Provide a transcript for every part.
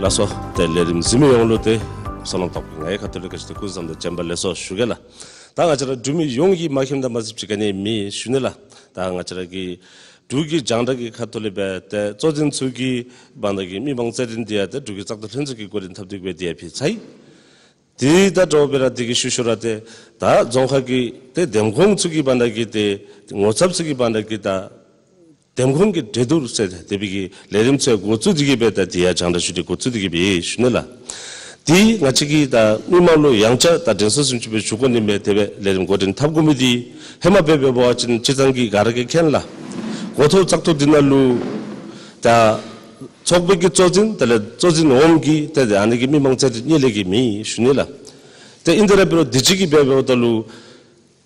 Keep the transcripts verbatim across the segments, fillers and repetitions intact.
ལགས་སོ། ཏེ་ལས་རིམ་གཟིགས་མི་ཡོངས་ལུ་ཏེ་བསོད་ནམས་དང་པོ་ང་གི་ཁ་ཐུག་ལས་བཀྲ་ཤིས་བདེ་ལེགས་སྐུ་གཟུགས་བཟང་པོ་དང་བྱོན་པ་ལེགས་སོ་ཞུ་གེ་ལགས། ད་ང་བཅས་ར་འབྲུག་མི་ཡོངས་ཀྱིས་མ་མཁྱེནམ་དང་མ་གཟིགསཔ་ཅིག་ག་ནི་མེད་ཞུ་ནི་ལགས། ད་ང་བཅས་ར་གི་འབྲུག་གི་རྒྱང་བསྒྲགས་ཀྱི་ཁ་ཐུག་ལས་སྦེ་ཏེ་གཙོ་འཛིན་ཚུ་གི་བར་ན་གི་མི་མང་རྩོད་འགྲན་འདི་ཡང་ཏེ་འབྲུག་གི་བཙག་འཐུ་ལྷན་ཚོགས་ཀྱིས་འགོ་འདྲེན་འཐབ་སྟེ་གི་སྦེ་འདི་ཡང་ཕུལ་ཚར་ཡི། དེ་དང་འདྲཝ་སྦེ་ར་དེ་གི་ཤུལ་ཤུལ་ར་ཏེ་ད་རྫོང་ཁག་གི་ཏེ་འདེམས་ཁོངས་ཚུ་གི་བར་ན་གི་ཏེ་ངོ་ཚབ་ཚུ་གི་བར་ན་གི་ད་འདེམས་ཁོངས་ཀྱི་གྲོས་བསྡུར་ཟེར་དེ་སྦེ་གི་ལས་རིམ་ཚུ་འགོ་བཙུགས་ཏེ་གི་སྦེ་ད་དེ་ཡང་རྒྱང་བསྒྲགས་ཞུ་སྟེ་འགོ་བཙུགས་ཏེ་གི་སྦེ་ཞུ་ནི་ལགས། དེ་ང་བཅས་ཀྱིས་ད་མི་མང་ལུ་ཡང་བསྐྱར་ད་དྲན་གསོ་བཟུམ་ཅིག་སྦེ་ཞུ་དགོ་ནི་མས། དེ་སྦེ་ལས་རིམ་འགོ་འདྲེན་འཐབ་དགོ་མི་དེ་ཧེ་མ་སྦེ་འབད་བ་ཅིན་སྤྱིར་བཏང་གི་ག་ར་གིས་མཁྱེན་ལགས། འགོ་ཐོག་བཙག་འཐུ་འདི་ནང་ལུ་ད་ཚོགས་པའི་གི་གཙོ་འཛིན་དེ་ལས་གཙོ་འཛིན་འོགམ་གི་ཏེ་ཏེ་ཨ་ནི་གི་མི་མང་རྩོད་འགྲན་གཉིས་ལས་གི་མེད་ཞུ་ནི་ལགས། ཏེ་ཨིན་དེ་ར་འབད་རུང་དུས་ཅི་གི་སྦེ་འབདཝ་ད་ལུ་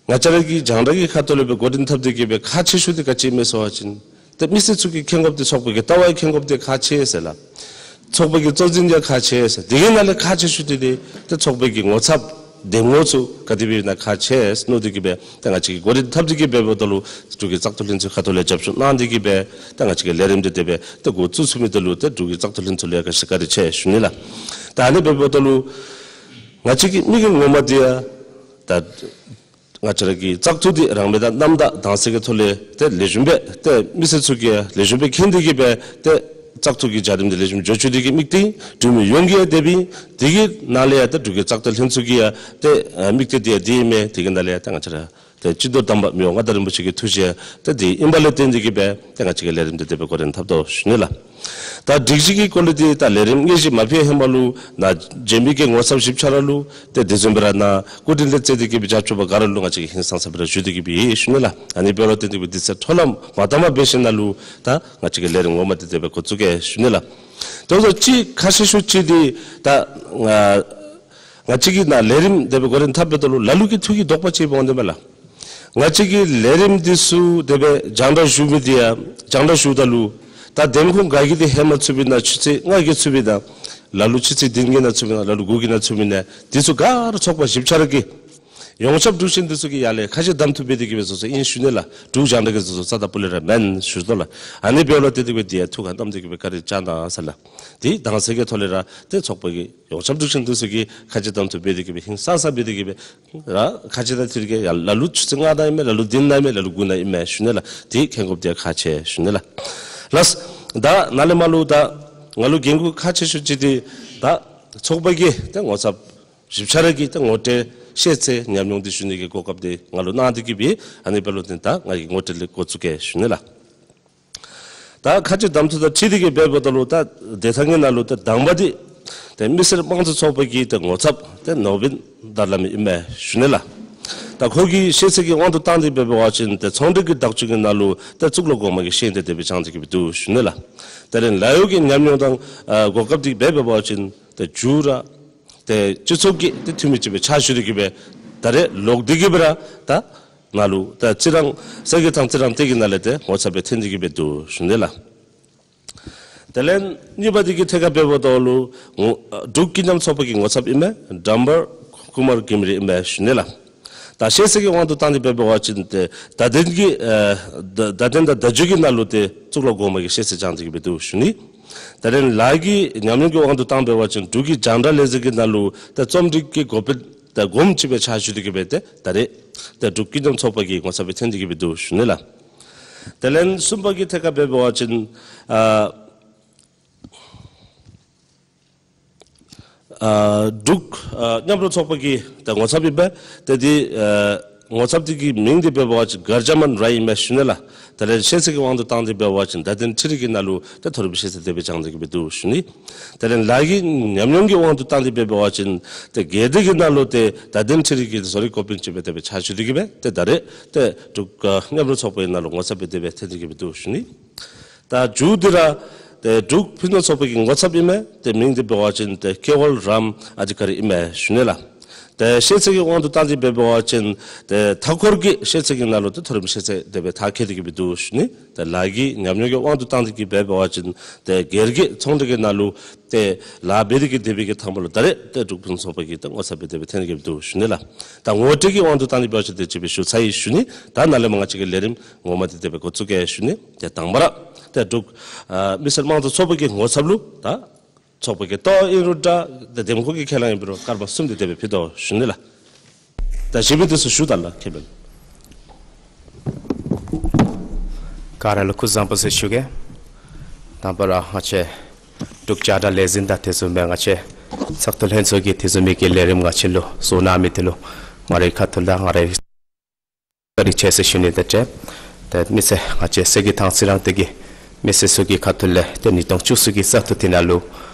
ང་བཅས་ར་གི་རྒྱང་བསྒྲགས་ཀྱི་ཁ་ཐུག་ལས་སྦེ་འགོ་འདྲེན་འཐབ་སྟེ་གི་སྦེ་ཁག་ཆེ་ཤོས་དེ་ག་ཅི་ཨིན་མས་ཟེར་བ་ཅིན་ཏེ་མི་སེར་ཚུ་གིས་མཁྱེན་དགོཔ་དེ་ཚོགས་པ་གི་ལྟ་བ་མཁྱེན་དགོཔ་དེ་ཁག་ཆེ་ཟེར་ལགས། ཚོགས་པ་གི་གཙོ་འཛིན་ཡང་ཁག་ཆེ་ཟེར། དེ་གི་ནང་ལས་ཁག་ཆེ་ཤོས་དེ་ཏེ་ཏེ་ཚོགས་པ་གི་ངོ་ཚབ་འདེམས་ངོ་ཚུ་ག་དེ་སྦེ་ཨིན་ན་ཁག་ཆེ་ཟེར་མནོ་སྟེ་གི་སྦེ་ཏེ་ང་བཅས་ཀྱིས་འགོ་འདྲེན་འཐབ་སྟེ་གི་སྦེ་འབདཝ་ད་ལུ་འབྲུག་གི་བཙག་འཐུ་ལྷན་ཚོགས་ཁ་ཐུག་ལས་རྒྱབ་སྐྱོར་གནང་སྟེ་གི་སྦེ་ཏེ་ང་བཅས་ཀྱིས་ལས་རིམ་དེ་དེ་སྦེ་ཏེ་འགོ་བཙུགས་ཚུགས་མི་དེ་ལུ་ཏེ་འབྲུག་གི་བཙག་འཐུ་ལྷན་ཚོགས་ལུ་ཡང་བཀྲ་ཤིས་བཀའ་དྲིན་ཆེ་ཞུ་ནི་ལགས། ད་ཨ་ནི་སྦེ་འབདཝ་ད་ལུ་ང་བཅས་ཀྱི་དམིགས་ཡུལ་ངོ་མ་དེ་ཡང་ད་ང་བཅས་ར་གི་བཙག་འཐུ་འདི་རང་མོས་དང་རྣམ་དག་དྭངས་གསལ་གྱི་ཐོག་ལས་ཏེ་ལེགས་ཤོམ་སྦེ་ཏེ་མི་སེར་ཚུ་གིས་ལེགས་ཤོམ་སྦེ་མཁྱེན་ཏེ་གི་སྦེ་ཏེ་བཙག་འཐུ་གི་བྱ་རིམ་འདི་ལེགས་ཤོམ་འགྱོ་བཅུག་ནི་གི་དམིགས་གཏད་འབྲུག་མི་ཡོངས་ཀྱི་ཡང་དེ་སྦེ་ཨིན། དེ་གི་ནང་ལས་ཡང་ཏེ་འབྲུག་གི་བཙག་འཐུ་ལྷན་ཚོགས་ཀྱི་ཡང་ཏེ་ཨ་དམིགས་གཏད་འདི་ཡང་དེ་ཨིན་མས། དེ་གི་ནང་ལས་ཡང་ཏེ་ང་བཅས་ར་ཏེ་སྤྱི་ཏོག་དམ་པ་མི་དབང་མངའ་བདག་རིན་པོ་ཆེ་གི་ཐུགས་བཞེད་ཡང་ཏེ་དེ་ཨིན་པ་ལས་བརྟེན་ཏེ་གི་སྦེ་ཏེ་ང་བཅས་ཀྱིས་ལས་རིམ་འདི་དེ་སྦེ་འགོ་འདྲེན་འཐབ་དོ་ཞུ་ནི་ལགས། ད་སྒྲིག་གཞི་གི་སྐོར་ལས་འདི་ད་ལས་རིམ་དངོས་གཞི་མ་ཕུལ་ཧེ་མ་ལུ་ནཱ་འབྱོན་མི་གི་ངོ་ཚབ་ཞིབ་ཆ་ར་ལུ་ཏེ་དེ་བཟུམ་སྦེ་ར་ནཱ་སྐུ་མགྲོན་ལས་བརྩིས་ཏེ་གི་སྦེ་རྒྱབ་སྐྱོར་པ་ག་ར་ལུ་ང་བཅས་ཀྱིས་ཧིང་སངས་ས་སྦེ་ར་ཞུ་སྟེ་གི་སྦེ་ཞུ་ནི་ལགས། ཨ་ནི་འབད་རུང་ཏེ་དེ་སྦེ་དུས་ཚོད་འཕྲོ་བརླག་མ་བཏང་པར་འབད་ཞིནམ་ལས་ད་ང་བཅས་ཀྱིས་ལས་རིམ་ངོ་མ་འདི་དེ་སྦེ་འགོ་བཙུགས་གེ་ཞུ་ནི་ལགས། དེ་ཚུ་གཅིག་ཁག་ཆེ་ཤོས་ཅིག་འདི་ད་ང་ང་བཅས་ཀྱིས་ནཱ་ལས་རིམ་དེ་སྦེ་འགོ་འདྲེན་འཐབ་འབདཝ་ད་ལུ་ལ་ལུ་གིས་ཐུགས་ཀྱི་དོགས་པ་ཅིག་འོང་དེ་མས་ལགས། ང་བཅས་ཀྱི་ལས་རིམ་འདི་ཚུ་དེ་སྦེ་རྒྱང་བསྒྲགས་ཞུ་མི་འདི་ཡང་རྒྱང་བསྒྲགས་ཞུཝ་ད་ལུ་ད་འདེམས་ཁོངས་ག་གི་འདི་ཧེ་མ་ཚུདཔ་ཨིན་ན་ཆུ་ཚོད་ལྔ་གི་ཚུདཔ་ཨིན་ན་ལ་ལུ་ཆུ་ཚོད་བདུན་གྱི་ནང་ཚུདཔ་ཨིན་ན་ལ་ལུ་དགུ་གི་ནང་ཚུདཔ་ཨིན་ན་འདི་ཚུ་ག་ར་ཚོགས་པ་ཞིབ་ཆ་ར་གིས་ཡོངས་ཁྱབ་འབྲུག་ཆེན་འདི་ཚུ་གིས་ཡར་ལས་ཁ་བཤད་གདམ་འཐུ་འབད་དེ་གི་སྦེ་བཟོ་བཟོཝ་ཨིན་ཞུ་ནི་ལགས། འབྲུག་རྒྱང་བསྒྲགས་ཀྱིས་བཟོ་བཟོཝ་རྩ་དང་སྤུ་ལས་ར་མེན་ཞུ་དོ་ལགས། ཨ་ནི་འབདཝ་ལས་ཏེ་དེ་སྦེ་འདི་ཡང་ཐུགས་ཁར་བསྣམས་ཏེ་གི་སྦེ་བཀའ་དྲིན་བསྐྱང་གནང་ཟེར་ལགས། དེ་དྭངས་གསལ་གྱི་ཐོག་ལས་ར་ཏེ་ཚོགས་པ་གི་ཡོངས་ཁྱབ་འབྲུག་ཆེན་འདི་ཚུ་གིས་ཁ་བཤད་གདམ་འཐུ་འབད་དེ་གི་སྦེ་ཧིང་སངས་ས་འབད་དེ་གི་སྦེ་ར་ཁ་བཤད་དང་འཐུས་ཀྱི་ཡང་ལ་ལུ་ཆུ་ཚོད་ལྔ་ནང་ཨིན་མས། ལ་ལུ་བདུན་ནང་ཨིན་མས། ལ་ལུ་དགུ་ནང་ཨིན་མས་ཞུ་ནི་ལགས། དེ་མཁྱེན་དགོཔ་འདི་ཡང་ཁག་ཆེ་ཞུ་ནི་ལགས། ལགས། ད་ནཱ་ལས་མར་ལུ་ད་ང་ལུ་འགན་ཁུར་ཁག་ཆེ་ཤོས་ཅིག་འདི་ད་ཚོགས་པ་གི་ཏེ་ངོ་ཚབ་ཞིབ་ཆ་ར་གི་ཏེ་ངོ་སྤྲོད་ཤེས་ཚད་ཉམས་མྱོང་འདི་ཞུ་ནི་གི་གོ་སྐབས་འདི་ང་ལུ་གནང་སྟེ་གི་སྦེ་ཨ་ནི་འབདཝ་ལས་བརྟེན་ད་ང་གིས་ངོ་སྤྲོད་ལས་འགོ་བཙུགས་གེ་ཞུ་ནི་ལགས། ད་ཁ་བཤད་གདམ་འཐུ་དང་འཁྲིལ་ཏེ་གི་སྦེ་འབདཝ་ད་ལུ་ད་བདེ་ཐང་གི་ནང་ལུ་ད་དང་པ་འདི་ཏེ་མི་སེར་དམངས་གཙོ་ཚོགས་པ་གི་ཏེ་ངོ་ཚབ་ཏེ་ནོར་བུན་དར་ལྷ་མི་ཨིན་མས་ཞུ་ནི་ལགས། ད་ཁོ་གི་ཤེས་ཚད་ཀྱི་དབང་དུ་བཏང་སྟེ་སྦེ་འབད་བ་ཅིན་ཏེ་ཚོང་འབྲེལ་གྱི་བརྡ་བརྒྱུད་ཀྱི་ནང་ལུ་ཏེ་གཙུག་ལག་གོང་མ་གི་ཤེས་ཡོན་དེ་དེ་སྦེ་སྦྱངས་ཏེ་གི་སྦེ་འདུག་ཞུ་ནི་ལགས། དེ་ལས་ལཱ་གཡོག་གི་ཉམས་མྱོང་དང་ཨ་གོ་སྐབས་འདི་སྦེ་འབད་བ་ཅིན་ཏེ་མཇུག་ར་ཏེ་སྤྱི་ཚོགས་ཀྱི་ཏེ་འཐུས་མི་ཅིག་སྦེ་ཕྱག་ཞུ་སྟེ་གི་སྦེ་ད་རེས་ལོག་སྟེ་གི་སྦེ་ར་ད་ནཱ་ལུ་ད་རྩི་རང་གསེར་གྱི་ཐང་རྩི་རང་གཏེར་གྱི་ནང་ལས་ཏེ་ངོ་ཚབ་སྦེ་འཐོན་ཏེ་གི་སྦེ་འདུག་ཞུ་ནི་ལགས། དེ་ལས་གཉིས་པ་འདི་གི་ཐད་ཁར་འབད་བ་ད་ལུ་ངོ་ཨ་འབྲུག་སྐྱིད་ཉམས་ཚོགས་པ་གི་ངོ་ཚབ་ཨིན་མས། ཌམ་བར་ཀུ་མར་གྷིམ་རི་ཨིན་མས་ཞུ་ནི་ལགས། ད་ཤེས་ཚད་ཀྱི་དབང་དུ་བཏང་སྟེ་སྦེ་འབད་བ་ཅིན་ཏེ་བརྡ་དོན་གྱི་ཨ་བརྡ་བརྡ་དོན་དང་བརྡ་བརྒྱུད་ཀྱི་ནང་ལུ་ཏེ་གཙུག་ལག་གོང་མ་གི་ཤེས་ཚད་སྦྱངས་ཏེ་གི་སྦེ་འདུག་ཞུ་ནི། དེ་ལས་ལཱ་གི་ཉམས་མྱོང་གི་དབང་དུ་བཏང་འབད་བ་ཅིན་འབྲུག་གི་རྒྱང་བསྒྲགས་ལས་འཛིན་གྱི་ནང་ལུ་ཏེ་རྩོམ་སྒྲིག་གི་འགོ་དཔོན་ཏེ་སྒོམ་ཅིག་སྦེ་ཕྱག་ཞུ་སྟེ་གི་སྦེ་ཏེ་ད་རེས་ཏེ་འབྲུག་སྐྱིད་ཉམས་ཚོགས་པ་གི་ངོ་ཚབ་སྦེ་འཐོན་ཏེ་གི་སྦེ་འདུག་ཞུ་ནི་ལགས། དེ་ལས་གསུམ་པ་གི་ཐད་ཁར་སྦེ་འབད་བ་ཅིན་ཨ་ཨ་འབྲུག་ཨ་མཉམ་རུབ་ཚོགས་པ་གི་ཏེ་ངོ་ཚབ་ཨིན་པས། ཏེ་འདི་ཨ་ངོ་ཚབ་འདི་གི་མིང་འདི་འབད་བ་ཅིན་གར་ཇ་མན་རའི་ཨིན་མས་ཞུ་ནི་ལགས། དེ་ལས་ཤེས་ཚད་ཀྱི་དབང་དུ་བཏང་སྟེ་འབད་བ་ཅིན་བརྡ་དོན་འཕྲུལ་རིག་གི་ནང་ལུ་ཏེ་མཐོ་རིམ་ཤེས་ཚད་དེ་སྦེ་སྦྱངས་ཏེ་གི་སྦེ་འདུག་ཞུ་ནི། དེ་ལས་ལཱ་གི་ཉམས་མྱོང་གི་དབང་དུ་བཏང་སྟེ་སྦེ་འབད་བ་ཅིན་ཏེ་སྒེར་སྡེ་གི་ནང་ལུ་ཏེ་བརྡ་དོན་འཕྲུལ་རིག་གི་བཟོ་རིག་འགོ་དཔོན་ཅིག་སྦེ་དེ་སྦེ་ཕྱག་ཞུ་སྟེ་གི་སྦེ་ཏེ་ད་རེས་ཏེ་འབྲུག་ཨ་མཉམ་རུབ་ཚོགས་པའི་ནང་ལུ་ངོ་ཚབ་སྦེ་དེ་སྦེ་འཐོན་ཏེ་གི་སྦེ་འདུག་ཞུ་ནི། ད་མཇུག་འདི་ར་ཏེ་འབྲུག་ཕུན་སུམ་ཚོགས་པ་གི་ངོ་ཚབ་ཨིན་མས། ཏེ་མིང་འདི་འབད་བ་ཅིན་ཏེ་ཀེ་ཝལ་རམ་ཨ་དྷི་ཀ་རི་ཨིན་མས་ཞུ་ནི་ལགས། ཏེ་ཤེས་ཚད་ཀྱི་དབང་དུ་བཏང་སྟེ་སྦེ་འབད་བ་ཅིན་ཏེ་མཐའ་འཁོར་གྱི་ཤེས་ཚད་ཀྱི་ནང་ལུ་ཏེ་མཐོ་རིམ་ཤེས་ཚད་དེ་སྦེ་མཐར་འཁྱོལ་ཏེ་གི་སྦེ་འདུག་ཞུ་ནི། ཏེ་ལཱ་གི་ཉམས་མྱོང་གི་དབང་དུ་བཏང་སྟེ་གི་སྦེ་འབད་བ་ཅིན་ཏེ་སྒེར་གྱི་ཚོང་འབྲེལ་གྱི་ནང་ལུ་ཏེ་ལཱ་འབད་དེ་གི་སྡོད་པའི་གི་ཐ་མ་ལུ་ད་རེས་ཏེ་འབྲུག་ཕུན་སུམ་ཚོགས་པ་གི་ཏེ་ངོ་ཚབ་སྦེ་དེ་སྦེ་འཐོན་ཏེ་གི་སྦེ་འདུག་ཞུ་ནི་ལགས། ད་ངོ་སྤྲོད་ཀྱི་དབང་དུ་བཏང་སྟེ་འབད་བ་ཅིན་དེ་ཅིག་སྦེ་ཞུ་ཚར་ཡི་ཞུ་ནི། ད་ནཱ་ལས་མར་ང་བཅས་ཀྱི་ལས་རིམ་ངོ་མ་འདི་དེ་སྦེ་འགོ་བཙུགས་གེ་ཞུ་ནི། ཏེ་དང་པ་ར་ཏེ་འབྲུག་ཨ་མི་སེར་དམངས་གཙོ་ཚོགས་པ་གི་ངོ་ཚབ་ལུ་ད་ ཚོགས་པ་གི་ལྟོ་ཨིན་རུང་འདྲ། ཏེ་འདེམས་ཁོངས་ཀྱི་ཁས་བླངས་ཨིན་པ་རུང་སྐར་མ་གསུམ་དེ་དེ་སྦེ་ཕུལ་དོ་ཞུ་ནི་ལགས། ད་གཞན་མི་དེ་ཚུ་ཞུ་ད་ལགས་ཁེ་ཕན། ག་ར་ལུ་སྐུ་གཟུགས་བཟང་པོ་ཟེར་ཞུ་གེ། དང་པ་ར་ང་བཅས་འབྲུག་རྒྱང་བསྒྲགས་ལས་འཛིན་དང་དེ་བཟུམ་སྦེ་ང་བཅས་ཚོགས་འདུ་ལྷན་ཚོགས་ཀྱིས་དེ་བཟུམ་མའི་གི་ལས་རིམ་ང་བཅས་ལུ་བཟོ་གནང་མི་དེ་ལུ་ང་རའི་ཁ་ཐུག་ལས་ང་རའི་བཀའ་དྲིན་ཆེ་ཟེར་ཞུ་ནི་དང་འབྲེལ། ཏེ་མི་སེར་ང་བཅས་གསེར་གྱི་ཐང་རྩི་རང་སྡེ་གི་མི་སེར་ཚུ་གི་ཁ་ཐུག་ལས་ཏེ་ཉིས་སྟོང་བཅུ་གསུམ་གྱི་ས་ཐོག་དེ་ནང་ལུ་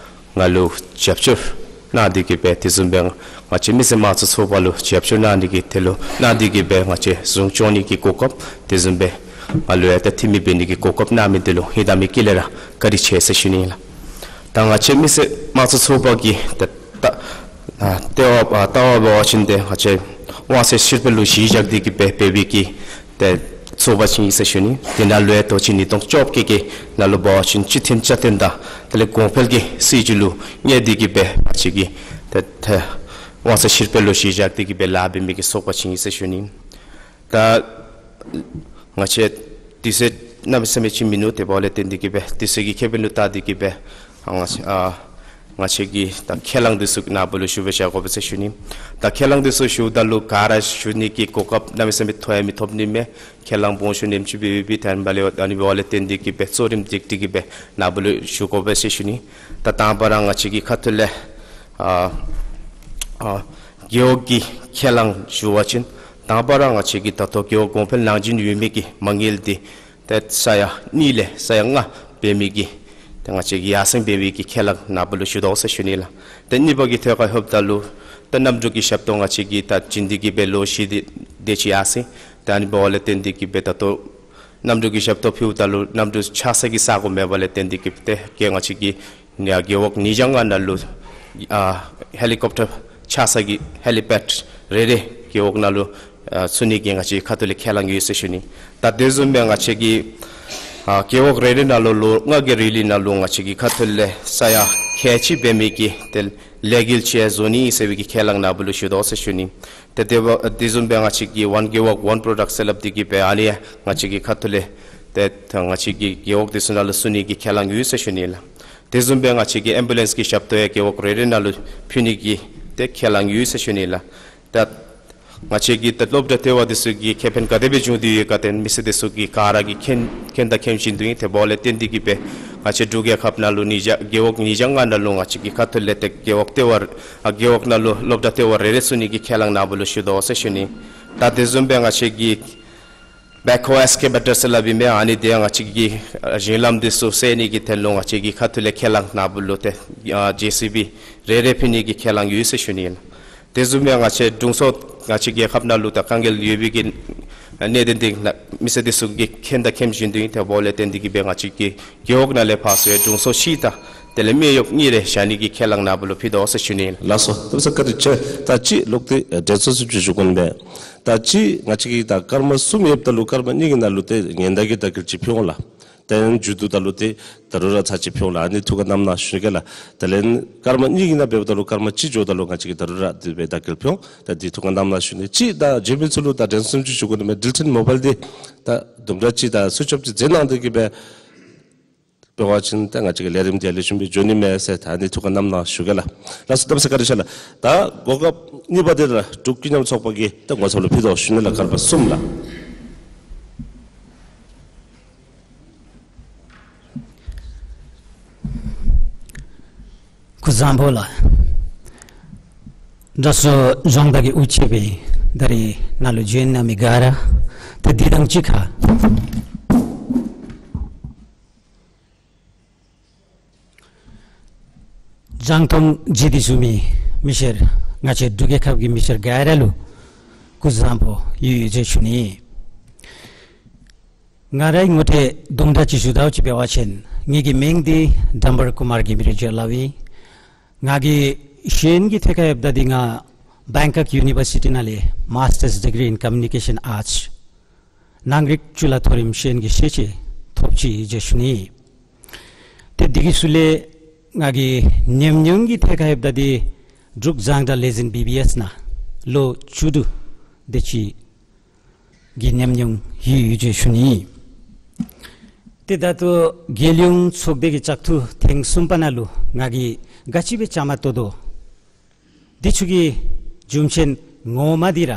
ང་ལུ་རྒྱབ་སྐྱོར་གནང་སྟེ་གི་སྦེ་དེ་བཟུམ་སྦེ་ང་བཅས་མི་སེར་དམངས་གཙོ་ཚོགས་པ་ལུ་རྒྱབ་སྐྱོར་གནང་ནི་གི་དེ་ལུ་གནང་སྟེ་གི་སྦེ་ང་བཅས་ཟུང་སྐྱོང་ནི་གི་གོ་སྐབས་དེ་བཟུམ་སྦེ་ང་ལུ་ཡང་ཏེ་འཐུས་མི་འབད་ནི་གི་གོ་སྐབས་གནང་མི་དེ་ལུ་ཧིང་དང་མི་དཀྱིལ་ལས་ར་བཀའ་དྲིན་ཆེ་ཟེར་ཞུ་ནི་ལགས། ད་ང་བཅས་མི་སེར་དམངས་གཙོ་ཚོགས་པ་གི་ད་ད་ཨ་ལྟེ་བ་ཨ་ལྟ་བ་འབད་བ་ཅིན་ཏེ་ང་བཅས་དབང་ཚད་ཕྱིར་སྤེལ་ལུ་གཞི་བཞག་སྟེ་གི་སྦེ་འབད་བའི་གི་ཏེ་ཚོགས་པ་ཅིག་ཨིན་ཟེར་ཞུ་ནི། དེ་ནང་ལུ་ཡང་ལོ་གཅིག་ཉིས་སྟོང་བཅོ་བརྒྱད་ཀྱི་ནང་ལུ་འབད་བ་ཅིན་སྤྱི་འཐུས་བཅའ་སྟོན་དང་དེ་ལས་གོང་འཕེལ་གྱི་སྲིད་བྱུས་ལུ་གནས་ཏེ་གི་སྦེ་ང་བཅས་ཀྱིས་ཏེ་ཏེ་དབང་ཚད་ཕྱིར་སྤེལ་ལུ་གཞི་བཞག་སྟེ་གི་སྦེ་ལཱ་འབད་མི་གི་ཚོགས་པ་ཅིག་ཨིན་ཟེར་ཞུ་ནི། ད་ང་བཅས་དུས་ཚོད་གནམ་མེད་ས་མེད་ཅིག་མིན་ནུག། དེ་འབདཝ་ལས་བརྟེན་ཏེ་གི་སྦེ་དུས་ཚོད་ཀྱི་ཁེ་ཕན་ལུ་བལྟ་སྟེ་གི་སྦེ་ང་ཨ་ང་བཅས་ཀྱི་ད་ཁས་བླངས་འདི་ཚུ་ནཱ་བུ་ལུ་ཞུ་བར་བཞག་དགོ་པས་ཟེར་ཞུ་ནི། ད་ཁས་བླངས་འདི་ཚུ་ཞུཝ་ད་ལུ་ག་ར་ཞུ་ནི་གི་གོ་སྐབས་གནམ་མེད་ས་མེད་ཐོབ་ཡང་མི་ཐོབ་ནི་མས། ཁས་བླངས་སྦོམ་ཤོས་ཨིནམ་ཅིག་འབད་འབད་ད་ཨ་ནི་འབདཝ་ལས་ཨ་ནི་འབདཝ་ལས་བརྟེན་ཏེ་གི་སྦེ་གཙོ་རིམ་བསྒྲིགས་ཏེ་གི་སྦེ་ནཱ་བུ་ལུ་ཞུ་དགོ་པས་ཟེར་ཞུ་ནི། ད་དང་པ་ར་ང་བཅས་ཀྱི་ཁ་ཐུག་ལས་ཨ་ཨ་རྒེད་འོག་གི་ཁས་བླངས་ཞུ་བ་ཅིན་དང་པ་ར་ང་བཅས་ཀྱི་ད་ལྟོ་རྒེད་འོག་གོང་འཕེལ་གནང་བཞིན་ཡོད་མི་གི་མ་དངུལ་འདི་ཏེ་ས་ཡ་གཉིས་ལས་ས་ཡ་ལྔ་འབད་མི་གི་ཏེ་ང་བཅས་ཀྱིས་ཡར་སེང་འབད་བའི་གི་ཁས་བླངས་ནཱ་བུ་ལུ་ཞུ་དོ་ཟེར་ཞུ་ནི་ལགས། ཏེ་གཉིས་པ་གི་ཐད་ཁར་ལྷོདཔ་ད་ལུ་ཏེ་གནམ་གྲུ་གི་ཞབས་ཏོག་ང་བཅས་ཀྱིས་ད་བྱིན་ཏེ་གི་སྦེ་ལོ་བཞི་དེ་དེ་ཅིག་ཡར་སེང་། ད་ཨ་ནི་འབདཝ་ལས་བརྟེན་ཏེ་གི་སྦེ་ད་ལྟོ་གནམ་གྲུ་གི་ཞབས་ཏོག་ཕུལཝ་ད་ལུ་གནམ་གྲུ་ཆགས་ས་གི་ས་གོ་མེད་པ་ལས་བརྟེན་ཏེ་གི་སྦེ་ཏེ་ང་བཅས་ཀྱི་ཡ་རྒེད་འོག་ཉིས་བརྒྱ་ལྔ་ནང་ལུ་ཨ་ཧེ་ལི་ཀོབ་ཊར་ཆགས་ས་གི་ཧེ་ལི་པེཌ་རེ་རེ་རྒེད་འོག་ནང་ལུ་ཨ་བཙུགས་ནི་གི་ང་བཅས་ཁ་ཐུག་ལས་ཁས་བླངས་ཡོད་ཟེར་ཞུ་ནི། ད་དེ་བཟུམ་སྦེ་ང་བཅས་ཀྱི་ཨ་རྒེད་འོག་རེ་རེ་ནང་ལུ་ལོ་ལྔ་གི་རིང་ལུ་ནང་ལུ་ང་བཅས་ཀྱི་ཁ་ཐུག་ལས་ས་ཡ་ཁལ་གཅིག་འབད་མི་གི་ཏེ་ལས་འགུལ་ཅིག་བཟོ་ནི་ཟེར་བའི་གི་ཁས་བླངས་ནཱ་བུ་ལུ་ཞུ་དོ་ཟེར་ཞུ་ནི། ཏེ་དེ་བ་དེ་བཟུམ་སྦེ་ང་བཅས་ཀྱི་ཝཱན་རྒེད་འོག་ཝཱན་པྲོ་ཌགཊ་ཟེར་སླབ་སྟེ་གི་སྦེ་ཨ་ནི་ཡང་ང་བཅས་ཀྱི་ཁ་ཐུག་ལས་ཏེ་ད་ང་བཅས་ཀྱི་རྒེད་འོག་དེ་ཚུ་ནང་ལུ་བཙུགས་ནི་གི་ཁས་བླངས་ཡོད་ཟེར་ཞུ་ནི་ལགས། དེ་བཟུམ་སྦེ་ང་བཅས་ཀྱི་ཨེམ་བུ་ལེནསི་གི་ཞབས་ཏོག་ཡང་རྒེད་འོག་རེ་རེ་ནང་ལུ་ཕུལ་ནི་གི་ཏེ་ཁས་བླངས་ཡོད་ཟེར་ཞུ་ནི་ལགས། ད་ང་བཅས་ཀྱི་ད་སློབ་གྲྭ་ལྟེ་བ་དེ་ཚུ་གི་ཁེ་ཕན་ག་དེ་སྦེ་བྱུང་སྟེ་ཡོད་ག་ཏེ་མི་སེར་དེ་ཚུ་གིས་ག་ར་གིས་མཁྱེན་མཁྱེན་དང་མཁྱེན་བཞིན་དུ་ཨིན། དེ་འབདཝ་ལས་བརྟེན་ཏེ་གི་སྦེ་ང་བཅས་འབྲུག་རྒྱལ་ཁབ་ནང་ལུ་ཉིས་བརྒྱ་རྒེད་འོག་ཉིས་བརྒྱ་ལྔ་ནང་ལུ་ང་བཅས་ཀྱི་ཁ་ཐུག་ལས་ཏེ་རྒེད་འོག་ལྟེ་བ་ཨ་རྒེད་འོག་ནང་ལུ་སློབ་གྲྭ་ལྟེ་བ་རེ་རེ་བཙུགས་ནི་གི་ཁས་བླངས་ནཱ་བུ་ལུ་ཞུ་དོ་ཟེར་ཞུ་ནི། ད་དེ་བཟུམ་སྦེ་ང་བཅས་ཀྱི་བེག་ཧོ་ཨེགསི་ཀེ་བེ་ཊར་ཟེར་སླབ་ཨིན་མས། ཨ་ནི་དེ་ཡང་ང་བཅས་ཀྱི་ཨ་ཞིང་ལམ་དེ་ཚུ་སེལ་ནི་གི་དོན་ལུ་ང་བཅས་ཀྱི་ཁ་ཐུག་ལས་ཁས་བླངས་ནཱ་བུ་ལུ་ཏེ་ཨ་ཇེ་སི་བི་རེ་རེ་ཕུལ་ནི་གི་ཁས་བླངས་ཡོད་ཟེར་ཞུ་ནི་ཨིན། དེ་བཟུམ་སྦེ་ང་བཅས་དྲུང་འཚོ་ང་བཅས་རྒྱལ་ཁབ་ནང་ལུ་ད་དཀའ་ངལ་ཡོད་པའི་གི་གནད་དོན་འདི་མི་སེར་དེ་ཚུ་གིས་མཁྱེན་དང་མཁྱེན་བཞིན་དུ་ཨིན། དེ་འབདཝ་ལས་བརྟེན་ཏེ་གི་སྦེ་ང་བཅས་ཀྱི་རྒེད་འོག་ནང་ལས་ཕར་ཚུར་དྲུང་འཚོ་གཅིག་དང་དེ་ལས་སྨད་གཡོག་གཉིས་རེ་བཞག་ནི་གི་ཁས་བླངས་ནཱ་བུ་ལུ་ཕུལ་དོ་ཟེར་ཞུ་ནི་ཨིན། ལགས་སོ། ད་བཀའ་དྲིན་ཆེ། ད་ཅིག་ལོག་སྟེ་ཨེ་དྲན་གསོ་ཅིག་ཞུ་དགོ་ནི་མས། ད་ཅིག་ང་བཅས་ཀྱིས་ད་སྐར་མ་གསུམ་ཡོདཔ་ད་ལུ་སྐར་མ་གཉིས་ཀྱི་ནང་ལུ་ཏེ་ཉེན་བརྡ་གི་ལྟ་སྐུལ་ཅིག་ཕུལ་འོང་ལགས། ཏེ་མཇུག་བསྡུཝ་ད་ལུ་ཏེ་ད་རུང་ར་ཚར་གཅིག་ཕུལ་འོང་ལགས། ཨ་ནི་ཐུགས་ཁར་བསྣམས་གནང་ཞུ་གེ་ལགས། དེ་ལས་སྐར་མ་གཉིས་ཀྱི་ནང་འབདཝ་ད་ལུ་སྐར་མ་གཅིག་འགྱོཝ་ད་ལུ་ང་བཅས་ཀྱིས་ད་རུང་ར་དེ་སྦེ་ལྟ་སྐུལ་ཕུལ་འོང་། ད་འདི་ཐུགས་ཁར་བསྣམས་གནང་ཞུ་ནི། ཅིག་ད་བྱོན་མི་ཚུ་ལུ་ད་དྲན་གསོ་ཅིག་ཞུ་དགོ་ནི་མས། ཌིལ་ཊོན་མོ་བཱའིལ་འདི་ད་དུམ་གྲ་ཅིག་ད་སུའིཆ་ཨོཕ་ཅིག་མཛད་གནང་སྟེ་གི་སྦེ་འབད་བ་ཅིན་ད་ང་བཅས་ཀྱི་ལས་རིམ་འདི་ལེགས་ཤོམ་སྦེ་འགྱོ་ནི་མས་ཟེར་ད་ཨ་ནི་ཐུགས་ཁར་བསྣམས་གནང་ཞུ་གེ་ལགས། ལགས་སོ། གནམ་མེད་ས་མེད་བཀའ་དྲིན་ཆེ་ལགས། ད་གོ་སྐབས་གཉིས་པ་འདི་ར་འབྲུག་ཀུན་མཉམ་ཚོགས་པ་གི་ད་ངོ་ཚབ་ལུ་ཕུལ་དོ་ཞུ་ནི་ལགས། སྐར་མ་གསུམ་ལགས། སྐུ་གཟུགས་བཟང་པོ་ལགས། དྲག་ཤོས་རྒྱང་མདའ་གི་དབུ་ཅན་སྦེ་ད་རིས་ནཱ་ལུ་བྱོན་གནང་མི་ག་ར་ཏེ་འདི་དང་གཅིག་ཁར་རྒྱང་མཐོང་མཇལ་ཏེ་བཞུགས་མི་མི་སེར་ང་བཅས་འབྲུག་རྒྱལ་ཁབ་ཀྱི་མི་སེར་ག་ར་ལུ་སྐུ་གཟུགས་བཟང་པོ་ཡོད་ཡོད་ཅེས་ཞུ་ནི། ང་རའི་ངོ་སྤྲོད་དུམ་གྲ་ཅིག་ཞུ་དགོཔ་ཅིག་འབད་བ་ཅིན་ངེ་གི་མིང་འདི་འགྲམ་བར་ཀུ་མར་གི་མི་རིགས་ཅིག་སླབ་ཨིན། ང་གིས་གཞན་གྱི་ཐད་ཁར་ཡོདཔ་ད་འདི་ང་བེང་ཀོག་ཡུ་ནི་བར་སི་ཊི་ནང་ལས་མཱས་ཊརསི་ཌིག་རི་ཨིན་ཀོམ་མུ་ནི་ཀེ་ཤཱན་ཨརཊསི་ནང་རིག་ཅུ་ལ་མཐོ་རིམ་ཤེས་ཡོན་གྱི་ཤེས་ཚད་ཐོབ་ཅི་ཟེར་ཞུ་ནི། ཏེ་འདི་གི་ཤུལ་ལས་ང་གི་ཉམས་མྱོང་གི་ཐད་ཁར་ཡོདཔ་ད་འདི་འབྲུག་རྒྱང་བསྒྲགས་ལས་འཛིན་བི་བི་ཨེསི་ནང་ལོ་བཅུ་དྲུག་དེ་ཅིག་གི་ཉམས་མྱོང་ཡོད་ཡོད་ཅེས་ཞུ་ནི། ཏེ་ད་ལྟོ་རྒྱལ་ཡོངས་ཚོགས་སྡེ་གི་བཙག་འཐུ་ཐེངས་གསུམ་པ་ནང་ལུ་ང་གིས་ ག་ཅི་སྦེ་བཅའ་མར་གཏོགས་དོ། འདི་ཚུ་གི་རྒྱུ་མཚན་ངོ་མ་འདི་ར་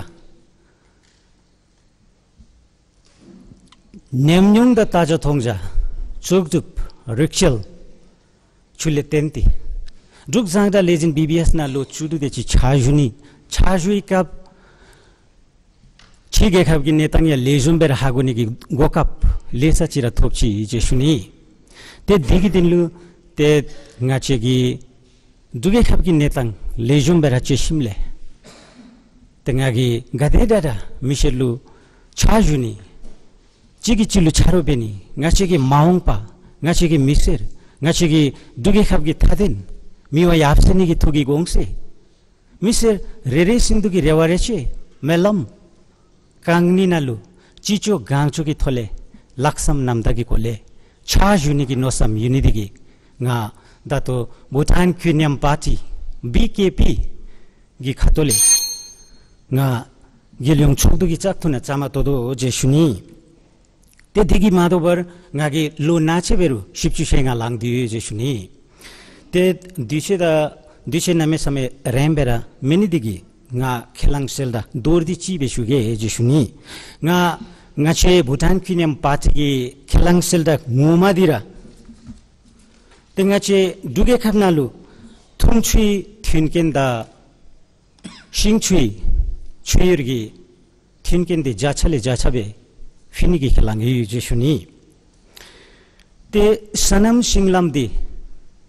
ཉམས་མྱོང་དང་ལྟ་རྒྱ་མཐོང་རྒྱ་ལྕོགས་གྲུབ་རིག་རྩལ་ཚུ་ལས་བརྟེན་ཏེ་འབྲུག་རྒྱང་བསྒྲགས་ལས་འཛིན་བི་བི་ཨེསི་ནང་ལོ་བཅུ་དྲུག་དེ་ཅིག་ཕྱག་ཞུ་ནི། ཕྱག་ཞུ་བའི་སྐབས་ཕྱི་རྒྱལ་ཁབ་ཀྱི་གནས་སྟངས་ཡང་ལེགས་ཤོམ་སྦེ་ར་ཧ་གོ་ནི་གི་གོ་སྐབས་ལེ་ཤ་ཅིག་ར་ཐོབ་ཅི་ཟེར་ཞུ་ནི། ཏེ་འདི་གི་དོན་ལུ་ཏེ་ང་བཅས་ཀྱིས་འབྲུག་རྒྱལ་ཁབ་ཀྱི་གནས་སྟངས་ལེགས་ཤོམ་སྦེ་ར་དཔྱད་ཞིནམ་ལས་ཏེ་ང་གིས་ག་དེ་དྲག་དྲག་མི་སེར་ལུ་ཕྱག་ཞུ་ནི། གཅིག་གིས་གཅིག་ལུ་ཆ་རོགས་འབད་ནི། ང་བཅས་ཀྱི་མ་འོངས་པ། ང་བཅས་ཀྱི་མི་སེར། ང་བཅས་ཀྱི་འབྲུག་རྒྱལ་ཁབ་ཀྱི་མཐའ་དོན་མི་དབང་ཡར་སེང་གནང་ནི་གི་ཐོག་གི་དགོངས་སེལ། མི་སེར་རེ་རེ་བཞིན་དུ་གི་རེ་བ་རེ་ཆེ་སྨོན་ལམ་གང་ནི་ནང་ལུ་ཅི་ལྕོགས་གང་ལྕོགས་ཀྱི་ཐོག་ལས་ལྷག་བསམ་རྣམ་དག་གི་སྒོ་ལས་ཕྱག་ཞུ་ནི་གི་མནོ་བསམ་ཡོད་ནི་འདི་གིས་ང་ད་ལྟོ་བྷུ་ཊཱན་ཀུན་མཉམ་པར་ཊི་བི་ཀེ་པི་གི་ཁ་ཐུག་ལས་ང་རྒྱལ་ཡོངས་ཚོགས་འདུ་གི་བཙག་འཐུ་ནང་བཅའ་མར་གཏོགས་དོ་ཟེར་ཞུ་ནི། ཏེ་དེ་གིས་མ་དོ་བར་ང་གིས་ལོ་ན་ཆེ་འབད་རུང་བཞི་བཅུ་ཞེ་ལྔ་ལང་དོ་ཡོད་ཟེར་ཞུ་ནི། ཏེ་དུས་ཚོད་དང་དུས་ཚོད་གནམ་མེད་ས་མེད་རིངམོ་སྦེ་ར་མེད་ནི་འདི་གིས་ང་ཁས་བླངས་གསལ་བརྡ་མདོར་བསྡུས་ཅིག་སྦེ་ཞུ་གེ་ཟེར་ཞུ་ནི། ང་ང་བཅས་བྷུ་ཊཱན་ཀུན་མཉམ་པར་ཊི་གི་ཁས་བླངས་གསལ་བརྡ་ངོ་མ་འདི་ར་ཏེ་ང་བཅས་འབྲུག་རྒྱལ་ཁབ་ནང་ལུ་འཐུང་ཆུའི་མཐུན་རྐྱེན་དང་ཤིང་ཆུའི་ཆུ་གཡུར་གྱི་མཐུན་རྐྱེན་འདི་བརྒྱ་ཆ་ལས་བརྒྱ་ཆ་སྦེ་ཕུལ་ནི་གི་ཁས་བླངས་ཡོད་ཟེར་ཞུ་ནི། ཏེ་སོ་ནམ་ཤིང་ལམ་འདི་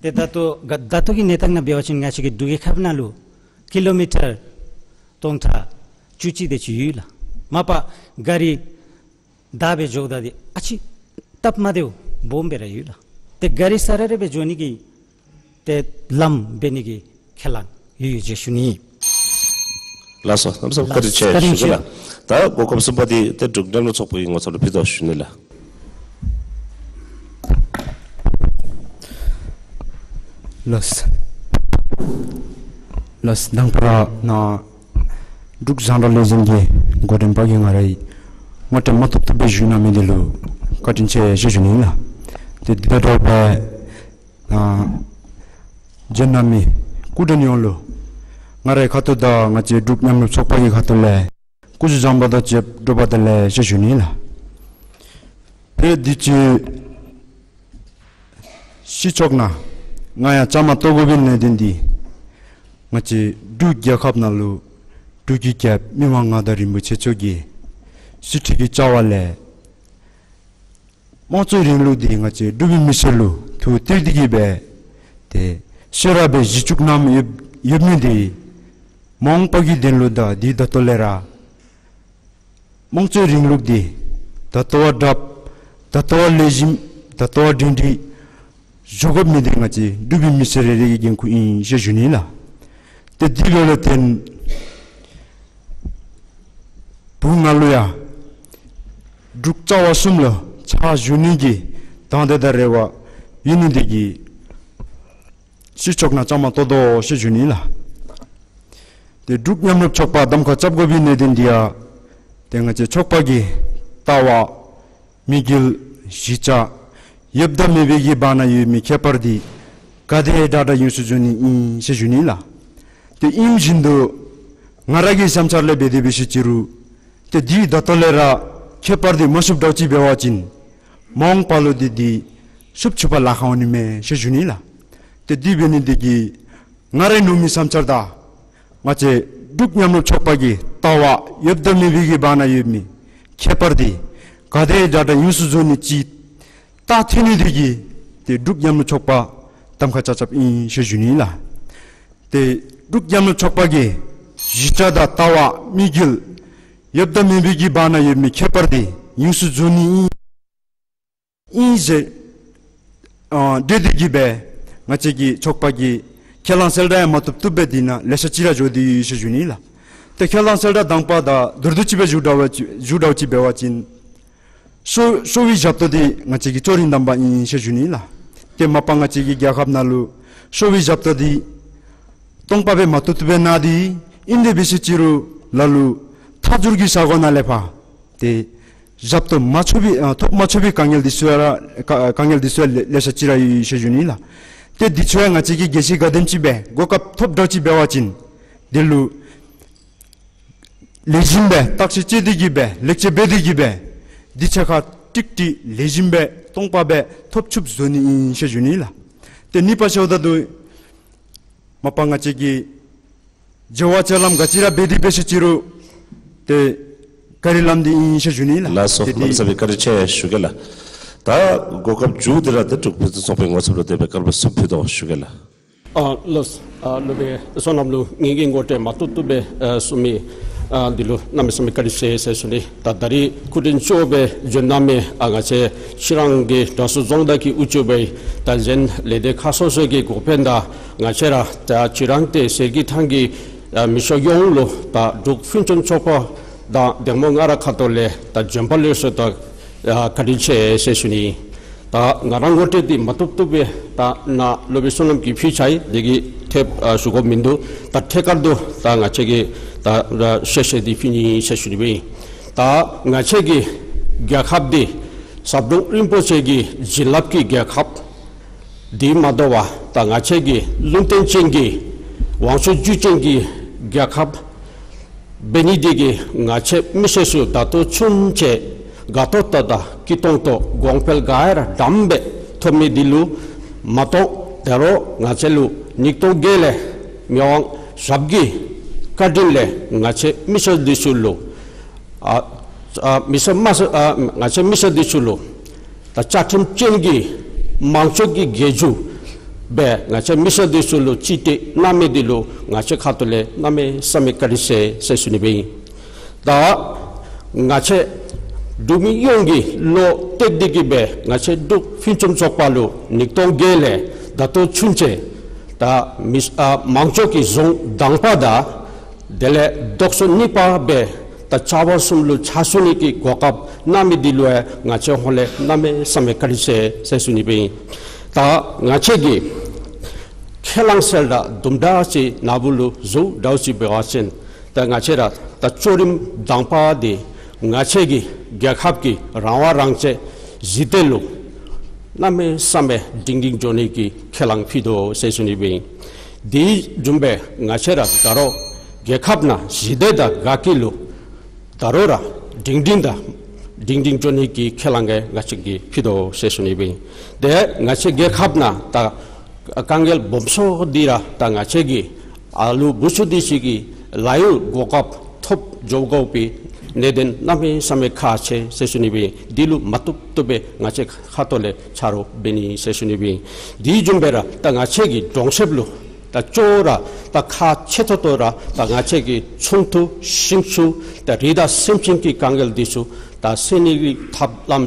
ཏེ་ད་ལྟོ་ག་ད་ལྟོ་གི་གནས་སྟངས་ནང་འབད་བ་ཅིན་ང་བཅས་ཀྱི་འབྲུག་རྒྱལ་ཁབ་ནང་ལུ་ཀི་ལོ་མི་ཊར་སྟོང་ཕྲག་བཅུ་གཅིག་དེ་ཅིག་ཡོད་ལགས། མ་པ་ག་རི་དར་སྦེ་འགྱོཝ་ད་འདི་ཨ་ཙི་སྟབས་མ་བདེཝ་སྦོམ་སྦེ་ར་ཡོད་ལགས། ཏེ་ག་རི་ས་ར་ར་སྦེ་འགྱོ་ནི་གི་ཏེ་ལམ་འབད་ནི་གི་ཁས་བླངས་ཡོད་ཡོད་ཟེར་ཞུ་ནི། ལགས་སོ། གནམ་མེད་ས་མེད་བཀའ་དྲིན་ཆེ་ལགས། བཀའ་དྲིན་ཞུ་གེ་ཆེ་ལགས། ད་འགོ་སྐབས་གསུམ་པ་འདི་ཏེ་འབྲུག་མཉམ་རུབ་ཚོགས་པའི་ངོ་ཚབ་ལུ་ཕུལ་དོ་ཞུ་ནི་ལགས། ལགས། ལགས། དང་པ་ར་ནཱ་འབྲུག་རྒྱང་བསྒྲགས་ལས་འཛིན་གྱི་འགོ་འདྲེན་པ་གིས་ང་རའི་ངོ་སྤྲོད་མ་ཐུབ་ཐུབ་སྦེ་ཞུ་གནང་མི་འདི་ལུ་བཀའ་དྲིན་ཆེ་ཟེར་ཞུ་ནི་ལགས། ཏེ་དེ་དང་འདྲཝ་སྦེ་ནཱ་འབྱོན་གནང་མི་སྐུ་མགྲོན་ཡོངས་ལུ་ང་རའི་ཁ་ཐུག་དང་ང་བཅས་འབྲུག་མཉམ་རུབ་ཚོགས་པ་གི་ཁ་ཐུག་ལས་སྐུ་གཟུགས་བཟང་པོ་དང་བཅས་པ་སྤྲོ་བ་དང་ལེགས་ཟེར་ཞུ་ནི་ལགས། ཏེ་དུས་ཅི་ཕྱི་ཕྱོགས་ནང་ང་ཡང་བཅའ་མར་གཏོགས་དགོ་པའི་གནད་དོན་འདི་ང་བཅས་འབྲུག་རྒྱལ་ཁབ་ནང་ལུ་འབྲུག་གི་རྒྱལཔོ་མི་དབང་མངའ་བདག་རིན་པོ་ཆེ་མཆོག་གི་གསེར་ཁྲི་གི་བཅའ་བ་ལས་དམངས་གཙོའི་རིང་ལུགས་འདི་ང་བཅས་འབྲུག་པའི་མི་སེར་ལུ་ཐུགས་གཏད་དེ་གིས་སྦེ་ཏེ་ཤེས་རབ་སྦེ་གཞི་བཙུགས་གནང་ཡོད་ཡོད་མི་འདི་མ་འོངས་པ་གི་དོན་ལུ་དང་འདི་ད་ལྟོ་ལས་ར་དམངས་གཙོའི་རིང་ལུགས་འདི་ད་ལྟོ་བ་དྲགཔ་ད་ལྟོ་བ་ལེགས་ཤོམ་ད་ལྟོ་བ་སྒྲིང་སྒྲིང་འགྱོ་དགོ་མི་འདི་ང་བཅས་འབྲུག་པའི་མི་སེར་རེ་རེ་གི་འགན་ཁུར་ཨིན་ཟེར་ཞུ་ནི་ལགས། ཏེ་དེ་འབདཝ་ལས་བརྟེན་བུ་ང་ལུ་ཡང་འབྲུག་རྩ་བ་གསུམ་ལུ་ཕྱག་ཞུ་ནི་གི་དང་འདོད་དང་རེ་བ་ཡོད་ནི་འདི་གིས་ཕྱི་ཕྱོགས་ནང་བཅའ་མར་གཏོགས་དོ་ཟེར་ཞུ་ནི་ལགས། ཏེ་འབྲུག་མཉམ་རུབ་ཚོགས་པ་གདམ་ཁ་རྐྱབ་དགོ་པའི་གནད་དོན་འདི་ཡང་ཏེ་ང་བཅས་ཚོགས་པ་གི་ལྟ་བ་དམིགས་ཡུལ་གཞིས་ཆགས་ཡོདཔ་དང་མེད་པའི་གི་བར་ན་ཡོད་མི་ཁྱད་པར་འདི་ག་དེ་དྲག་དྲག་ཡོངས་སུ་རྫོགས་ནི་ཨིན་ཟེར་ཞུ་ནི་ལགས། ཏེ་ཨིནམ་བཞིན་དུ་ང་ར་གི་བསམ་འཆར་ལས་འབད་དེ་འབད་ཞིན་ཅི་རུང་ཏེ་འདི་ད་ལྟོ་ལས་ར་ཁྱད་པར་འདི་མ་ཚུགསཔ་འདྲཝ་ཅིག་འབད་བ་ཅིན་མ་འོངས་པ་ལུ་འདི་འདི་ཚུགསཔ་ཚུགས་པར་ལཱ་ཁག་འོང་ནི་མས་ཟེར་ཞུ་ནི་ལགས། ཏེ་དེ་འབད་ནི་འདི་གིས་ང་རའི་མནོ་མི་བསམ་འཆར་དང་ང་བཅས་འབྲུག་མཉམ་རུབ་ཚོགས་པ་གི་ལྟ་བ་ཡོདཔ་དང་མེད་པའི་གི་བར་ན་ཡོད་མི་ཁྱད་པར་འདི་ག་དེ་དྲག་དྲག་ཡོངས་སུ་རྫོགས་ནི་ཅིག་བལྟ་ཐོན་ནི་འདི་གིས་ཏེ་འབྲུག་མཉམ་རུབ་ཚོགས་པ་གདམ་ཁ་རྐྱབ་རྐྱབ་ཨིན་ཟེར་ཞུ་ནི་ལགས། ཏེ་འབྲུག་མཉམ་རུབ་ཚོགས་པ་གི་གཞིས་ཆགས་དང་ལྟ་བ་དམིགས་ཡུལ་ཡོདཔ་དང་མེད་པའི་གི་བར་ན་ཡོད་མི་ཁྱད་པར་འདི་ཡོངས་སུ་རྫོགས་ནི་ཨིན་ཨིན་ཟེར་ཨ་འདོད་དེ་གིས་སྦེ་ང་བཅས་ཀྱི་ཚོགས་པ་གིས་ཁས་བླངས་གསལ་བསྒྲགས་ཡང་མ་ཐུབ་ཐུབ་སྦེ་འདི་ནང་ལེ་ཤ་ཅིག་ར་འགྱོ་དེས་ཟེར་ཞུ་ནི་ལགས། ཏེ་ཁས་བླངས་གསལ་བསྒྲགས་དང་པ་དང་མདོར་བསྡུས་ཅིག་སྦེ་ཞུ་འདྲཝ་ཅིག་ཞུ་འདྲཝ་ཅིག་འབད་བ་ཅིན་གསོ་གསོ་བའི་ཞབས་ཏོག་འདི་ང་བཅས་ཀྱི་ལྕོགས་རིན་དམ་པ་ཨིན་ཟེར་ཞུ་ནི་ལགས། ཏེ་མ་པ་ང་བཅས་ཀྱི་རྒྱལ་ཁབ་ནང་ལུ་གསོ་བའི་ཞབས་ཏོག་འདི་སྟོང་པ་སྦེ་མ་ཐོབ་ཐོབ་སྦེ་གནང་དེས། ཨིན་དེ་འབད་ཞིན་ཅི་རུང་ལ་ལུ་མཐའ་མཇུག་གི་ས་གོ་ནང་ལས་ཕར་ཏེ་ཞབས་ཏོག་མ་ཚུགས་པའི་ཨ་ཐོབ་མ་ཚུགས་པའི་དཀའ་ངལ་འདི་ཚུ་ར་དཀའ་དཀའ་ངལ་འདི་ཚུ་ལེ་ལེ་ཤ་ཅིག་ར་ཡོད་ཟེར་ཞུ་ནི་ལགས། ཏེ་འདི་ཚུ་ཡང་ང་བཅས་ཀྱིས་གལ་སྲིད་ག་དེམ་ཅིག་སྦེ་གོ་སྐབས་ཐོབ་འདྲཝ་ཅིག་འབད་བ་ཅིན་དེ་ལུ་ལེགས་ཤོམ་སྦེ་བརྟག་དཔྱད་དཔྱད་དེ་གི་སྦེ་ལེགས་བཅོས་འབད་དེ་གི་སྦེ་འདི་ཚུ་ཁར་ཀྲིག་ཀྲི་ལེགས་ཤོམ་སྦེ་སྟོང་པ་སྦེ་ཐོབ་ཚུགསཔ་བཟོ་ནི་ཨིན་ཟེར་ཞུ་ནི་ལགས། ཏེ་གཉིས་པ་ཟེརཝ་ད་ལུ་མ་པ་ང་བཅས་ཀྱིས་བྱ་བ་ཅ་ལམ་ག་ཅི་ར་འབད་དེ་འབད་ས་ཅི་རུང་ཏེ་བཀའ་དྲིན་ལམ་འདི་ཨིན་ཟེར་ཞུ་ནི་ལགས། ལགས་སོ། ཏེ་འདི་གནམ་མེད་ས་མེད་བཀའ་དྲིན་ཆེ་ཞུ་གེ་ལགས། ད་གོ་སྐབས་མཇུག་འདི་ར་ཏེ་འབྲུག་ཕུན་སུམ་ཚོགས་པའི་ངོ་ཚབ་ལུ་དེ་སྦེ་སྐལ་པ་གསུམ་ཕུལ་དོ་ཞུ་གེ་ལགས། ཨ་ལགས། ཨ་སློབ་དཔོན་བསོད་ནམས་ལུ་ངེ་གི་ངོ་སྤྲོད་མ་བཏུབ་བཏུབ་སྦེ་ཨ་གསུངས་མི་ཨ་འདི་ལུ་གནམ་མེད་ས་མེད་བཀའ་དྲིན་ཆེ་ཟེར་ཞུ་ནི། ད་ད་རིས་སྐུ་མགྲོན་གཙོ་བོ་སྦེ་བྱོན་གནང་མི་ཨ་ང་བཅས་ཕྱི་རང་གི་དྲག་ཤོས་རྫོང་བདག་གི་དབུ་གཙོ་སྦེ་ད་གཞན་ལས་སྡེ་ཁག་སོ་སོ་གི་འགོ་དཔོན་དང་ང་བཅས་ར་ད་ཕྱི་རང་ཏེ་ཟེར་གི་ཐང་གི་ཨ་མི་སེར་ཡོངས་ལུ་ད་འབྲུག་ཕུན་སུམ་ཚོགས་པ་དང་གདམ་ངོ་ང་ར་ཁ་ཐུག་ལས་ད་བྱོན་པ་ལེགས་སོ་དང་ཨ་བཀའ་དྲིན་ཆེ་ཟེར་ཞུ་ནི། ད་ང་རང་ངོ་སྤྲོད་འདི་མ་བཏུབ་བཏུབ་སྦེ་ད་ནཱ་སློབ་དཔོན་བསོད་ནམས་ཀྱིས་ཕུལ་ཚར་ཡི། དེ་གིས་ཐེབས་ཨ་ཞུ་དགོཔ་མིན་འདུག། ད་ཐད་ཀར་དུ་ད་ང་བཅས་ཀྱིས་ད་ད་ཤེས་ཤེས་འདི་ཕུལ་ནི་ཟེར་ཞུ་ནི་སྦེ་ཨིན། ད་ང་བཅས་ཀྱི་རྒྱལ་ཁབ་འདི་ཟབ་དོན་རིན་པོ་ཆེ་གི་བྱིན་རླབས་ཀྱི་རྒྱལ་ཁབ་འདི་མ་དོ་བར་ད་ང་བཅས་ཀྱི་ལུང་བསྟན་ཅན་གྱི་དབང་ཕྱུག་བརྒྱུད་ཅན་གྱི་རྒྱལ་ཁབ་འབད་ནི་འདི་གིས་ང་བཅས་མི་སེར་ཚུ་ད་ལྟོ་ཚུན་ཚོད་དགའ་ཏོག་ཏོ་དང་སྐྱིད་ཏོང་ཏོ་གོང་འཕེལ་ག་ར་འགྲམ་སྦེ་ཐོབ་མི་འདི་ལུ་མ་གཏོགས་ད་རུང་ང་བཅས་ལུ་ཉིས་སྟོང་བརྒྱད་ལས་མི་དབང་ཞབས་ཀྱི་བཀའ་དྲིན་ལས་ང་བཅས་མི་སེར་འདི་ཚུ་ལུ་ཨ་ཨ་མི་སེར་མ་ས་ཨ་ང་བཅས་མི་སེར་འདི་ཚུ་ལུ་ད་བཅའ་ཁྲིམས་ཅན་གྱི་དམངས་གཙོ་གི་རྒྱལ་བརྒྱུད་སྦེ་ང་བཅས་མི་སེར་འདི་ཚུ་ལུ་རྩིས་སྤྲོད་གནང་མི་འདི་ལུ་ང་བཅས་ཁ་ཐུག་ལས་གནམ་མེད་ས་མེད་བཀའ་དྲིན་ཆེ་ཟེར་ཞུ་ནི་སྦེ་ཨིན། ད་ང་བཅས་འབྲུག་མི་ཡོངས་ཀྱིས་བློ་གཏད་དེ་གི་སྦེ་ང་བཅས་འབྲུག་ཕུན་སུམ་ཚོགས་པ་ལུ་ཉིས་སྟོང་བརྒྱད་ལས་ད་ལྟོ་ཚུན་ཚོད་ད་མི་ཨ་དམངས་གཙོ་གི་གཞུང་དང་པ་དང་དེ་ལས་ལྡོག་ཕྱོགས་གཉིས་པ་སྦེ་ད་བྱ་བ་གསུམ་ལུ་ཕྱག་ཞུ་ནི་གི་གོ་སྐབས་གནང་མི་འདི་ལུ་ཡང་ང་བཅས་ཧོངས་ལས་གནམ་མེད་ས་མེད་བཀའ་དྲིན་ཆེ་ཟེར་ཞུ་ནི་སྦེ་ཨིན། ད་ང་བཅས་ཀྱིས་ཁས་བླངས་གསལ་བསྒྲགས་དུམ་གྲ་ཅིག་ནཱ་བུ་ལུ་ཞུ་འདྲཝ་ཅིག་འབད་བ་ཅིན་ད་ང་བཅས་ར་ད་ལྕོགས་རིམ་དང་པ་འདི་ང་བཅས་ཀྱི་རྒྱལ་ཁབ་ཀྱི་རང་དབང་རང་བཙན་ཞི་བདེ་ལུ་གནམ་མེད་ས་མེད་སྒྲིང་སྒྲིང་འགྱོ་ནི་གི་ཁས་བླངས་ཕུལ་དོ་ཟེར་ཞུ་ནི་སྦེ་ཨིན། དེ་བཟུམ་སྦེ་ང་བཅས་ར་ད་རུང་རྒྱལ་ཁབ་ནང་ཞི་བདེ་དང་དགའ་སྐྱིད་ལུ་ད་རུང་ར་སྒྲིང་སྒྲིང་དང་སྒྲིང་སྒྲིང་འགྱོ་ནི་གི་ཁས་བླངས་ང་བཅས་ཀྱིས་ཕུལ་དོ་ཟེར་ཞུ་ནི་སྦེ་ཨིན། དེ་ང་བཅས་རྒྱལ་ཁབ་ནང་ད་དཀའ་ངལ་སྦོམ་ཤོས་འདི་ར་ད་ང་བཅས་ཀྱི་ཨ་ལུ་བུ་ཚུ་འདི་ཚུ་གི་ལཱ་གཡོག་གོ་སྐབས་ཐོབ་འགྱོ་དགོ་པའི་གནད་དོན་གནམ་མེད་ས་མེད་ཁག་ཆེ་ཟེར་ཞུ་ནི་སྦེ་ཨིན། འདི་ལུ་མ་བཏུབ་བཏུབ་སྦེ་ང་བཅས་ཁ་ཐུག་ལས་ཆ་རོགས་འབད་ནི་ཟེར་ཞུ་ནི་སྦེ་ཨིན། དེ་བཟུམ་སྦེ་ར་ད་ང་བཅས་ཀྱི་གྲོང་གསེབ་ལུ་ད་ཅོག་ར་ད་ཁག་ཆེ་ཏོག་ཏོ་ར་ད་ང་བཅས་ཀྱི་ཚོང་འཐུས་ཤིང་ཚུ་ད་རི་དྭགས་སེམས་ཅན་གྱི་དཀའ་ངལ་འདི་ཚུ་ད་སེལ་ནི་གི་ཐབས་ལམ་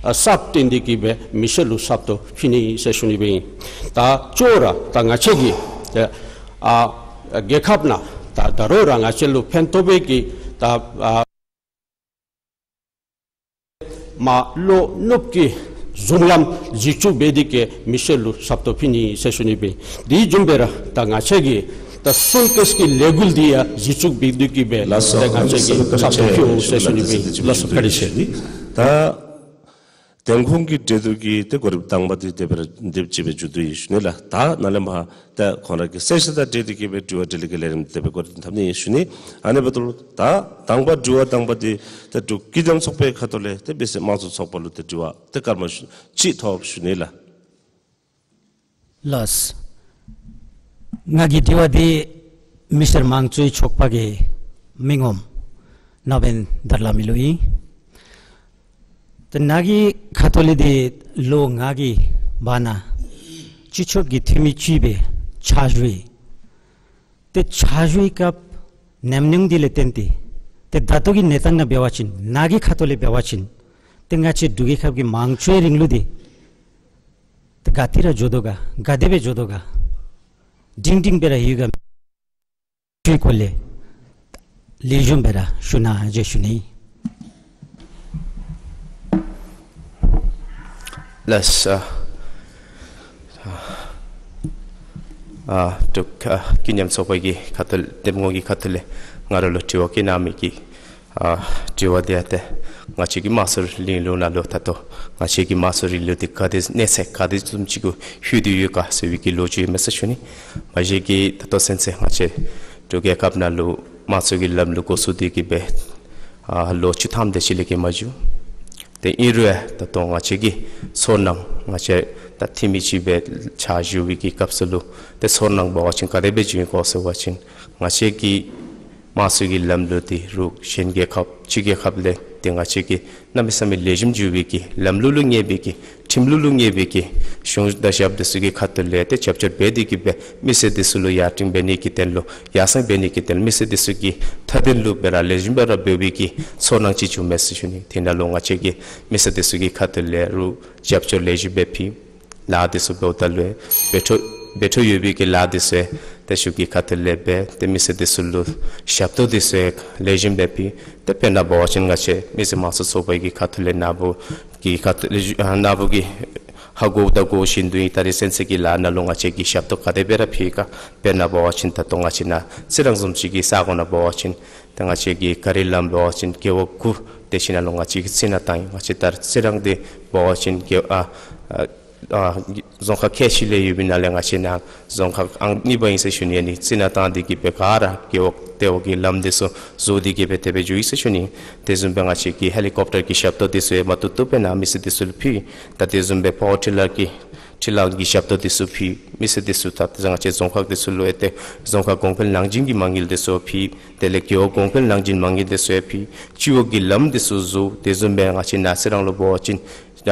ཨ་གསརཔ་བཏོན་ཏེ་གི་སྦེ་མི་སེར་ལུ་གསརཔ་ཏོ་ཕུལ་ནི་ཟེར་ཞུ་ནི་སྦེ་ཨིན། ད་ཅོག་ར་ད་ང་བཅས་ཀྱི་ཨ་རྒྱལ་ཁབ་ནང་ད་ད་རུང་ར་ང་བཅས་ལུ་ཕན་ཐོགས་པའི་གི་ད་ཨ་མ་བློ་ནུབ་ཀྱི་གཞུང་ལམ་གཞི་བཙུགས་འབད་དེ་གི་མི་སེར་ལུ་གསརཔ་ཏོ་ཕུལ་ནི་ཟེར་ཞུ་ནི་སྦེ། དེ་བཟུམ་སྦེ་ར་ད་ང་བཅས་ཀྱི་ད་སུན་ཀེས་ཀྱི་ལས་འགུལ་འདི་ཡང་གཞི་བཙུགས་འབད་དེ་གི་སྦེ་ལགས་སོ། ད་ང་བཅས་ཀྱིས་གསརཔ་ཏོ་ཕུལ་འོང་ཟེར་ཞུ་ནི་སྦེ། ལགས་སོ། བཀའ་དྲིན་ཆེ། ད་དེ་ཁོང་གི་གྲོས་བསྡུར་གྱི་ཏེ་གོ་རིམ་དང་པ་འདི་དེ་སྦེ་ར་དེམ་ཅིག་སྦེ་མཇུག་བསྡུ་ཡི་ཞུ་ནི་ལགས། ད་ནཱ་ལས་མར་ད་ཁོང་ར་གི་གསལ་བཤད་དང་འབྲེལ་ཏེ་གི་སྦེ་དྲི་བ་དྲིས་ལན་གྱི་ལས་རིམ་དེ་སྦེ་འགོ་འདྲེན་འཐབ་ནི་ཨིན་ཞུ་ནི། ཨ་ནི་འབདཝ་ད་ད་དང་པ་དྲི་བ་དང་པ་འདི་ད་འབྲུག་ཀྱི་ཉམས་ཚོགས་པའི་ཁ་ཐུག་ལས་ཏེ་འབད་ས་དམངས་གཙོ་ཚོགས་པ་ལུ་ཏེ་དྲི་བ་ཏེ་སྐར་མ་ཅིག་ཐོབ་ཞུ་ནི་ལགས། ལགས། ང་གི་དྲི་བ་འདི་མི་སེར་དམངས་གཙོའི་ཚོགས་པ་གི་མི་ངོམ་ནཱ་བན་དར་ལ་མི་ལུ་ཨིན། ཏེ་ནཱ་གི་ཁ་ཐུག་ལས་འདི་ལོ་ལྔ་གི་བར་ན་སྤྱི་ཁྱབ་ཀྱི་འཐུས་མི་ཅིག་སྦེ་ཕྱག་ཞུ་ཡི། ཏེ་ཕྱག་ཞུ་བའི་སྐབས་ཉམས་མྱོང་འདི་ལས་བརྟེན་ཏེ་ཏེ་ད་ལྟོ་གི་གནས་སྟངས་ནང་འབད་བ་ཅིན་ནཱ་གི་ཁ་ཐུག་ལས་འབད་བ་ཅིན་ཏེ་ང་བཅས་འབྲུག་རྒྱལ་ཁབ་ཀྱི་དམངས་གཙོའི་རིང་ལུགས་འདི་ཏེ་ག་ཏེ་ར་འགྱོ་དོ་ག་ག་དེ་སྦེ་འགྱོ་དོ་ག་སྒྲིང་སྒྲིང་སྦེ་ར་ཡོད་ག་ཞུ་བའི་སྐོར་ལས་ལེགས་ཤོམ་སྦེ་ར་ཞུ་གནང་ཟེར་ཞུ་ནི། ལགས་སོ། ཨ་འབྲུག་ཨ་ཀུན་མཉམ་ཚོགས་པ་གི་ཁ་ཐུག་འདེམས་ངོ་གི་ཁ་ཐུག་ལས་ང་ར་ལུ་དྲི་བ་བཀོད་གནང་མི་གི་ ཨ་དྲི་བ་འདི་ཡང་ཏེ་ང་བཅས་ཀྱི་དམངས་གཙོའི་རིང་ལུགས་ནང་ལུ་ད་ལྟོ་ང་བཅས་ཀྱི་དམངས་གཙོའི་རིང་ལུགས་འདི་ག་དེ་གནས་ཚད་ག་དེ་བཟུམ་ཅིག་གུ་ལྷོད་དེ་ཡོད་ག་ཟེར་བའི་གི་ལོ་རྒྱུས་ཨིན་མས་ཟེར་ཞུ་ནི། མ་གཞི་གི་ད་ལྟོ་ཚུན་ཚོད་ང་བཅས་འབྲུག་རྒྱལ་ཁབ་ནང་ལུ་དམངས་གཙོ་གི་ལམ་ལུགས་འགོ་བཙུགས་ཏེ་གི་སྦེ་ཨ་ལོ་བཅུ་ཐམ་དེ་ཅིག་ལས་བརྒལ་མ་བྱུང་། ཏེ་ཨིན་རུང་ཡང་ད་ལྟོ་ང་བཅས་ཀྱི་ཚོར་སྣང་ང་བཅས་ད་འཐུས་མི་ཅིག་སྦེ་ཕྱག་ཞུ་བའི་གི་སྐབས་སུ་ལུ་ཏེ་ཚོར་སྣང་འབད་བ་ཅིན་ག་དེ་སྦེ་བྱུང་ཡི་གོ་ཟེར་བ་ཅིན་ང་བཅས་ཀྱི་དམངས་གཙོ་གི་ལམ་ལུགས་འདི་རུང་གཞན་རྒྱལ་ཁབ་ཕྱི་རྒྱལ་ཁབ་ལས་ཏེ་ང་བཅས་ཀྱི་གནམ་མེད་ས་མེད་ལེགས་ཤོམ་འགྱོ་བའི་གི་ལམ་ལུགས་ལུ་ངེས་པའི་གི་ཁྲིམས་ལུགས་ལུ་ངེས་པའི་གི་གཞུང་དང་ཞབས་འདི་ཚུ་གི་ཁ་ཐུག་ལས་ཏེ་རྒྱབ་སྐྱོར་འབད་དེ་གི་སྦེ་མི་སེར་འདི་ཚུ་ལུ་ཡར་སེང་འབད་ནི་གི་དོན་ལུ་ཡར་སེང་འབད་ནི་གི་དོན་ལུ་མི་སེར་འདི་ཚུ་གི་མཐའ་དོན་ལུ་སྦེ་ར་ལེགས་ཤོམ་སྦེ་ར་འབད་བའི་གི་ཚོར་སྣང་ཅིག་བྱུངམ་མས་ཟེར་ཞུ་ནི། དེ་ནང་ལུ་ང་བཅས་ཀྱི་མི་སེར་འདི་ཚུ་གི་ཁ་ཐུག་ལས་རུང་རྒྱབ་སྐྱོར་ལེགས་ཤོམ་སྦེ་ཕུལ། ལཱ་འདི་ཚུ་འབདཝ་ད་ལུ་འབད་འཕྲོ་འབད་འཕྲོ་ཡོད་པའི་གི་ལཱ་འདི་ཚུ་ཏེ་གཞུང་གི་ཁ་ཐུག་ལས་འབད་ཏེ་མི་སེར་འདི་ཚུ་ལུ་ཞབས་ཏོག་འདི་ཚུ་ལེགས་ཤོམ་སྦེ་ཕུལ། ཏེ་དཔེར་ན་འབད་བ་ཅིན་ང་བཅས་མི་སེར་དམངས་གཙོ་ཚོགས་པ་གི་ཁ་ཐུག་ལས་ནཱ་བུ་གི་ཁ་ཐུག་ལས་ཨ་ནཱ་བུ་གིས་ཧ་གོཝ་ད་གོ་བཞིན་དུ་ཨིན། ད་རེས་ཚུན་ཚོད་ཀྱི་ལཱ་ནང་ལུ་ང་བཅས་ཀྱིས་ཞབས་ཏོག་ག་དེ་སྦེ་ར་ཕུལ་ག། དཔེར་ན་འབད་བ་ཅིན་ད་ལྟོ་ང་བཅས་ནཱ་རྩི་རང་བཟུམ་ཅིག་གི་ས་གོ་ནང་འབད་བ་ཅིན་ཏེ་ང་བཅས་ཀྱི་ག་རི་ལམ་འབད་བ་ཅིན་རྒེད་འོག་དགུ་དེ་ཅིག་ནང་ལུ་ང་བཅས་ཀྱིས་རྩི་ནག་བཏང་ཡི། ང་བཅས་ད་རྩི་རང་འདི་འབད་བ་ཅིན་རྒེད་ཨ་ཨ་ཨ་རྫོང་ཁག་ཁལ་གཅིག་ལས་ཡོད་པའི་ནང་ལས་ང་བཅས་ནཱ་རྫོང་ཁག་ཨང་གཉིས་པ་ཨིན་ཟེར་ཞུ་ནི། ཨ་ནི་རྩི་ནག་བཏང་སྟེ་གི་སྦེ་ག་ར་རྒེད་འོག་དེ་འོག་གི་ལམ་འདི་ཚུ་བཟོ་སྟེ་གི་སྦེ་དེ་སྦེ་འགྱོ་ཡི་ཟེར་ཞུ་ནི། དེ་བཟུམ་སྦེ་ང་བཅས་ཀྱིས་ཧེ་ལི་ཀོབ་ཊར་གྱི་ཞབས་ཏོག་འདི་ཚུ་ཡང་མ་བཏུབ་བཏུབ་སྦེ་ནཱ་མི་སེར་འདི་ཚུ་ལུ་ཕུལ། ད་དེ་བཟུམ་སྦེ་པ་ཝར་ཊི་ལར་གྱི་ཊི་ལར་གྱི་ཞབས་ཏོག་འདི་ཚུ་ཕུལ། མི་སེར་འདི་ཚུ་ད་ང་བཅས་རྫོང་ཁག་འདི་ཚུ་ལུ་ཨེ་ཏེ་རྫོང་ཁག་གོང་འཕེལ་ནང་འཛུལ་གྱི་མ་དངུལ་འདི་ཚུ་ཕུལ། དེ་ལས་རྒེད་འོག་གོང་འཕེལ་ནང་འཛུལ་མ་དངུལ་འདི་ཚུ་ཡང་ཕུལ། སྤྱི་འོག་གི་ལམ་འདི་ཚུ་བཟོ། དེ་བཟུམ་སྦེ་ང་བཅས་ནཱ་རྩི་རང་ལུ་འབད་བ་ཅིན་ད་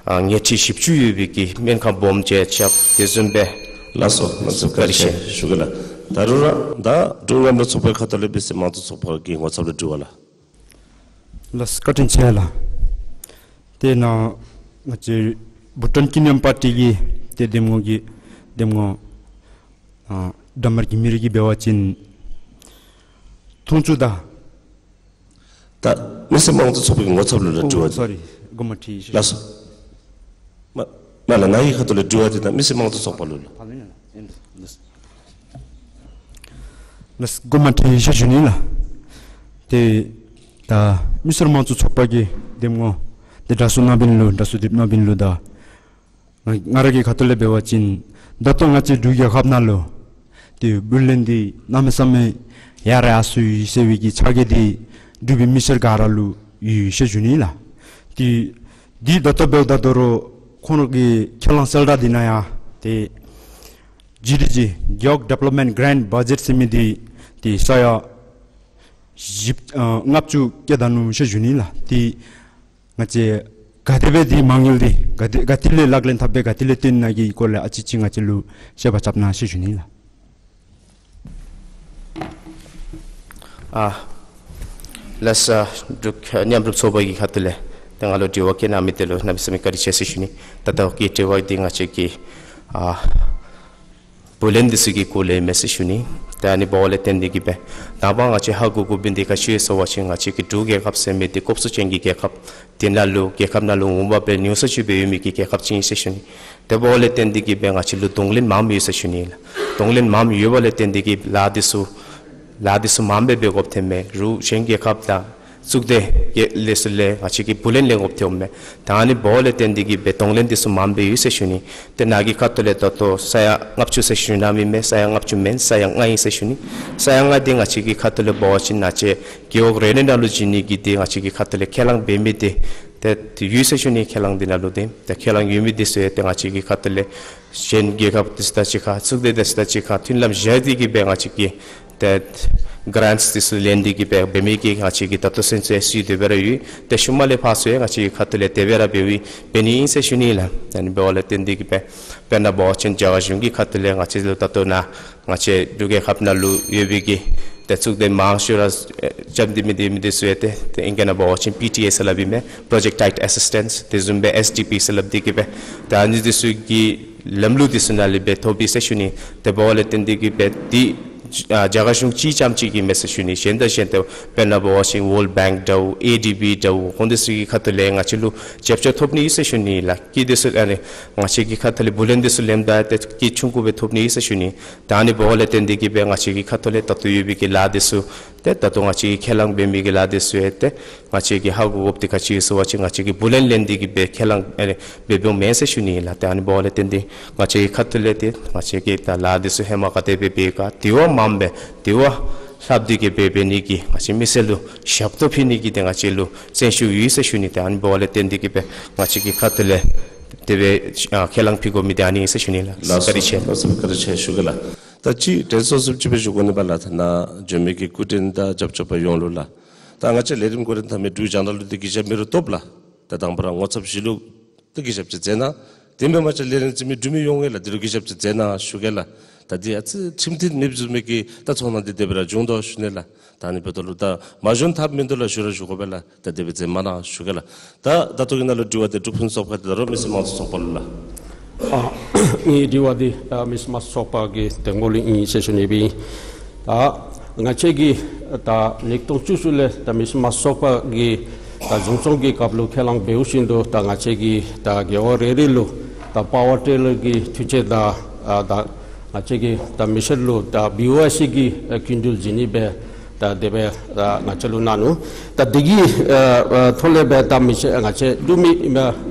ཨ་ཉལ་ཁྲི་བཞི་བཅུ་ཡོད་པའི་གི་སྨན་ཁང་སྦོམ་ཅིག་རྐྱབ། དེ་བཟུམ་སྦེ། ལགས་སོ། ལགས་སོ། བཀའ་དྲིན་ཆེ། ཞུ་གེ་ལགས། ད་རུང་ར་ད་འབྲུག་མཉམ་རུབ་ཚོགས་པའི་ཁ་ཐུག་ལས་མི་སེར་དམངས་གཙོ་ཚོགས་པ་གི་ངོ་ཚབ་ལས་དྲི་བ་ལགས། ལགས་སོ། བཀའ་དྲིན་ཆེ་ལགས། ཏེ་ནཱ་ང་བཅས་བྷུ་ཊཱན་ཀི་ཡུ་ནི་ཡཱན་པར་ཊི་གི་ཏེ་འདེམས་ངོ་གི་འདེམས་ངོ་ཨ་སྒྲ་དམར་གྱི་མི་རིགས་ཀྱིས་འབད་བ་ཅིན་མཐོང་ཚུལ་དང་། ད་མི་སེར་དམངས་གཙོ་ཚོགས་པའི་ངོ་ཚབ་ལུ་ར་དྲི་བ། ཨོ་སོ་རི། དགོངསམ་མ་ཁྲེལ་ཞུ། ལགས་སོ། མ་མ་ལགས་ནཱ་གི་ཁ་ཐུག་ལས་དྲི་བ་འདི་ད་མི་སེར་དམངས་གཙོ་ཚོགས་པ་ལུ་ལགས། ལགས་སོ། དགོངསམ་མ་ཁྲེལ་ཞུ་ཞུ་ནི་ལགས། ཏེ་ད་མི་སེར་དམངས་གཙོ་ཚོགས་པ་གི་འདེམས་ངོ་ཏེ་དྲག་ཤོས་རྣམ་པ་ལུ་དྲག་ཤོས་དེ་རྣམ་པ་ལུ་ད་ང་ང་ར་གི་ཁ་ཐུག་ལས་འབད་བ་ཅིན་ད་ལྟོ་ང་བཅས་འབྲུག་རྒྱལ་ཁབ་ནང་ལུ་ཏེ་བུ་ལོན་འདི་གནམ་མེད་ས་མེད་ཡར་ཡར་སོང་ཡི་ཟེར་བའི་གི་ཕྱག་རྒྱ་འདི་འབྲུག་པའི་མི་སེར་ག་ར་ལུ་ཡོད་ཟེར་ཞུ་ནི་ལགས། ཏེ་འདི་ད་ལྟོ་འབདཝ་ད་ད་རུང་ཁོང་ར་གི་ཁས་བླངས་གསལ་བསྒྲགས་འདི་ནང་ཡང་ཏེ་ཇི་ཌི་ཇི་རྒེད་འོག་ཌི་ཝེ་ལོབ་མེནཊ་གྲཱནཊ་བཱ་ཇེཊ་ཟེར་མི་འདི་ཏེ་ས་ཡ་བཞི་ཨ་ལྔ་བཅུ་བཀལ་ད་ནུག་ཟེར་ཞུ་ནི་ལགས། ཏེ་ང་བཅས་ག་དེ་སྦེ་འདི་མ་དངུལ་འདི་ག་དེ་ག་ཏེ་ལས་ལག་ལེན་འཐབ་སྦེ་ག་ཏེ་ལས་བཏོན་ནི་གི་སྐོར་ལས་ཨ་ཙི་ཅིག་ང་བཅས་ལུ་བཤད་པ་རྐྱབ་གནང་ཟེར་ཞུ་ནི་ལགས། ཨ་ལགས་སོ། འབྲུག་མཉམ་རུབ་ཚོགས་པ་གི་ཁ་ཐུག་ལས་ཏེ་ང་ལུ་དྲི་བ་བཀོད་གནང་མི་འདི་ལུ་གནམ་མེད་ས་མེད་བཀའ་དྲིན་ཆེ་ཟེར་ཞུ་ནི། ད་ལྟོ་གི་དྲི་བ་འདི་ང་བཅས་ཀྱི་ཨ་བུ་ལོན་འདི་ཚུ་གི་སྐོར་ལས་མས་ཟེར་ཞུ་ནི། ད་ཨ་ནི་འབདཝ་ལས་བརྟེན་ཏེ་གི་སྦེ་དང་པ་ང་བཅས་ཧ་གོ་དགོ་པའི་འདི་ག་ཅི་ཡོད་ཟེར་བ་ཅིན་ང་བཅས་ཀྱི་འབྲུག་རྒྱལ་ཁབ་ཟེར་མི་འདི་གོ་ས་ཅན་གྱི་རྒྱལ་ཁབ། དེ་ནང་ལུ་རྒྱལ་ཁབ་ནང་ལུ་འོང་འབབ་སྦེ་ཉུང་སུ་ཅིག་སྦེ་ཡོད་མི་གི་རྒྱལ་ཁབ་ཅིག་ཨིན་ཟེར་ཞུ་ནི། དེ་འབདཝ་ལས་བརྟེན་ཏེ་གི་སྦེ་ང་བཅས་ལུ་གདོང་ལེན་མངམ་ཡོད་ཟེར་ཞུ་ནི་ལགས། གདོང་ལེན་མངམ་ཡོད་པ་ལས་བརྟེན་ཏེ་གི་ལཱ་འདི་ཚུ་ལཱ་འདི་ཚུ་མངམ་སྦེ་འབད་དགོཔ་ཐོནམ་མས། རུང་གཞན་རྒྱལ་ཁབ་དང་གཙུག་སྡེ་གི་ལས་ཚུ་ལས་ང་བཅས་ཀྱིས་བུ་ལོན་ལེན་དགོཔ་ཐོནམ་མས། ད་ཨ་ནི་འབདཝ་ལས་བརྟེན་ཏེ་གི་སྦེ་གདོང་ལེན་འདི་ཚུ་མངམ་སྦེ་ཡོད་ཟེར་ཞུ་ནི། ཏེ་ནཱ་གི་ཁ་ཐུག་ལས་ད་ལྟོ་ས་ཡ་ལྔ་བཅུ་ཟེར་ཞུ་གནང་མི་མས། ས་ཡ་ལྔ་བཅུ་མེན། ས་ཡ་ལྔ་ཨིན་ཟེར་ཞུ་ནི། ས་ཡ་ལྔ་འདི་ང་བཅས་ཀྱི་ཁ་ཐུག་ལས་འབད་བ་ཅིན་ང་བཅས་རྒེད་འོག་རེ་ནི་ནང་ལུ་བྱིན་ནི་གི་འདི་ང་བཅས་ཀྱི་ཁ་ཐུག་ལས་ཁས་བླངས་འབད་མི་འདི་ཏེ་ཡོད་ཟེར་ཞུ་ནི། ཁས་བླངས་འདི་ནང་ལུ་འདི་ཏེ་ཁས་བླངས་ཡོད་མི་འདི་ཚུ་ཡང་ཏེ་ང་བཅས་ཀྱི་ཁ་ཐུག་ལས་གཞན་རྒྱལ་ཁབ་འདི་ཚུ་དང་གཅིག་ཁར་གཙུག་སྡེ་འདི་ཚུ་དང་གཅིག་ཁར་མཐུན་ལམ་བཞག་སྟེ་གི་སྦེ་ང་བཅས་ཀྱིས་ཏེ་གྲཱནཊསི་འདི་ཚུ་ལེན་ཏེ་གི་སྦེ་འབད་མི་གི་ང་བཅས་ཀྱིས་ད་ལྟོ་ཚུན་ཚོད་སྲིད་དེ་སྦེ་ར་ཡོད། ཏེ་ཤུལ་མ་ལས་ཕར་ཚུ་ཡང་ང་བཅས་ཀྱི་ཁ་ཐུག་ལས་དེ་སྦེ་ར་འབད་བའི་འབད་ནི་ཨིན་ཟེར་ཞུ་ནི་ལགས། ཨ་ནི་འབདཝ་ལས་བརྟེན་ཏེ་གི་སྦེ་དཔེར་ན་འབད་བ་ཅིན་རྒྱ་གར་གཞུང་གི་ཁ་ཐུག་ལས་ང་བཅས་ལུ་ད་ལྟོ་ནཱ་ང་བཅས་འབྲུག་རྒྱལ་ཁབ་ནང་ལུ་ཡོད་པའི་གི་ཏེ་གཙུག་སྡེ་མང་ཤོས་ར་རྐྱབ་སྟེ་མི་འདི་མི་འདི་ཚུ་ཡང་ཏེ་ཏེ་ཨིང་སྐད་ནང་འབད་བ་ཅིན་པི་ཊི་ཨེ་ཟེར་སླབ་ཨིན་མས། པྲོ་ཇེཀཊ་ཊའིཊ་ཨེ་སིསི་ཊེནསི། དེ་བཟུམ་སྦེ་ཨེསི་ཌི་པི་ཟེར་སླབ་སྟེ་གི་སྦེ་ཏེ་ཨ་ནི་འདི་ཚུ་གི་ལམ་ལུགས་འདི་ཚུ་ནང་ལས་སྦེ་ཐོབ་ཨིན་ཟེར་ཞུ་ནི། དེ་འབདཝ་ལས་བརྟེན་ཏེ་གི་སྦེ་འདི་ ཨ་རྒྱ་གར་གཞུང་གཅིག་རྐྱངམ་གཅིག་གིས་མེན་ཟེར་ཞུ་ནི། གཞན་དང་གཞན་ཏེ་དཔེར་ན་འབད་བ་ཅིན་ཝཱོལཌ་བེངཀ་འདྲཝ་ཨེ་ཌི་བི་འདྲཝ་ཁོང་དེ་ཚུ་གི་ཁ་ཐུག་ལས་ང་བཅས་ལུ་རྒྱབ་སྐྱོར་ཐོབ་ནི་ཡོད་ཟེར་ཞུ་ནི་ལགས། གི་དེ་ཚུ་ཨ་ནི་ང་བཅས་ཀྱི་ཁ་ཐུག་ལས་བུ་ལོན་དེ་ཚུ་ལེནམ་ད་ཏེ་གི་ཆུང་ཀུ་སྦེ་ཐོབ་ནི་ཡོད་ཟེར་ཞུ་ནི། ད་ཨ་ནི་འབདཝ་ལས་བརྟེན་ཏེ་གིས་སྦེ་ང་བཅས་ཀྱི་ཁ་ཐུག་ལས་ད་ལྟོ་ཡོད་པའི་གི་ལཱ་དེ་ཚུ་ཏེ་ད་ལྟོ་ང་བཅས་ཀྱིས་ཁས་བླངས་འབད་མི་གི་ལཱ་དེ་ཚུ་ཡང་ཏེ་ང་བཅས་ཀྱིས་ཧ་གོ་དགོཔ་འདི་ག་ཅི་ཡོད་ཟེར་བ་ཅིན་ང་བཅས་ཀྱིས་བུ་ལོན་ལེན་ཏེ་གིས་སྦེ་ཁས་བླངས་ཨེ་འབད་འབདཝ་མེན་ཟེར་ཞུ་ནི་ལགས། ཏེ་ཨ་ནི་འབདཝ་ལས་བརྟེན་ཏེ་ང་བཅས་ཀྱི་ཁ་ཐུག་ལས་ཏེ་ང་བཅས་ཀྱིས་ད་ལཱ་དེ་ཚུ་ཧེ་མ་ག་དེ་སྦེ་འབད་ག་དེ་བ་མངམ་སྦེ་དེ་བ་ལྷགཔ་འདི་གིས་འབད་འབད་ནི་གི་ང་བཅས་མི་སེར་ལུ་ཞབས་ཏོག་ཕུལ་ནི་གི་ཏེ་ང་བཅས་ལུ་བརྩོན་ཤུགས་ཡོད་ཟེར་ཞུ་ནི། ཏེ་ཨ་ནི་འབདཝ་ལས་བརྟེན་ཏེ་གིས་སྦེ་ང་བཅས་ཀྱི་ཁ་ཐུག་ལས་དེ་སྦེ་ཨ་ཁས་བླངས་ཕུལ་དགོ་མི་འདི་ཨ་ནི་ཨིན་ཟེར་ཞུ་ནི་ལགས། ལགས་སོ། བཀའ་དྲིན་ཆེ། ལགས་སོ། བཀའ་དྲིན་ཆེ་ཞུ་གེ་ལགས། ད་ཅི་དྲན་གསོ་སུབ་ཅིག་སྦེ་ཞུ་དགོ་ནི་པ་ལགས། ད་ནཱ་བྱོན་མི་གི་སྐུ་མགྲོན་དང་རྒྱབ་སྐྱོར་པ་ཡོངས་ལུ་ལགས། ད་ང་བཅས་ལས་རིམ་འགོ་འདྲེན་འཐབ་མི་འབྲུག་རྒྱང་བསྒྲགས་ལུ་ཏེ་གུས་ཞབས་མེད་རུང་བཏུབ་ལགས། ད་དང་པ་ར་ངོ་ཚབ་ཞུ་ལུ་ཏེ་གུས་ཞབས་ཅིག་མཛད་གནང་། དེ་མེན་པ་ཅིན་ལས་རིམ་གཟིགས་མི་འབྲུག་མི་ཡོངས་ལུ་ཏེ་ར་གུས་ཞབས་ཅིག་མཛད་གནང་ཞུ་གེ་ལགས། ད་འདི་ཨ་ཙི་ཁྲིམས་མཐུན་མེདཔ་བཟུམ་མའི་གི་ད་ཚོར་སྣང་འདི་དེ་སྦེ་ར་བྱུང་དོ་ཞུ་ནི་ལགས། ད་ཨ་ནི་འབདཝ་ད་ལུ་ད་མ་བྱོན་ཐབས་མིན་འདུག་ལགས། ཞུ་ར་ཞུ་དགོ་པས་ལགས། ད་དེ་སྦེ་མཛད་མ་གནང་ཞུ་གེ་ལགས། ད་ད་ལྟོ་གི་ནང་ལུ་དྲི་བ་འདི་འབྲུག་ཕུན་སུམ་ཚོགས་པ་དེ་ལུ་མི་སེར་དམངས་གཙོ་ཚོགས་པ་ལུ་ལགས། ཨ་ངེའི་དྲི་བ་འདི་ཨ་མི་སེར་དམངས་གཙོ་ཚོགས་པ་གི་འདེམས་ངོ་ལུ་ཨིན་ཟེར་ཞུ་ནི་སྦེ། ད་ང་བཅས་ཀྱིས་ད་ཉིས་སྟོང་བཅུ་གསུམ་ལས་ད་མི་སེར་དམངས་གཙོ་ཚོགས་པ་གིས་ད་གཞུང་སྐྱོང་གི་སྐབས་ལུ་ཁས་བླངས་འབདཝ་བཞིན་དུ་ད་ང་བཅས་ཀྱི་ད་རྒེད་འོག་རེ་རེ་ལུ་ད་པ་ཝར་ཊི་ལར་གྱི་མཐུན་རྐྱེན་དང་ཨ་ད་ང་བཅས་ཀྱི་ད་མི་སེར་ལུ་ད་བི་ཨོ་ཨའི་སི་གི་ཨ་སྐྱིན་འགྲུལ་བྱིན་ནི་སྦེ་ད་དེ་སྦེ་ད་ང་བཅས་ལུ་གནང་ནུག། ད་འདི་གི་ཨ་ཨ་ཐོག་ལས་སྦེ་ད་མི་སེར་ང་བཅས་འབྲུག་མི་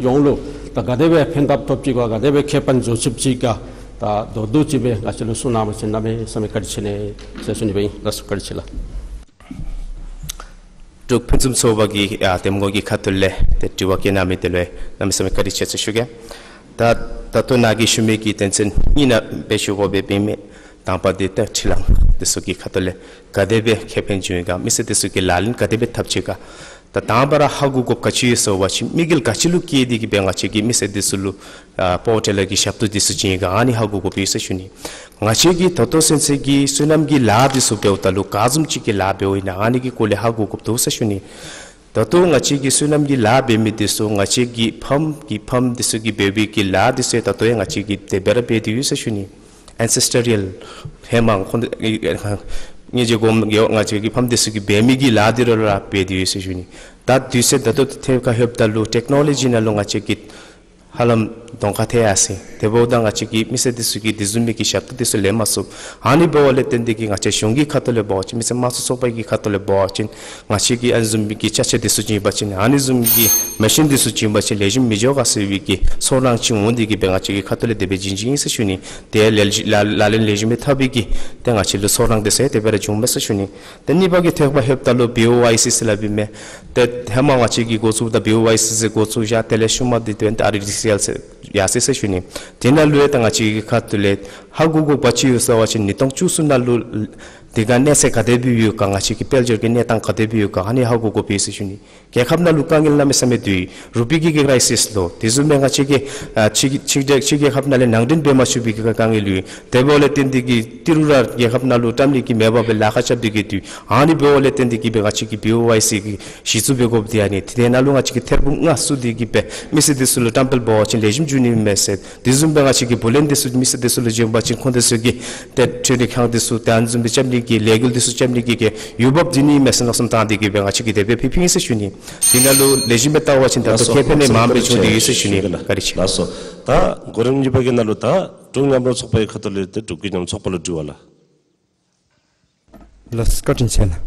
ཡོངས་ལུ་ད་ག་དེ་སྦེ་ཕན་ཐབས་ཐོབ་ཅི་ག་ག་དེ་སྦེ་ཁེ་ཕན་འབྱུང་ཚུགསཔ་ཅིག་ག་ད་མདོར་བསྡུས་ཅིག་སྦེ་ང་བཅས་ལུ་གསུང་གནང་བ་ཅིན་གནམ་མེད་ས་མེད་བཀའ་དྲིན་ཆེ་ནི་ཟེར་ཞུ་ནི་སྦེ་ཨིན། ལགས་སོ། བཀའ་དྲིན་ཆེ་ལགས། འབྲུག་ཕུན་སུམ་ཚོགས་པ་གི་ཨ་འདེམས་ངོ་གི་ཁ་ཐུག་ལས་ཏེ་དྲི་བ་བཀོད་གནང་མི་དེ་ལུ་གནམ་མེད་ས་མེད་བཀའ་དྲིན་ཆེ་ཟེར་ཞུ་གེ། ད་ད་ལྟོ་ནཱ་གིས་ཞུ་མི་གི་དོན་ཚན་གཉིས་ནང་སྦེ་ཞུ་དགོ་པས་འབད་མི། དང་པ་འདི་ཏེ་ཁྲི་ལང་འདི་ཚུ་གི་ཁ་ཐུག་ལས་ག་དེ་སྦེ་ཁེ་ཕན་བྱུང་ཡི་ག་མི་སེར་འདི་ཚུ་གིས་ལག་ལེན་ག་དེ་སྦེ་འཐབ་ཅི་ག། ད་དང་པ་ར་ཧ་གོ་དགོཔ་ག་ཅི་ཡོད་ཟེར་བ་ཅིན་དམིགས་ཡུལ་ག་ཅི་ལུ་བསྐྱེད་དེ་གིས་སྦེ་ང་བཅས་ཀྱིས་མི་སེར་འདི་ཚུ་ལུ་ཨ་པ་ཝར་ཊི་ལར་གྱི་ཞབས་ཏོག་འདི་ཚུ་བྱིན་ཡི་ག་ཨ་ནི་ཧ་གོ་དགོཔ་ཡོད་ཟེར་ཞུ་ནི། ང་བཅས་ཀྱིས་ད་ལྟོ་ཚུན་ཚོད་ཀྱི་སོ་ནམ་གྱི་ལཱ་འདི་ཚུ་འབདཝ་ད་ལུ་ག་བཟུམ་ཅིག་གི་ལཱ་འབདཝ་ཨིན་ན་ཨ་ནི་གི་སྐོར་ལས་ཧ་གོ་དགོཔ་འདུག་ཟེར་ཞུ་ནི། ད་ལྟོ་ང་བཅས་ཀྱིས་སོ་ནམ་གྱི་ལཱ་འབད་མི་འདི་ཚུ་ང་བཅས་ཀྱི་ཕམ་གྱི་ཕམ་འདི་ཚུ་གིས་འབད་བའི་གི་ལཱ་འདི་ཚུ་ད་ལྟོ་ཡང་ང་བཅས་ཀྱིས་དེ་སྦེ་ར་འབད་དེ་ཡོད་ཟེར་ཞུ་ནི། ཨེན་སེསི་ཊ་རི་ཡལ་ཧེ་མ་ཁོང་ངེ་གི་གོངམ་ང་བཅས་ཀྱི་ཕམ་འདི་ཚུ་གིས་འབད་མི་གི་ལཱ་འདི་ར་ར་འབད་དེ་ཡོད་ཟེར་ཞུ་ནི། ད་དུས་ཚོད་ད་ལྟོ་ཐད་ཁར་ལྷོདཔ་ད་ལུ་ཊེཀ་ནོ་ལོ་ཇི་ནང་ལུ་ང་བཅས་ཀྱིས་ཧ་ལམ་གདོང་ཁར་ཐལ་ཡར་སོ་ཡི། དེ་འབདཝ་ད་ང་བཅས་ཀྱིས་མི་སེར་འདི་ཚུ་གིས་དེ་བཟུམ་མའི་གི་ཞབས་ཏོག་འདི་ཚུ་ལེན་མ་ཚུགས། ཨ་ནི་འབདཝ་ལས་བརྟེན་ཏེ་གིས་ང་བཅས་གཞུང་གི་ཁ་ཐུག་ལས་འབད་བ་ཅིན་མི་སེར་དམངས་གཙོ་ཚོགས་པ་གི་ཁ་ཐུག་ལས་འབད་བ་ཅིན་ང་བཅས་ཀྱིས་ཨ་ནི་བཟུམ་མའི་གི་ཅ་ཆས་འདི་ཚུ་བྱིན་པ་ཅིན་ཨ་ནི་བཟུམ་གྱི་མེ་ཤིན་འདི་ཚུ་བྱིན་པ་ཅིན་ལེགས་ཤོམ་མི་འགྱོ་ག་ཟེར་བའི་གི་ཚོར་སྣང་ཅིག་འོང་སྟེ་གིས་སྦེ་ང་བཅས་ཀྱི་ཁ་ཐུག་ལས་དེ་སྦེ་བྱིན་བྱིན་ཡི་ཟེར་ཞུ་ནི། དེ་ལས་ལཱ་ལེན་ལེགས་ཤོམ་སྦེ་འཐབ་པའི་གི་ཏེ་ང་བཅས་ལུ་ཚོར་སྣང་འདི་ཚུ་དེ་སྦེ་ར་བྱུངམ་མས་ཟེར་ཞུ་ནི། ཏེ་གཉིས་པ་གི་ཐད་ཁར་ལྷོདཔ་ད་ལུ་བི་ཨོ་ཨའི་སི་ཟེར་སླབ་ཨིན་མས། ཏེ་ཧེ་མ་ང་བཅས་ཀྱིས་འགོ་བཙུགསཔ་ད་བི་ཨོ་ཨའི་སི་ཟེར་འགོ་བཙུགས་བཞག། དེ་ལས་ཤུལ་མ་འདི་དོན་ཏེ་ཨར་ཨི་ཌི་སི་ཨེལ་ཟེར་ཡར་སོ་ཡི་ཟེར་ཞུ་ནི། དེ་ནང་ལུ་ཡང་ད་ང་བཅས་ཀྱི་ཁ་ཐུག་ལས་ཧ་གོ་དགོཔ་ག་ཅི་ཡོད་ཟེར་བ་ཅིན་ཉིས་སྟོང་བཅུ་གསུམ་ནང་ལུ་དེ་སྒང་གནས་ཚད་ག་དེ་སྦེ་ཡོད་ག་ང་བཅས་ཀྱི་དཔལ་འབྱོར་གྱི་གནས་སྟངས་ག་དེ་སྦེ་ཡོད་ག་ཨ་ནི་ཧ་གོ་དགོཔ་ཡོད་ཟེར་ཞུ་ནི། རྒྱལ་ཁབ་ནང་ལུ་དཀའ་ངལ་གནམ་མེད་ས་མེད་འདུག། རུ་པི་གི་གི་ཀྲའི་སིས་ལུ་དེ་བཟུམ་སྦེ་ང་བཅས་ཀྱི་ཨ་ཕྱི་ཕྱི་ཕྱི་རྒྱལ་ཁབ་ནང་ལས་ནང་འདྲེན་འབད་མ་ཚུགས་པའི་གི་དཀའ་ངལ་ཡོད། དེ་འབདཝ་ལས་བརྟེན་ཏེ་གིས་ཏི་རུ་ར་རྒྱལ་ཁབ་ནང་ལུ་བཀྲམ་ནི་གི་མེད་པར་སྦེ་ལཱ་ཁག་རྐྱབ་སྟེ་གིས་འདུག། ཨ་ནི་འབདཝ་ལས་བརྟེན་ཏེ་གིས་སྦེ་ང་བཅས་ཀྱིས་བི་ཨོ་ཨའི་སི་གི་གཞི་བཙུགས་འབད་དགོཔ་འདི་ཨ་ནི་དེ་ནང་ལུ་ང་བཅས་ཀྱིས་ཐེར་འབུམ་ལྔ་བཙུགས་ཏེ་གིས་སྦེ་མི་སེར་འདི་ཚུ་ལུ་བཀྲམ་སྤེལ་འབད་བ་ཅིན་ལེགས་ཤོམ་འགྱོ་ནི་མས་ཟེར། དེ་བཟུམ་སྦེ་ང་བཅས་ཀྱིས་བུ་ལོན་འདི་ཚུ་མི་སེར་འདི་ཚུ་ལུ་བྱིན་པ་ཅིན་ཁོང་འདི་ཚུ་གིས་ཏེ་ཁྲིམས་སྒྲིག་ཁང་འདི་ཚུ་ཏེ་ཨ་ནི་བཟུམ་སྦེ་རྐྱབ་ནི་གི་ལས་འགུལ་འདི་ཚུ་རྐྱབ་ནི་གི་གི་འོས་འབབ་འདི་ནི་མས་ཟེར་མནོ་བསམ་བཏང་སྟེ་གིས་སྦེ་ང་བཅས་ཀྱིས་དེ་སྦེ་ཕུལ་ཕུལཝ་ཨིན་ཟེར་ཞུ་ནི། དེ་ནང་ལུ་ལེགས་ཤོམ་སྦེ་བལྟ་བ་ཅིན་ད་ལྟོ་ལགས་སོ། ཁེ་ཕན་ནི་མངམ་སྦེ་བྱུང་སྟེ་ཡོད་ཟེར་ཞུ་ནི། ལགས་སོ། བཀའ་དྲིན་ཆེ། ལགས་སོ། ད་གོ་རིམ་གཉིས་པ་གི་ནང་ལུ་ད་འབྲུག་མཉམ་རོགས་ཚོགས་པའི་ཁ་ཐུག་ལས་ཏེ་འབྲུག་རྒྱལ་མཉམ་ཚོགས་པ་ལུ་དྲི་བ་ལགས། ལགས་སོ། བཀའ་དྲིན་ཆེ་ལགས།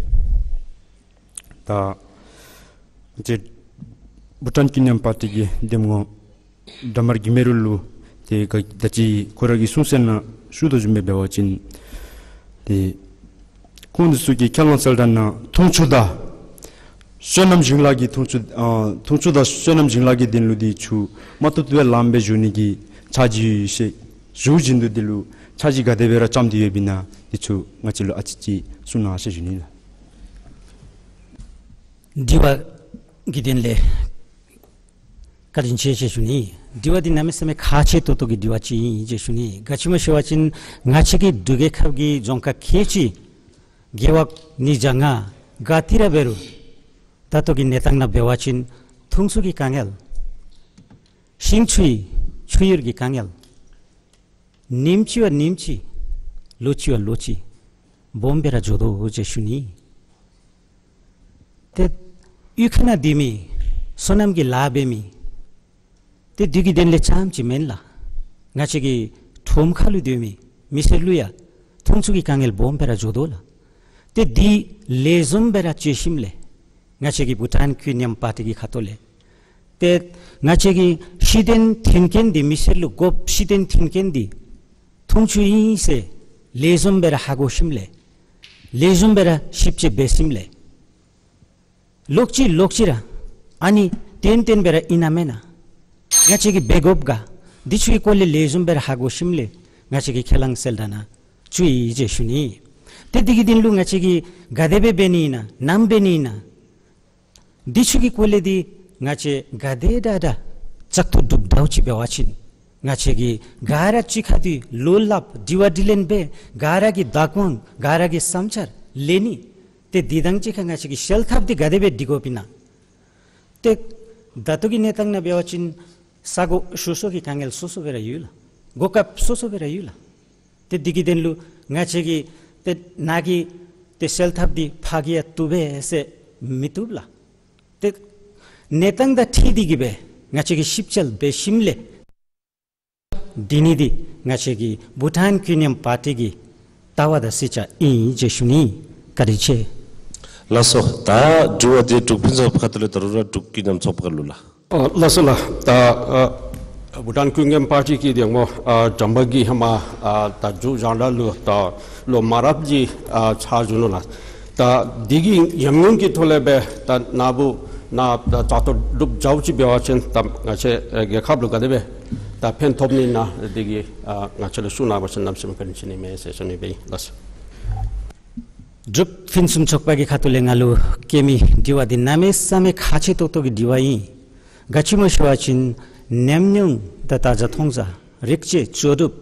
ད་ཏེ་བྷུ་ཊཱན་ཀུན་མཉམ་པར་ཊི་གི་འདེམས་ངོ་སྒྲོལ་མ་གི་མེ་རུ་ལུ་ཏེ་ག་ད་ཅི་ཁོ་ར་གི་གསུང་གསལ་ནང་ཞུ་དོ་བཟུམ་སྦེ་འབད་བ་ཅིན་ཏེ་ཁོང་འདི་ཚུ་གིས་ཁས་བླངས་གསལ་བསྒྲགས་ནང་འཐུང་ཆུ་དང་སོ་ནམ་ཞིང་ལཱ་གི་འཐུང་ཆུ་ཨ་འཐུང་ཆུ་དང་སོ་ནམ་ཞིང་ལཱ་གི་དོན་ལུ་འདི་ཆུ་མ་ཐུབ་ཐུབ་སྦེ་ལངམ་སྦེ་བཞུགས་ནི་གི་འཆར་གཞི་ཡོད་ཟེར་ཞུ་བཞིན་དུ་འདི་ལུ་འཆར་གཞི་ག་དེ་སྦེ་ར་བརྩམས་ཏེ་ཡོདཔ་ཨིན་ན་འདི་ཚུ་ང་བཅས་ལུ་ཨ་ཙི་ཅིག་གསུང་གནང་ཟེར་ཞུ་ནི་ལགས། དྲི་བ་གི་དོན་ལས་བཀའ་དྲིན་ཆེ་ཟེར་ཞུ་ནི། དྲི་བ་འདི་གནམ་མེད་ས་མེད་ཁག་ཆེ་ཏོག་ཏོ་གི་དྲི་བ་ཅིག་ཨིན་ཟེར་ཞུ་ནི། ག་ཅི་སྨོ་ཟེར་བ་ཅིན་ང་བཅས་ཀྱི་འབྲུག་རྒྱལ་ཁབ་ཀྱི་རྫོང་ཁག་ཁལ་གཅིག་རྒེད་འོག་ཉིས་བརྒྱ་ལྔ་ག་ཏེ་ར་འབད་རུང་ད་ལྟོ་གི་གནས་སྟངས་ནང་འབད་བ་ཅིན་འཐུང་ཆུ་གི་དཀའ་ངལ། ཤིང་ཆུའི་ཆུ་གཡུར་གྱི་དཀའ་ངལ། ཉིནམ་གཅིག་བ་ཉིནམ་གཅིག། ལོ་གཅིག་བ་ལོ་གཅིག། སྦོམ་སྦེ་ར་འགྱོ་དོ་ཟེར་ཞུ་ནི། ཏེ་གཡུས་ཁ་ནང་སྡོད་མི་སོ་ནམ་གྱི་ལཱ་འབད་མི་ཏེ་དེ་གི་དོན་ལས་རྐྱངམ་ཅིག་མེན་ལགས། ང་བཅས་ཀྱི་ཁྲོམ་ཁ་ལུ་སྡོད་མི་མི་སེར་ལུ་ཡང་འཐུང་ཆུ་གི་དཀའ་ངལ་སྦོམ་སྦེ་ར་འགྱོ་དོ་ལགས། ཏེ་དེ་ལེགས་ཤོམ་སྦེ་ར་བཅོས་ཞིནམ་ལས་ང་བཅས་ཀྱི་བྷུ་ཊཱན་ཀུན་མཉམ་པར་ཊི་གི་ཁ་ཐུག་ལས་ཏེ་ང་བཅས་ཀྱི་ཤི་དོན་ཐོན་རྐྱེན་འདི་མི་སེར་ལུ་དགོཔ་ཤི་དོན་ཐོན་རྐྱེན་འདི་འཐུང་ཆུ་ཨིན་ཟེར་ལེགས་ཤོམ་སྦེ་ར་ཧ་གོ་ཞིནམ་ལས་ལེགས་ཤོམ་སྦེ་ར་ཞིབ་དཔྱད་འབད་ཞིནམ་ལས་ལོག་ཅི་ལོག་ཅི་ར་ཨ་ནི་ཏན་ཏན་སྦེ་ར་ཨིན་ན་མེན་ན་ང་བཅས་ཀྱིས་འབད་དགོཔ་ག་འདི་ཚུ་གི་སྐོར་ལས་ལེགས་ཤོམ་སྦེ་ར་ཧ་གོ་ཞིནམ་ལས་ང་བཅས་ཀྱིས་ཁས་བླངས་གསལ་བསྒྲགས་ནང་བཅུག་ཡི་ཟེར་ཞུ་ནི། ཏེ་དེ་གི་དོན་ལུ་ང་བཅས་ཀྱིས་ག་དེ་སྦེ་འབད་ནི་ཨིན་ན་ནམ་འབད་ནི་ཨིན་ན་འདི་ཚུ་གི་སྐོར་ལས་འདི་ང་བཅས་ག་དེ་དྲག་དྲག་བཙག་འཐུ་གྲུབ་དོ་ཅིག་འབད་བ་ཅིན་ང་བཅས་ཀྱིས་ག་ར་གཅིག་ཁར་འདི་ལོ་སླབ་དྲི་བ་དྲིས་ལན་འབད་ག་ར་གི་བདག་དབང་ག་ར་གི་བསམ་འཆར་ལེན་ནི། ཏེ་འདི་དང་གཅིག་ཁར་ང་བཅས་ཀྱི་སེལ་ཐབས་འདི་ག་དེ་སྦེ་སྒྲིག་དགོཔ་ཨིན་ན། ཏེ་ད་ལྟོ་གི་གནས་སྟངས་ནང་འབད་བ་ཅིན་ས་གོ་སོ་སོ་གི་དཀའ་ངལ་སོ་སོ་སྦེ་ར་ཡོད་ལགས། གོ་སྐབས་སོ་སོ་སྦེ་ར་ཡོད་ལགས། ཏེ་འདི་གི་དོན་ལུ་ང་བཅས་ཀྱིས་ཏེ་ནཱ་གི་ཏེ་སེལ་ཐབས་འདི་ཕར་གྱི་ཡང་བཏུབ་པས་ཟེར་མི་བཏུབ་ལགས། ཏེ་གནས་སྟངས་དང་འཁྲིལ་ཏེ་གིས་སྦེ་ང་བཅས་ཀྱིས་ཞིབ་དཔྱད་འབད་ཞིནམ་ལས་འདི་ནི་འདི་ང་བཅས་ཀྱི་བྷུ་ཊཱན་ཀུན་མཉམ་པར་ཊི་གི་ལྟ་བ་དང་སྲིད་བྱ་ཨིན་ཟེར་ཞུ་ནི། བཀའ་དྲིན་ཆེ། ལགས་སོ། ད་དྲི་བ་འདི་འབྲུག་ཕུན་སུམ་ཁ་ཐུག་ལས་ད་རུང་ར་འབྲུག་ཀུན་མཉམ་ཚོགས་པ་ཁ་ལུ་ལགས། ཨ་ལགས་སོ་ལགས། ད་ཨ་བྷུ་ཊཱན་ཀུན་མཉམ་པར་ཊི་གི་འདི་སྨོ་ཨ་དྲམ་པ་གིས་ཧེ་མ་ཨ་ད་འབྲུག་རྒྱང་བསྒྲགས་ལུ་ད་ལོ་མ་རབས་ཅིག་ཨ་ཕྱག་ཞུ་ནུག་ལགས། ད་འདི་གི་ཉམས་མྱོང་གི་ཐོག་ལས་སྦེ་ད་ནཱ་བུ་ནཱ་ད་བཙག་འཐུ་གྲུབ་འགྱོཝ་ཅིག་འབད་བ་ཅིན་ད་ང་བཅས་ཨ་རྒྱལ་ཁབ་ལུ་ག་དེ་སྦེ་ད་ཕན་ཐོགས་ནི་ཨིན་ན་འདི་གི་ཨ་ང་བཅས་ལུ་ཞུ་གནང་བ་ཅིན་གནམ་མེད་ས་མེད་བཀའ་དྲིན་ཆེ་ནི་མས་ཟེར་ཞུ་ནི་སྦེ་ཨིན་ལགས་སོ། འབྲུག་ཕུན་སུམ་ཚོགས་པ་གི་ཁ་ཐུག་ལས་ང་ལུ་བཀོད་མི་དྲི་བ་འདི་གནམ་མེད་ས་མེད་ཁག་ཆེ་ཏོག་ཏོ་གི་དྲི་བ་ཨིན། ག་ཅི་སྨོ་ཞུ་བ་ཅིན་ཉམས་མྱོང་དང་ད་ཆ་མཐོང་ས་རིག་དཔྱད་ལྕོགས་གྲུབ་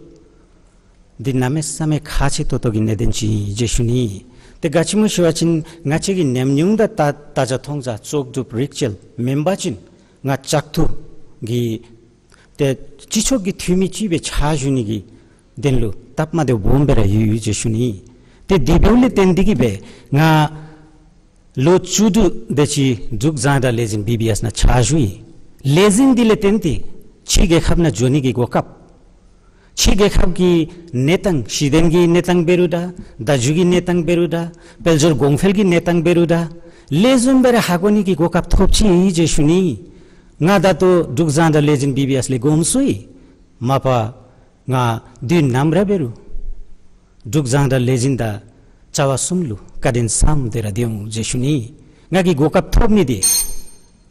འདི་གནམ་མེད་ས་མེད་ཁག་ཆེ་ཏོག་ཏོ་གི་གནད་དོན་ཅིག་ཨིན་ཟེར་ཞུ་ནི། ཏེ་ག་ཅི་སྨོ་ཞུ་བ་ཅིན་ང་བཅས་ཀྱི་ཉམས་མྱོང་དང་ད་ད་ཆ་མཐོང་ས་ལྕོགས་གྲུབ་རིག་དཔྱད་མེན་པ་ཅིན་ང་བཙག་འཐུ་གི་ཏེ་སྤྱི་ཚོགས་ཀྱི་འཐུས་མི་ཅིག་སྦེ་ཕྱག་ཞུ་ནི་གི་དོན་ལུ་སྟབས་མ་བདེཝ་སྦོམ་སྦེ་ར་ཡོད་ཡོད་ཟེར་ཞུ་ནི། ཏེ་དེ་འབདཝ་ལས་བརྟེན་ཏེ་གིས་སྦེ་ང་ལོ་བཅུ་དྲུག་དེ་ཅིག་འབྲུག་རྒྱང་བསྒྲགས་ལས་འཛིན་བི་བི་ཨེསི་ནང་ཕྱག་ཞུ་ཡི། ལས་འཛིན་འདི་ལས་བརྟེན་ཏེ་ཕྱི་རྒྱལ་ཁབ་ནང་འགྱོ་ནི་གི་གོ་སྐབས་ཕྱི་རྒྱལ་ཁབ་ཀྱི་གནས་སྟངས་ཤེས་ལྡན་གྱི་གནས་སྟངས་འབད་རུང་འདྲ་བརྡ་བརྒྱུད་ཀྱི་གནས་སྟངས་འབད་རུང་འདྲ་དཔལ་འབྱོར་གོང་འཕེལ་གྱི་གནས་སྟངས་འབད་རུང་འདྲ་ལེགས་ཤོམ་སྦེ་ར་ཧ་གོ་ནི་གི་གོ་སྐབས་ཐོབ་ཅི་ཟེར་ཞུ་ནི། ང་ད་ལྟོ་འབྲུག་རྒྱང་བསྒྲགས་ལས་འཛིན་བི་བི་ཨེསི་ལས་དགོངསམ་སུ་ཡི། མ་པ་ང་དུས་ནམ་ར་འབད་རུང་འབྲུག་རྒྱང་བསྒྲགས་ལས་འཛིན་དང་བྱ་བ་གསུམ་ལུ་བཀའ་དྲིན་བསམ་སྟེ་ར་སྡོད་འོང་ཟེར་ཞུ་ནི། ང་གིས་གོ་སྐབས་ཐོབ་མི་འདི་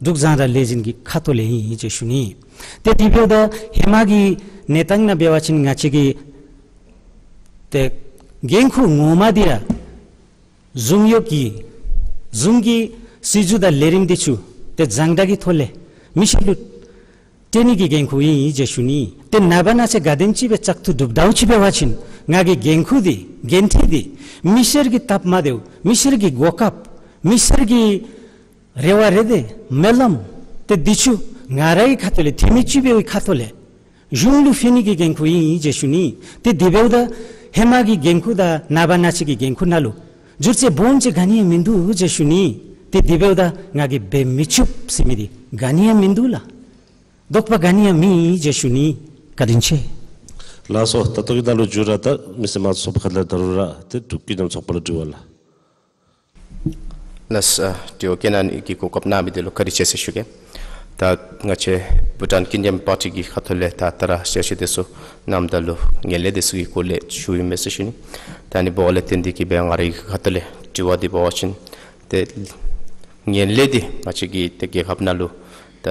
འབྲུག་རྒྱང་བསྒྲགས་ལས་འཛིན་གྱི་ཁ་ཐུག་ལས་ཨིན་ཟེར་ཞུ་ནི། ཏེ་དེ་འབདཝ་ད་ཧེ་མ་གི་གནས་སྟངས་ནང་འབད་བ་ཅིན་ང་བཅས་ཀྱི་ཏེ་འགན་ཁུར་ངོ་མ་འདི་ར་གཞུང་གཡོག་གི་གཞུང་གི་སྲིད་བྱུས་དང་ལས་རིམ་འདི་ཚུ་ཏེ་རྒྱང་བསྒྲགས་ཀྱི་ཐོག་ལས་མི་སེར་ལུ་སྤྲོད་ནི་གི་འགན་ཁུར་ཨིན་ཟེར་ཞུ་ནི། ཏེ་ནངས་པ་གནངས་ཚེ་ག་དེམ་ཅིག་སྦེ་བཙག་འཐུ་གྲུབ་དོ་ཅིག་འབད་བ་ཅིན་ང་གི་འགན་ཁུར་འདི་འགན་འཁྲི་འདི་མི་སེར་གྱི་སྟབས་མ་བདེཝ་མི་སེར་གྱི་གོ་སྐབས་མི་སེར་གྱི་རེ་བ་རེ་འདོད་སྨོན་ལམ་ཏེ་འདི་ཚུ་ང་རའི་ཁ་ཐུག་ལས་འཐུས་མི་ཅིག་སྦེ་ཁ་ཐུག་ལས་གཞུང་ལུ་ཕན་ནི་གི་འགན་ཁུར་ཨིན་ཟེར་ཞུ་ནི། ཏེ་དེ་འབདཝ་ད་ཧེ་མ་གི་འགན་ཁུར་དང་ནངས་པ་གནངས་ཚེ་གི་འགན་ཁུར་ནང་ལུ་འགྱུར་བཅོས་སྦོམ་ཅིག་ག་ནི་ཡང་མིན་འདུག་ཟེར་ཞུ་ནི། ཏེ་དེ་འབདཝ་ད་ང་གིས་འབད་མི་ཚུགས་ཟེར་མི་འདི་ག་ནི་ཡང་མིན་འདུག་ལགས། དོགས་པ་ག་ནི་ཡང་མེད་ཟེར་ཞུ་ནི། བཀའ་དྲིན་ཆེ། ལགས་སོ། ད་ལྟོ་གི་ནང་ལུ་མཇུག་ར་ད་མི་སེར་དམངས་གཙོ་ཚོགས་པ་ཁ་ཐུག་ལས་ད་རུང་ར་ཏེ་འབྲུག་ཀུན་མཉམ་ཚོགས་པ་ལུ་དྲི་བ་ལགས། ལགས་སོ། དྲི་བ་བཀོད་གནང་མི་འདི་ལུ་བཀའ་དྲིན་ཆེ་ཟེར་ཞུ་གེ། ད་ང་བཅས་བྷུ་ཊཱན་ཀུན་མཉམ་པར་ཊི་གི་ཁ་ཐུག་ལས་ད་ད་ར་བཤད་བཤད་དེ་ཚུ་གནངམ་ད་ལུ་ངན་ལྷད་དེ་ཚུ་གི་སྐོར་ལས་ཞུ་ཡི་མས་ཟེར་ཞུ་ནི། ད་ནི་འབདཝ་ལས་བརྟེན་ཏེ་གིས་སྦེ་ང་རའི་ཁ་ཐུག་ལས་དྲི་བ་འདི་འབད་བ་ཅིན་ཏེ་ངན་ལྷད་འདི་ང་བཅས་ཀྱི་ཏེ་རྒྱལ་ཁབ་ནང་ལུ་ད་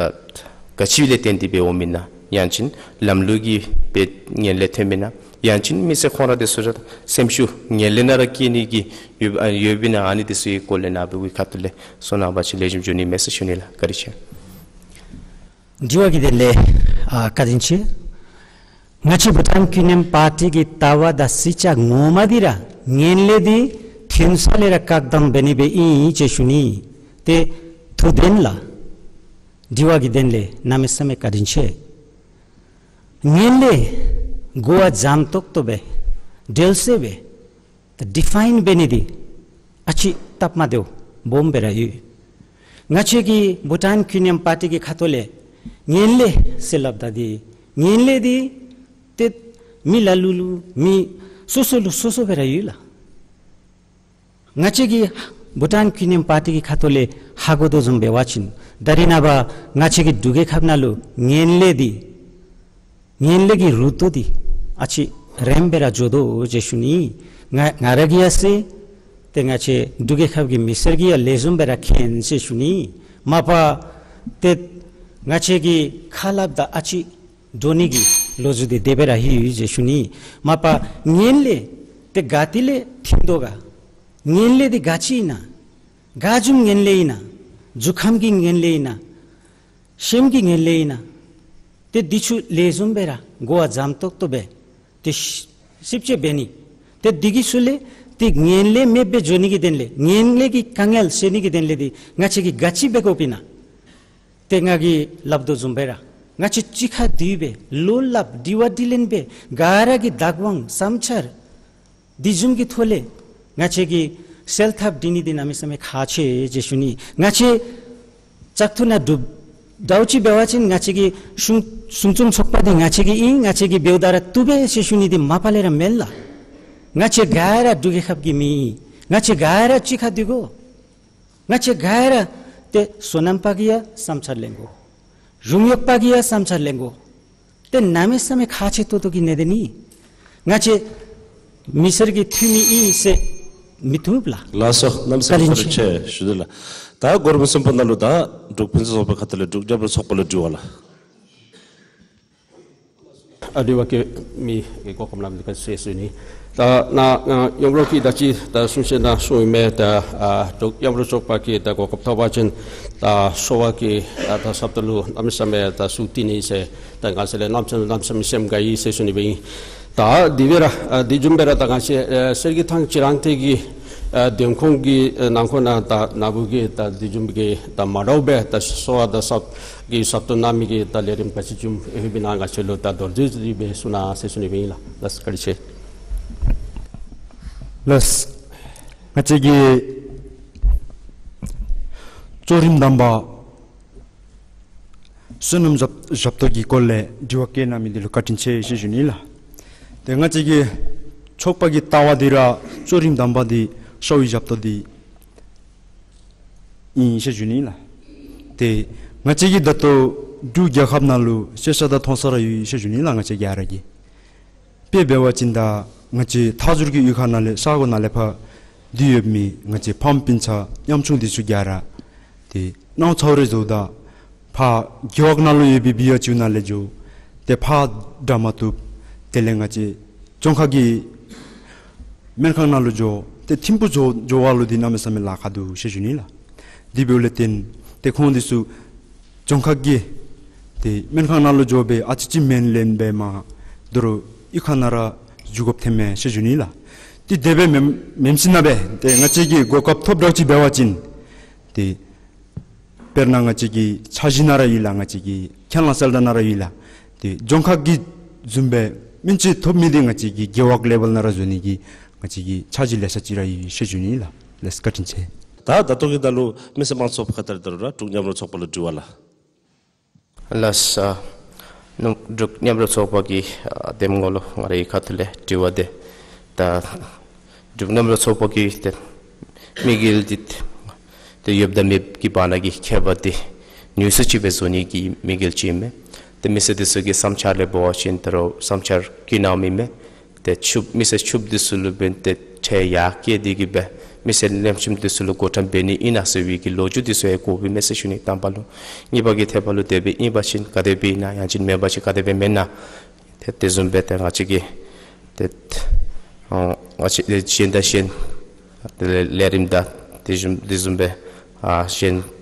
ག་ཅི་ལས་བརྟེན་ཏེ་སྦེ་འོངམ་ཨིན་ན་ཡང་ཅིན་ལམ་ལུགས་ཀྱིས་སྦེ་ངན་ལྷད་ཐོནམ་ཨིན་ན་ཡང་ཅིན་མི་སེར་ཁོང་ར་དེ་ཚུ་ར་སེམས་ཤུགས་ངན་ལྷད་ནང་ར་སྐྱེ་ནི་གི་ཡོད་ཡོདཔ་ཨིན་ན་ཨ་ནི་དེ་ཚུ་གི་སྐོར་ལས་ནཱ་བུ་གི་ཁ་ཐུག་ལས་གསུང་གནང་བ་ཅིན་ལེགས་ཤོམ་འགྱོ་ནི་མས་ཟེར་ཞུ་ནི་ལགས། བཀའ་དྲིན་ཆེ། དྲི་བ་གི་དོན་ལས་ཨ་བཀའ་དྲིན་ཆེ། ང་བཅས་བྷུ་ཊཱན་ཀུན་མཉམ་པར་ཊི་གི་ལྟ་བ་དང་སྲིད་བྱ་ངོ་མ་འདི་ར་ངན་ལྷད་འདི་ཐོན་ས་ལས་ར་བཀག་སྡོམ་འབད་ནི་སྦེ་ཨིན་ཟེར་ཞུ་ནི། ཏེ་ཐུགས་བདེན་ལགས། དྲི་བ་གི་དོན་ལས་གནམ་མེད་ས་མེད་བཀའ་དྲིན་ཆེ། ངན་ལྷད་གོ་བ་འཇམ་ཏོག་ཏོ་སྦེ་འགྲེལ་བཤད་སྦེ་ ད་ཌི་ཕའིན་འབད་ནི་འདི་ཨ་ཙི་སྟབས་མ་བདེཝ་སྦོམ་སྦེ་ར་ཡོད། ང་བཅས་ཀྱི་བྷུ་ཊཱན་ཀུན་མཉམ་པར་ཊི་གི་ཁ་ཐུག་ལས་ངན་ལྷད་ཟེར་སླབ་ད་འདི་ངན་ལྷད་འདི་ཏེ་མི་ལ་ལུ་ལུ་མི་སོ་སོ་ལུ་སོ་སོ་སྦེ་ར་ཡོད་ལགས། ང་བཅས་ཀྱི་བྷུ་ཊཱན་ཀུན་མཉམ་པར་ཊི་གི་ཁ་ཐུག་ལས་ཧ་གོ་དོ་བཟུམ་འབད་བ་ཅིན་ད་རེས་ནངས་པ་ང་བཅས་ཀྱི་འབྲུག་རྒྱལ་ཁབ་ནང་ལུ་ངན་ལྷད་འདི་ངན་ལྷད་ཀྱི་རུ་ཏོ་འདི་ཨ་ཙི་རིངམ་སྦེ་ར་འགྱོ་དོ་ཟེར་ཞུ་ནི། ང་ང་ར་གིས་ཡང་ཟེར། ཏེ་ང་བཅས་འབྲུག་རྒྱལ་ཁབ་ཀྱི་མི་སེར་གྱིས་ཡང་ལེགས་ཤོམ་སྦེ་ར་མཁྱེན་ཟེར་ཞུ་ནི། མ་པ་ཏེ་ང་བཅས་ཀྱི་ཁ་སླབ་ད་ཨ་ཙི་འགྱོ་ནི་གི་ལོ་རྒྱུས་འདི་དེ་སྦེ་ར་ལྷོད་ཡི་ཟེར་ཞུ་ནི། མ་པ་ངན་ལྷད་འདི་ག་ཏེ་ལས་ཐོན་དོ་ག། ངན་ལྷད་འདི་ག་ཅི་ཨིན་ན། ག་བཟུམ་ངན་ལྷད་ཨིན་ན། གཟུགས་ཁམས་ཀྱི་ངན་ལྷད་ཨིན་ན། སེམས་ཀྱི་ངན་ལྷད་ཨིན་ན། ཏེ་འདི་ཚུ་ལེགས་ཤོམ་སྦེ་ར་གོ་བ་འཇམ་ཏོག་ཏོ་སྦེ་ཏེ་ཤི་ཞིབ་དཔྱད་འབད་ནི། ཏེ་འདི་གི་ཚུ་ལས་ཏེ་ངན་ལྷད་མེདཔ་སྦེ་འགྱོ་ནི་གི་དོན་ལས་ངན་ལྷད་ཀྱི་དཀའ་ངལ་སེལ་ནི་གི་དོན་ལས་འདི་ང་བཅས་ཀྱིས་ག་ཅི་འབད་དགོཔ་ཨིན་ན། ཏེ་ང་གིས་སླབ་དོ་བཟུམ་སྦེ་ར་ང་བཅས་གཅིག་ཁར་འདུས་སྦེ་བློ་སླབ་དྲི་བ་དྲིས་ལན་འབད་ག་ར་གི་བདག་དབང་བསམ་འཆར་འདི་བཟུམ་གྱི་ཐོག་ལས་ང་བཅས་ཀྱིས་སེལ་ཐབས་འབད་ནི་འདི་གནམ་མེད་ས་མེད་ཁག་ཆེ་ཟེར་ཞུ་ནི། ང་བཅས་བཙག་འཐུ་ནང་འདུ་འདྲཝ་ཅིག་འབད་བ་ཅིན་ང་བཅས་ཀྱི་གསུང་གསུང་རྩོམ་ཚོགས་པ་འདི་ང་བཅས་ཀྱི་ཨིན། ང་བཅས་ཀྱིས་འབདཝ་ད་ར་བཏུབ་པས་ཟེར་ཞུ་ནི་འདི་མ་པ་ལས་ར་མེན་ལགས། ང་བཅས་ག་ར་འབྲུག་རྒྱལ་ཁབ་ཀྱི་མི་ཨིན། ང་བཅས་ག་ར་གཅིག་ཁར་འདུ་དགོ། ང་བཅས་ག་ར་ཏེ་སོ་ནམ་པ་གིས་ཡང་བསམ་འཆར་ལེན་དགོ། རོགས་དངུལ་པ་གིས་ཡང་བསམ་འཆར་ལེན་དགོ། ཏེ་གནམ་མེད་ས་མེད་ཁག་ཆེ་ཏོག་ཏོ་གི་གནད་དོན་ཨིན། ང་བཅས་མི་སེར་གྱི་འཐུས་མི་ཨིན་ཟེར་མི་བཏུབ་ལགས། ལགས་སོ། གནམ་མེད་ས་མེད་བཀའ་དྲིན་ཆེ་ཞུ་དོ་ལགས། ད་གོ་རིམ་གསུམ་པ་ནང་ལུ་ད་འབྲུག་ཕུན་སུམ་ཚོགས་པའི་ཁ་ཐུག་ལས་འབྲུག་མཉམ་རུབ་ཚོགས་པ་ལུ་དྲི་བ་ལགས། ཨ་དྲི་བ་བཀོད་མི་གི་གོ་སྐབས་གནང་མི་འདི་ག་ཟེར་ཞུ་ནི། ད་ནཱ་ནཱ་མཉམ་རུབ་ཀྱིས་ད་ཅི་ད་གསུང་བཤད་ནང་གསུངས་མི་ད་ཨ་འབྲུག་མཉམ་རུབ་ཚོགས་པ་གིས་ད་གོ་སྐབས་ཐོབ་པ་ཅིན་ད་གསོ་བ་གི་ཨ་ད་ཟབ་ཏོག་ལུ་གནམ་མེད་ས་མེད་ད་ཤུགས་བཏོན་ནི་ཟེར་ད་ང་བཅས་ལས་གནམ་མེད་ས་མེད་གནམ་མེད་ས་མེད་སེམས་དགའ་ཡི་ཟེར་ཞུ་ནི་སྦེ་ཨིན། ད་དེ་སྦེ་ར་ཨ་དེ་བཟུམ་སྦེ་ར་ད་ང་བཅས་ཨ་གསེར་གྱི་ཐང་ཅི་རང་ཏེ་གི་ཨ་བདེན་ཁུངས་ཀྱི་ཨ་ནང་འཁོད་ནང་ད་ནཱ་བུ་གི་ད་དེ་བཟུམ་གྱི་ད་མ་འདྲཝ་སྦེ་ད་གསོ་བ་ད་ཟབ་གི་ཟབ་ཏོག་གནང་མི་གི་ད་ལས་རིམ་ག་ཅི་བཟུམ་ཡོདཔ་ཨིན་ན་ང་བཅས་ལུ་ད་མདོར་བསྡུས་ཅིག་སྦེ་གསུང་གནང་ཟེར་ཞུ་ནི་སྦེ་ཨིན་ལགས། ལགས་སོ། བཀའ་དྲིན་ཆེ། ལགས། ང་བཅས་ཀྱི་གཙོ་རིམ་དམ་པ་སོ་ནམ་ཞབས་ཞབས་ཏོག་གི་སྐོར་ལས་དྲི་བ་བཀོད་གནང་མི་འདི་ལུ་བཀའ་དྲིན་ཆེ་ཟེར་ཞུ་ནི་ལགས། ཏེ་ང་བཅས་ཀྱི་ཚོགས་པ་གི་ལྟ་བ་འདི་ར་གཙོ་རིམ་དམ་པ་འདི་ཤ་བའི་ཞབས་ཏོག་འདི་ཨིན་ཟེར་ཞུ་ནི་ལགས། ཏེ་ང་བཅས་ཀྱི་ད་ལྟོ་འབྲུག་རྒྱལ་ཁབ་ནང་ལུ་ཤེས་བྱ་དང་མཐོང་ས་ར་ཡོད་ཟེར་ཞུ་ནི་ལགས། ང་བཅས་ག་ར་གིས་དཔེ་འབད་བ་ཅིན་ད་ང་བཅས་མཐའ་ཟུར་གྱི་གཡུས་ཁ་ནང་ལས་ས་གོ་ནང་ལས་ཕར་འདི་ཡོད་མི་ང་བཅས་ཕམ་སྤུན་ཆ་ཉམ་ཆུང་འདི་ཚུ་ག་ར་ཏེ་ནང་ཚ་བོ་རེ་བཟོ་ད་ཕར་རྒེད་འོག་ནང་ལུ་ཡོད་པའི་བི་ཡ་ཅིའུ་ནང་ལས་འགྱོ། ཏེ་ཕར་འདྲ་མ་བཏུབ། དེ་ལས་ང་བཅས་རྫོང་ཁག་གི་སྨན་ཁང་ནང་ལུ་འགྱོ། ཏེ་ཐིམ་ཕུག་འགྱོ་འགྱོ་བ་ལུ་འདི་གནམ་མེད་ས་མེད་ལཱ་ཁག་འདུག་ཟེར་ཞུ་ནི་ལགས། དེ་འབདཝ་ལས་བརྟེན་ཏེ་ཁོང་འདི་ཚུ་རྫོང་ཁག་གི་ཏེ་སྨན་ཁང་ནང་ལུ་འགྱོ་སྦེ་ཨ་ཙི་ཅིག་སྨན་ལེན་སྦེ་མར་དོ་རུང་གཡུས་ཁ་ནང་ར་འགྱོ་དགོཔ་ཐོནམ་མས་ཟེར་ཞུ་ནི་ལགས། ཏེ་དེ་སྦེ་མེན་མེནམ་ཅིག་ནང་སྦེ་ཏེ་ང་བཅས་ཀྱིས་གོ་སྐབས་ཐོབ་དོ་ཅིག་འབད་བ་ཅིན་ཏེ་དཔེར་ན་ང་བཅས་ཀྱི་འཆར་གཞི་ནང་ར་ཡོད་ལགས། ང་བཅས་ཀྱི་ཁས་བླངས་གསལ་བསྒྲགས་ནང་ར་ཡོད་ལགས། ཏེ་རྫོང་ཁག་གི་བཟུམ་སྦེ་སྨན་བཅོས་ཐོབ་མི་འདི་ང་བཅས་ཀྱི་རྒེད་འོག་ལེ་བཱལ་ནང་ར་བཟོ་ནི་གི་ང་བཅས་ཀྱི་འཆར་གཞི་ལེ་ཤ་ཅིག་ར་ཡོད་ཟེར་ཞུ་ནི་ལགས། ལགས་སོ། བཀའ་དྲིན་ཆེ། ད་ད་ལྟོ་གི་ད་ལུ་མི་སེར་དམངས་གཙོའི་ཁ་ཐུག་ལས་ད་རུང་ར་འབྲུག་མཉམ་རུབ་ཚོགས་པ་ལུ་དྲི་བ་ལགས། ལགས་སོ། ནུབ་འབྲུག་མཉམ་རུབ་ཚོགས་པ་གི་ཨ་གདམ་ངོ་ལུ་ང་རའི་ཁ་ཐུག་ལས་དྲི་བ་འདི་ད་འབྲུག་མཉམ་རུབ་ཚོགས་པ་གི་ཏེ་དམིགས་ཡུལ་འདི་ཏེ་ཡོདཔ་དང་མེདཔ་གི་བར་ན་གི་ཁྱད་པར་འདི་ནུས་སུ་ཅིག་སྦེ་བཟོ་ནི་གི་དམིགས་ཡུལ་ཅིག་ཨིན་མས། ཏེ་མི་སེར་འདི་ཚུ་གི་བསམ་འཆར་ལས་འབད་བ་ཅིན་ད་རུང་བསམ་འཆར་བཀོད་གནང་མི་ཨིན་མས། ཏེ་ཕྱུགཔོ་མི་སེར་ཕྱུགཔོ་འདི་ཚུ་ལུ་འབདན་ཏེ་ཁྲལ་ཡར་བཀལ་ཏེ་གི་སྦེ་མི་སེར་ལེགས་ཤོམ་འདི་ཚུ་ལུ་བགོ་བཀྲམ་འབད་ནི་ཨིན་ན་ཟེར་བའི་གི་ལོ་རྒྱུས་འདི་ཚུ་ཡང་གོཝ་ཨིན་མས་ཟེར་ཞུ་ནི་དང་པ་ལུ། གཉིས་པ་གི་ཐད་པ་ལུ་དེ་སྦེ་ཨིན་པ་ཅིན་ག་དེ་སྦེ་ཨིན་ན་ཡང་ཅིན་མེན་པ་ཅིན་ག་དེ་སྦེ་མེན་ན། ཏེ་དེ་བཟུམ་སྦེ་ཏེ་ང་བཅས་ཀྱི་ཏེ་ཨ་ང་བཅས་ཏེ་གཞན་དང་གཞན་ཏེ་ལས་རིམ་དང་དེ་བཟུམ་དེ་བཟུམ་སྦེ་ཨ་གཞན་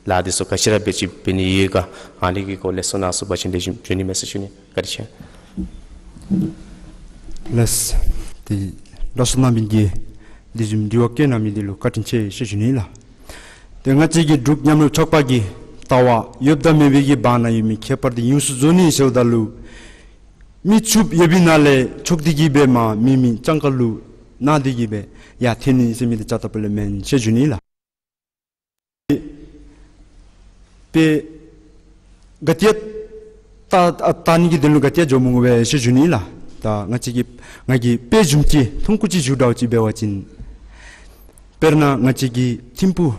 ལཱ་འདི་ཚུ་ག་ཅི་ར་འབད་ཅི་འབད་ནི་ཡོད་ག། ཨ་ནི་གི་སྐོར་ལས་གསུང་གནང་ཚུགས་པ་ཅིན་ལེགས་ཤོམ་འགྱོ་ནི་མས་ཟེར་ཞུ་ནི། བཀའ་དྲིན་ཆེ། ལགས། ཏེ་ལགས་སོ། གནང་མི་གིས་དེ་བཟུམ་དྲི་བ་བཀོད་གནང་མི་འདི་ལུ་བཀའ་དྲིན་ཆེ་ཟེར་ཞུ་ནི་ལགས། ཏེ་ང་བཅས་ཀྱི་འབྲུག་མཉམ་རུབ་ཚོགས་པ་གི་ལྟ་བ་ཡོདཔ་དང་མེདཔ་གི་བར་ན་ཡོད་མི་ཁྱད་པར་འདི་ནུས་སུ་བཟོ་ནི་ཟེརཝ་ད་ལུ་མི་ཕྱུགཔོ་ཡོད་པའི་ནང་ལས་ཕྱོགས་འདི་གི་སྦེ་མར་མི་མི་སྤྱང་ཀ་ལུ་ གནང་སྟེ་གི་སྦེ་ཡར་འཐོན་ནི་ཟེར་མི་འདི་རྩ་དང་པོ་ལས་མེན་ཟེར་ཞུ་ནི་ལགས། དཔེ་ག་ཏེ་ད་ད་ནི་གི་དོན་ལུ་ག་ཏེ་འགྱོ་མི་དགོ་པས་ཟེར་ཞུ་ནི་ལགས། ད་ང་བཅས་ཀྱི་ང་གིས་དཔེ་བཟུམ་ཅིག་ཐུང་ཀུ་ཅིག་ཞུ་དྲག་ཅིག་འབད་བ་ཅིན། དཔེར་ན་ང་བཅས་ཀྱི་ཐིམ་ཕུག་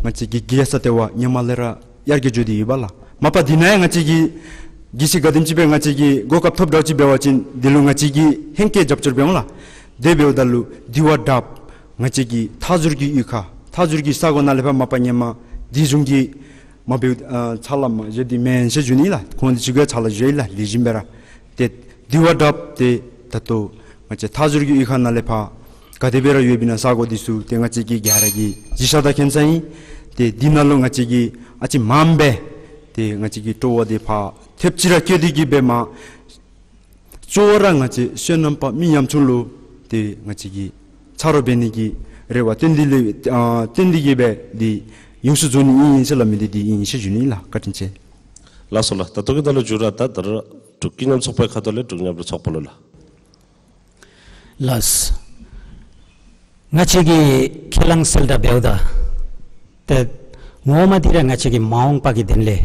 ང་བཅས་ཀྱི་རྒྱལ་ས་ལྟེ་བ་ཧེ་མ་ལས་ར་ཡར་རྒྱས་འགྱོ་སྟེ་ཡོདཔ་ལགས། མ་པ་འདི་ནང་ཡང་ང་བཅས་ཀྱིས་གལ་སྲིད་ག་དེམ་ཅིག་སྦེ་ང་བཅས་ཀྱིས་གོ་སྐབས་ཐོབ་དྲག་ཅིག་འབད་བ་ཅིན་འདི་ལུ་ང་བཅས་ཀྱིས་ཧེང་སྐལ་རྒྱབ་སྐྱོར་འབད་འོང་ལགས། དེ་འབདཝ་ད་ལུ་འདི་བ་དྲགཔ་ང་བཅས་ཀྱི་མཐའ་ཟུར་གྱི་གཡུས་ཁ་མཐའ་ཟུར་གྱི་ས་གོ་ནང་ལས་ཕར་མ་པ་ཧེ་མ་འདི་བཟུམ་གྱི་མ་འབདཝ་ཨ་ཚ་ལ་མ་བཞེས་ཏེ་མེན་ཟེར་ཞུ་ནི་ལགས། ཁོང་འདི་ཚུ་གིས་ཚ་ལ་བཞེས་ཡི་ལགས། ལེགས་ཤོམ་སྦེ་ར། ཏེ་འདི་བ་དྲགཔ་ཏེ་ད་ལྟོ་ང་བཅས་མཐའ་ཟུར་གྱི་གཡུས་ཁ་ནང་ལས་ཕར་ག་དེ་སྦེ་ར་ཡོདཔ་ཨིན་ན་ས་གོ་འདི་ཚུ་ཏེ་ང་བཅས་ཀྱིས་ག་ར་གིས་གཟིགས་ས་དང་མཁྱེན་ས་ཨིན། ཏེ་འདི་ནང་ལུ་ང་བཅས་ཀྱིས་ཨ་ཙི་མངམ་སྦེ་ཏེ་ང་བཅས་ཀྱི་སྤྲོ་བ་འདི་ཕར་ཐེབས་ཅིག་ར་བསྐྱེད་དེ་གི་སྦེ་མ་གཙོ་བོ་ར་ང་བཅས་སོ་ནམ་པ་མི་ཡམ་ཆུང་ལུ་ཏེ་ང་བཅས་ཀྱིས་ཆ་རོགས་འབད་ནི་གི་རེ་བ་བཏོན་ཏེ་ལས་ཨ་བཏོན་ཏེ་གི་སྦེ་འདི་ཡོངས་སུ་རྫོགས་ནི་ཨིན་ཟེར་སླབ་མི་འདི་འདི་ཨིན་ཟེར་ཞུ་ནི་ལགས། བཀའ་དྲིན་ཆེ། ལགས་སོ་ལགས། ད་ལྟོ་གི་ད་ལུ་མཇུག་ར་ད་ད་རུང་འབྲུག་ཀུན་མཉམ་ཚོགས་པའི་ཁ་ཐུག་ལས་འབྲུག་མཉམ་རུབ་ཚོགས་པ་ལུ་ལགས། ལགས། ང་བཅས་ཀྱི་ཁས་བླངས་གསལ་བསྒྲགས་འབདཝ་ད་ཏེ་ངོ་མ་འདི་ར་ང་བཅས་ཀྱི་མ་འོངས་པ་གི་དོན་ལས་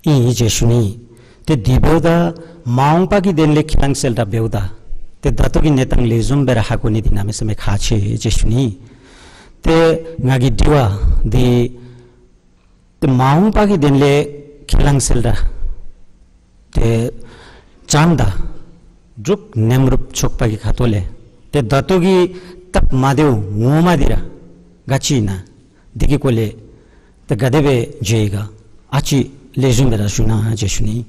ཨིན་ཟེར་ཞུ་ནི། ཏེ་འདི་འབདཝ་ད་མ་འོངས་པ་གི་དོན་ལས་ཁས་བླངས་གསལ་བསྒྲགས་འབདཝ་ད་ཏེ་ད་ལྟོ་གི་གནས་སྟངས་ལེགས་ཤོམ་སྦེ་ར་ཧ་གོ་ནི་འདི་གནམ་མེད་ས་མེད་ཁག་ཆེ་ཟེར་ཞུ་ནི། ཏེ་ང་གི་དྲི་བ་འདི་ཏེ་མ་འོངས་པ་གི་དོན་ལས་ཁས་བླངས་གསལ་བསྒྲགས་ཏེ་བྱོནམ་ད་འབྲུག་མཉམ་རུབ་ཚོགས་པ་གི་ཁ་ཐུག་ལས་ཏེ་ད་ལྟོ་གི་སྟབས་མ་བདེཝ་ངོ་མ་འདི་ར་ག་ཅི་ཨིན་ན་འདི་གི་སྐོར་ལས་ཏེ་ག་དེ་སྦེ་འགྱོ་ཡི་ག་ཨ་ཙི་ལེགས་ཤོམ་སྦེ་ར་ཞུ་གནང་ཟེར་ཞུ་ནི།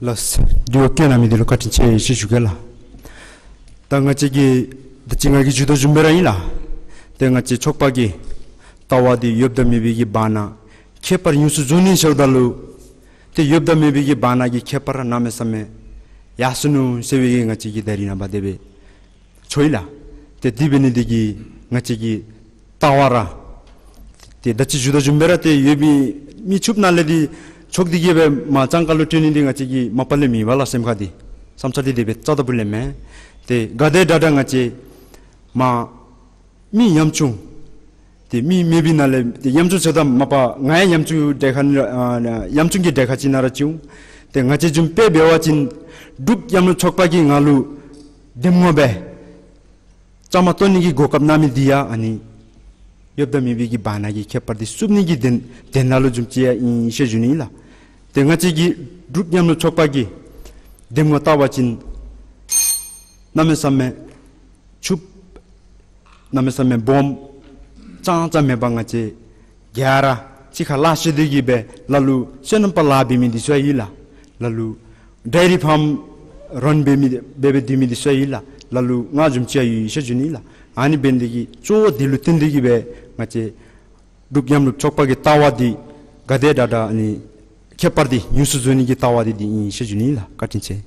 ལགས། དྲི་བ་བཀོད་གནང་མི་འདི་ལུ་བཀའ་དྲིན་ཆེ་ཟེར་ཞུ་གེ་ལགས། ད་ང་བཅས་ཀྱིས་ད་ཅི་ང་གིས་ཞུ་དོ་བཟུམ་སྦེ་ར་ཨིན་ལགས། ཏེ་ང་བཅས་ཚོགས་པ་གི་ལྟ་བ་འདི་ཡོདཔ་དང་མེད་པའི་གི་བར་ན་ཁྱད་པར་ཡོངས་སུ་རྫོགས་ནི་ཟེརཝ་ད་ལུ་ཏེ་ཡོདཔ་དང་མེད་པའི་གི་བར་ན་གི་ཁྱད་པར་ར་གནམ་མེད་ས་མེད་ཡར་སོ་ནུག་ཟེར་བའི་གི་ང་བཅས་ཀྱིས་ད་རིས་ནངས་པ་དེ་སྦེ་ཚོར་ཡི་ལགས། ཏེ་དེ་འབད་ནི་འདི་གིས་ང་བཅས་ཀྱི་ལྟ་བ་ར་ཏེ་ད་ཅི་ཞུ་དོ་བཟུམ་སྦེ་ར་ཏེ་ཡོད་མི་མི་ཕྱུགཔོ་ནང་ལས་འདི་ཚོགས་འདི་གིས་སྦེ་མར་གཙང་ཁ་ལུ་སྤྲོད་ནི་འདི་ང་བཅས་ཀྱི་མ་པ་ལས་མེད་པ་ལགས། སེམས་ཁར་འདི་བསམ་འཆར་འདི་དེ་སྦེ་རྩ་དང་པོ་ལས་མེན། ཏེ་ག་དེ་དྲག་དྲག་ང་བཅས་མ་མི་ཡམ་ཆུང་ཏེ་མི་མེད་པའི་ནང་ལས་ཏེ་ཡམ་ཆུང་ཟེརཝ་ད་མ་པ་ང་ཡང་ཡམ་ཆུང་དྲག་ཁ་ཨ་ཡམ་ཆུང་གི་དྲག་ཁ་ཅིག་ནང་ར་ཅིག་འོང་། ཏེ་ང་བཅས་བཟུམ་དཔེ་འབད་བ་ཅིན་འབྲུག་མཉམ་རུབ་ཚོགས་པ་གིས་ང་ལུ་གདམ་ངོ་སྦེ་བཅའ་མར་གཏོགས་ནི་གི་གོ་སྐབས་གནང་མི་འདི་ཡང་ཨ་ནི་ཡོདཔ་དང་མེད་པའི་གི་བར་ན་གི་ཁྱད་པར་འདི་བསུབ་ནི་གི་དོན་དོན་དག་ལུ་བཟུམ་ཅིག་ཡང་ཨིན་ཟེར་ཞུ་ནི་ལགས། ཏེ་ང་བཅས་ཀྱི་འབྲུག་མཉམ་རུབ་ཚོགས་པ་གིས་གདམ་ངོ་བལྟ་བ་ཅིན་གནམ་མེད་ས་མེད་ཕྱུགཔོ་གནམ་མེད་ས་མེད་སྦོམ་ཙང་ཙང་མེད་པར་ང་བཅས་ག་ར་གཅིག་ཁར་ལཱ་བཞེས་ཏེ་གི་སྦེ་ལ་ལུ་སོ་ནམ་པ་ལཱ་འབད་མི་འདི་ཚུ་ཡང་ཡོད་ལགས། ལ་ལུ་ཌའི་རི་ཕཱམ་རཱན་འབད་མི་འབད་འབད་སྡོད་མི་འདི་ཚུ་ཡང་ཡོད་ལགས། ལ་ལུ་ང་བཟུམ་ཅིག་ཡང་ཡོད་ཟེར་ཞུ་ནི་ལགས། ཨ་ནི་འབད་ནི་འདི་གིས་གཙོ་བོ་འདི་ལུ་བརྟེན་ཏེ་གི་སྦེ་ང་བཅས་འབྲུག་མཉམ་རུབ་ཚོགས་པ་གི་ལྟ་བ་འདི་ག་དེ་དྲག་དྲག་ཨ་ནི་ཁྱད་པར་འདི་ཡོངས་སུ་རྫོགས་ནི་གི་ལྟ་བ་འདི་འདི་ཨིན་ཟེར་ཞུ་ནི་ལགས། བཀའ་དྲིན་ཆེ།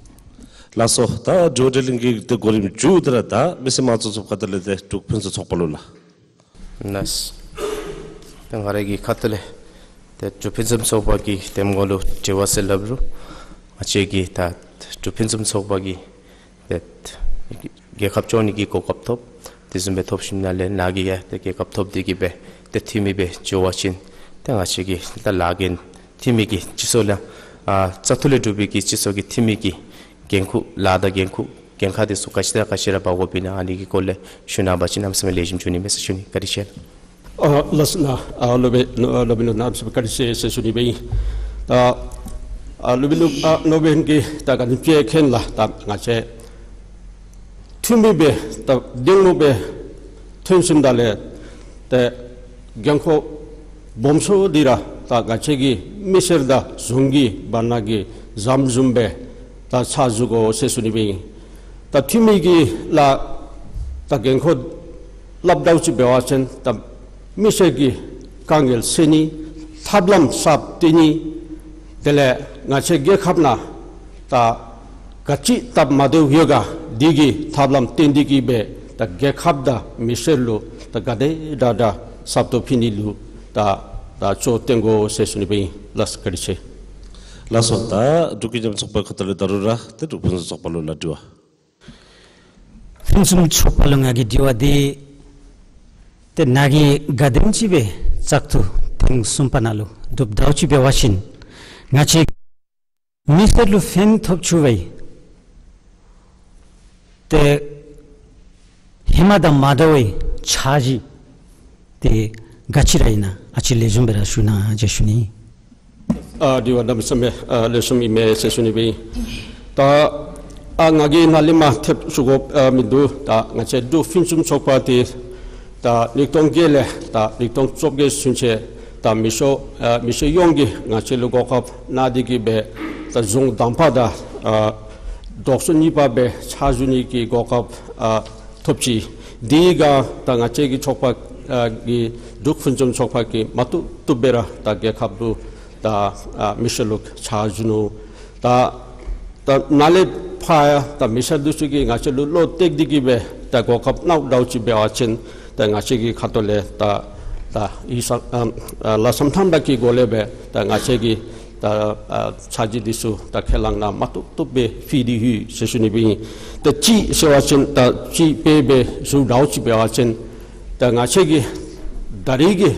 ལགས་སོ། ད་དྲི་བ་དྲིས་ལན་གྱི་ཏེ་གོ་རིམ་མཇུག་ཏེ་ར་ད་མི་སེར་དམངས་གཙོའི་ཚོགས་པ་ཁ་ཐུག་ལས་ཏེ་འབྲུག་ཕུན་སུམ་ཚོགས་པ་ལུ་ལགས། ལགས། ད་ང་རའི་གི་ཁ་ཐུག་ལས་ཏེ་འབྲུག་ཕུན་སུམ་ཚོགས་པ་གི་གདམ་ངོ་ལུ་དྲི་བ་ཟེར་སླབ་རུང་ང་བཅས་ཀྱིས་ད་འབྲུག་ཕུན་སུམ་ཚོགས་པ་གིས་ཏེ་རྒྱལ་ཁབ་སྐྱོང་ནི་གི་གོ་སྐབས་ཐོབ། དེ་བཟུམ་སྦེ་ཐོབ་ཞིནམ་ལས་ནཱ་གིས་ཡང་ཏེ་རྒྱལ་ཁབ་ཐོབ་སྟེ་གི་སྦེ་ཏེ་འཐུས་མི་སྦེ་འགྱོ་བ་ཅིན་ཏེ་ང་བཅས་ཀྱི་ད་ལཱ་འགན་འཐུས་མི་གི་སྤྱི་ཚོགས་ལས་ཨ་བཙག་འཐུ་ལས་གྲུབ་པའི་གི་སྤྱི་ཚོགས་ཀྱི་འཐུས་མི་གི་འགན་ཁུར་ལཱ་དང་འགན་ཁུར་འགན་ཁག་དེ་ཚུ་ག་ཅི་དང་ག་ཅི་ར་འབག་དགོཔ་ཨིན་ན་ཨ་ནི་གི་སྐོར་ལས་ཞུ་གནང་བ་ཅིན་གནམ་མེད་ས་མེད་ལེགས་ཤོམ་འགྱོ་ནི་མས་ཟེར་ཞུ་ནི། བཀའ་དྲིན་ཆེ། ཨ་ལགས་སོ་ནཱ་ཨ་སློབ་དཔོན་ཨ་སློབ་དཔོན་ལུ་གནམ་མེད་ས་མེད་བཀའ་དྲིན་ཆེ་ཟེར་ཞུ་ནི་སྦེ་ཨིན། ད་ཨ་སློབ་དཔོན་ལུ་ཨ་སློབ་དཔོན་གྱིས་ད་ག་ནི་ཅིག་མཁྱེན་ལགས། ད་ང་བཅས་འཐུས་མི་སྦེ་ད་གདམ་ངོ་སྦེ་ཐོན་ཞིནམ་ད་ལས་ཏེ་འགན་ཁུར་སྦོམ་ཤོས་འདི་ར་ད་ང་བཅས་ཀྱི་མི་སེར་དང་གཞུང་གི་བར་ན་གི་མཛངམ་བཟུམ་སྦེ་ད་ཕྱག་ཞུ་དགོ་ཟེར་ཞུ་ནི་སྦེ་ཨིན། ད་འཐུས་མི་གི་ལཱ་ད་འགན་ཁུར་སླབ་དྲགས་ཅིག་འབད་བ་ཅིན་ད་མི་སེར་གྱི་དཀའ་ངལ་སེལ་ནི་ཐབས་ལམ་གསརཔ་བཏོན་ནི་དེ་ལས་ང་བཅས་རྒྱལ་ཁབ་ནང་ད་ག་ཅི་སྟབས་མ་བདེཝ་ཡོད་ག་འདི་གི་ཐབས་ལམ་བཏོན་ཏེ་གི་སྦེ་ད་རྒྱལ་ཁབ་དང་མི་སེར་ལུ་ད་ག་དེ་དྲག་དྲག་ཟབ་ཏོག་ཕུལ་ནི་ལུ་ད་ད་གཙོ་བོ་བཏོན་དགོ་ཟེར་ཞུ་ནི་སྦེ་ཨིན་ལགས། བཀའ་དྲིན་ཆེ། ལགས་སོ། ད་འབྲུག་ཀུན་མཉམ་ཚོགས་པའི་ཁ་ཐུག་ལས་ད་རུང་ར་ཏེ་འབྲུག་ཕུན་སུམ་ཚོགས་པ་ལུ་ལགས་དྲི་བ། ཕུན་སུམ་ཚོགས་པ་ལུ་ང་གི་དྲི་བ་འདི་ཏེ་ནཱ་གིས་ག་དེམ་ཅིག་སྦེ་བཙག་འཐུ་ཐེངས་གསུམ་པ་ནང་ལུ་གྲུབ་དོ་ཅིག་འབད་བ་ཅིན་ང་བཅས་མི་སེར་ལུ་ཕན་ཐོགས་ཚུགས་པའི་ཏེ་ཧེ་མ་དང་མ་འདྲ་བའི་འཆར་གཞི་ཏེ་ག་ཅི་ར་ཨིན་ན་ཨ་ཙི་ལེགས་ཤོམ་སྦེ་ར་ཞུ་གནང་ཟེར་ཞུ་ནི། ཨ་དྲི་བ་གནམ་མེད་ས་མེད་ཨ་ལེགས་ཤོམ་ཨིན་མས་ཟེར་ཞུ་ནི་སྦེ་ཨིན། ད་ཨ་ང་གིས་ནཱ་ལས་མར་ཐེབས་ཞུ་དགོཔ་ཨ་མིན་འདུག། ད་ང་བཅས་འབྲུག་ཕུན་སུམ་ཚོགས་པ་འདི་ད་ཉིས་སྟོང་བརྒྱད་ལས་ད་ཉིས་སྟོང་བཅོ་བརྒྱད་ཚུན་ཚོད་ད་མི་སེར་ཨ་མི་སེར་ཡོངས་ཀྱིས་ང་བཅས་ལུ་གོ་སྐབས་གནང་སྟེ་གི་སྦེ་ད་གཞུང་དང་པ་དང་ཨ་དོགས་ཟོན་གཉིས་པ་སྦེ་ཕྱག་ཞུ་ནི་གི་གོ་སྐབས་ཨ་ཐོབ་ཅི། དེ་གིས་ད་ང་བཅས་ཀྱི་ཚོགས་པ་ཨ་གི་འབྲུག་ཕུན་སུམ་ཚོགས་པ་གིས་མ་བཏུབ་བཏུབ་སྦེ་ར་ད་རྒྱལ་ཁབ་ལུ་ད་ཨ་མི་སེར་ལུ་ཕྱག་ཞུ་ནུག། ད་ད་ནཱ་ལས་ཕར་ཡང་ད་མི་སེར་འདི་ཚུ་གིས་ང་བཅས་ལུ་བློ་གཏད་དེ་གི་སྦེ་ད་གོ་སྐབས་གནང་དོ་ཅིག་འབད་བ་ཅིན་ད་ང་བཅས་ཀྱི་ཁ་ཐུག་ལས་ད་ད་ཡིད་བསམ་ཨ་ཨ་ལྷག་བསམ་རྣམ་དག་གི་སྒོ་ལས་སྦེ་ད་ང་བཅས་ཀྱི་ད་ཨ་འཆར་གཞི་འདི་ཚུ་ད་ཁས་བླངས་གནང་མ་བཏུབ་བཏུབ་སྦེ་ཕུལ་ཏེ་ཡོད་ཟེར་ཞུ་ནི་སྦེ་ཨིན། ད་ཅིག་ཟེར་བ་ཅིན་ད་ཅིག་དཔེ་སྦེ་ཞུ་དོ་ཅིག་འབད་བ་ཅིན་ད་ང་བཅས་ཀྱི་ད་རེས་ཀྱི་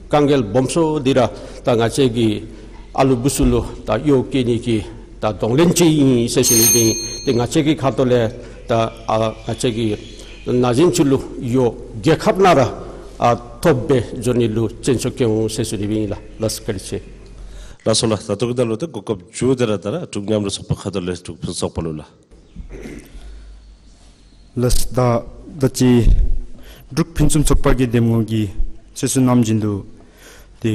དཀའ་ངལ་སྦོམ་ཤོས་འདི་ར་ད་ང་བཅས་ཀྱི་ཨ་ལུ་བུ་ཚུ་ལུ་ད་གཡོག་བཀོལ་ནི་གི་ད་གདོང་ལེན་ཅིག་ཨིན་ཟེར་ཞུ་ནི་སྦེ་ཨིན། ཏེ་ང་བཅས་ཀྱི་ཁ་ཐུག་ལས་ད་ཨ་ང་བཅས་ཀྱི་ན་གཞོན་ཚུ་ལུ་གཡོག་རྒྱལ་ཁབ་ནང་ར་ཨ་ཐོབ་སྦེ་འགྱོ་ནི་ལུ་བརྩོན་ཤུགས་བསྐྱེད་འོང་ཟེར་ཞུ་ནི་སྦེ་ཨིན་ལགས། ལགས་སོ་བཀའ་དྲིན་ཆེ། ལགས་སོ་ལགས། ད་ལྟོ་གི་ནང་ལུ་ཏེ་གོ་སྐབས་མཇུག་དེ་ར་ད་ར་འབྲུག་མཉམ་རུབ་ཚོགས་པ་ཁ་ཐུག་ལས་འབྲུག་ཕུན་ཚོགས་པ་ལུ་ལགས། ལགས། ད་ད་ཅི་འབྲུག་ཕུན་སུམ་ཚོགས་པ་གི་འདེམས་ངོ་གིས་གསལ་ཞུ་གནང་བཞིན་དུ་ཏེ་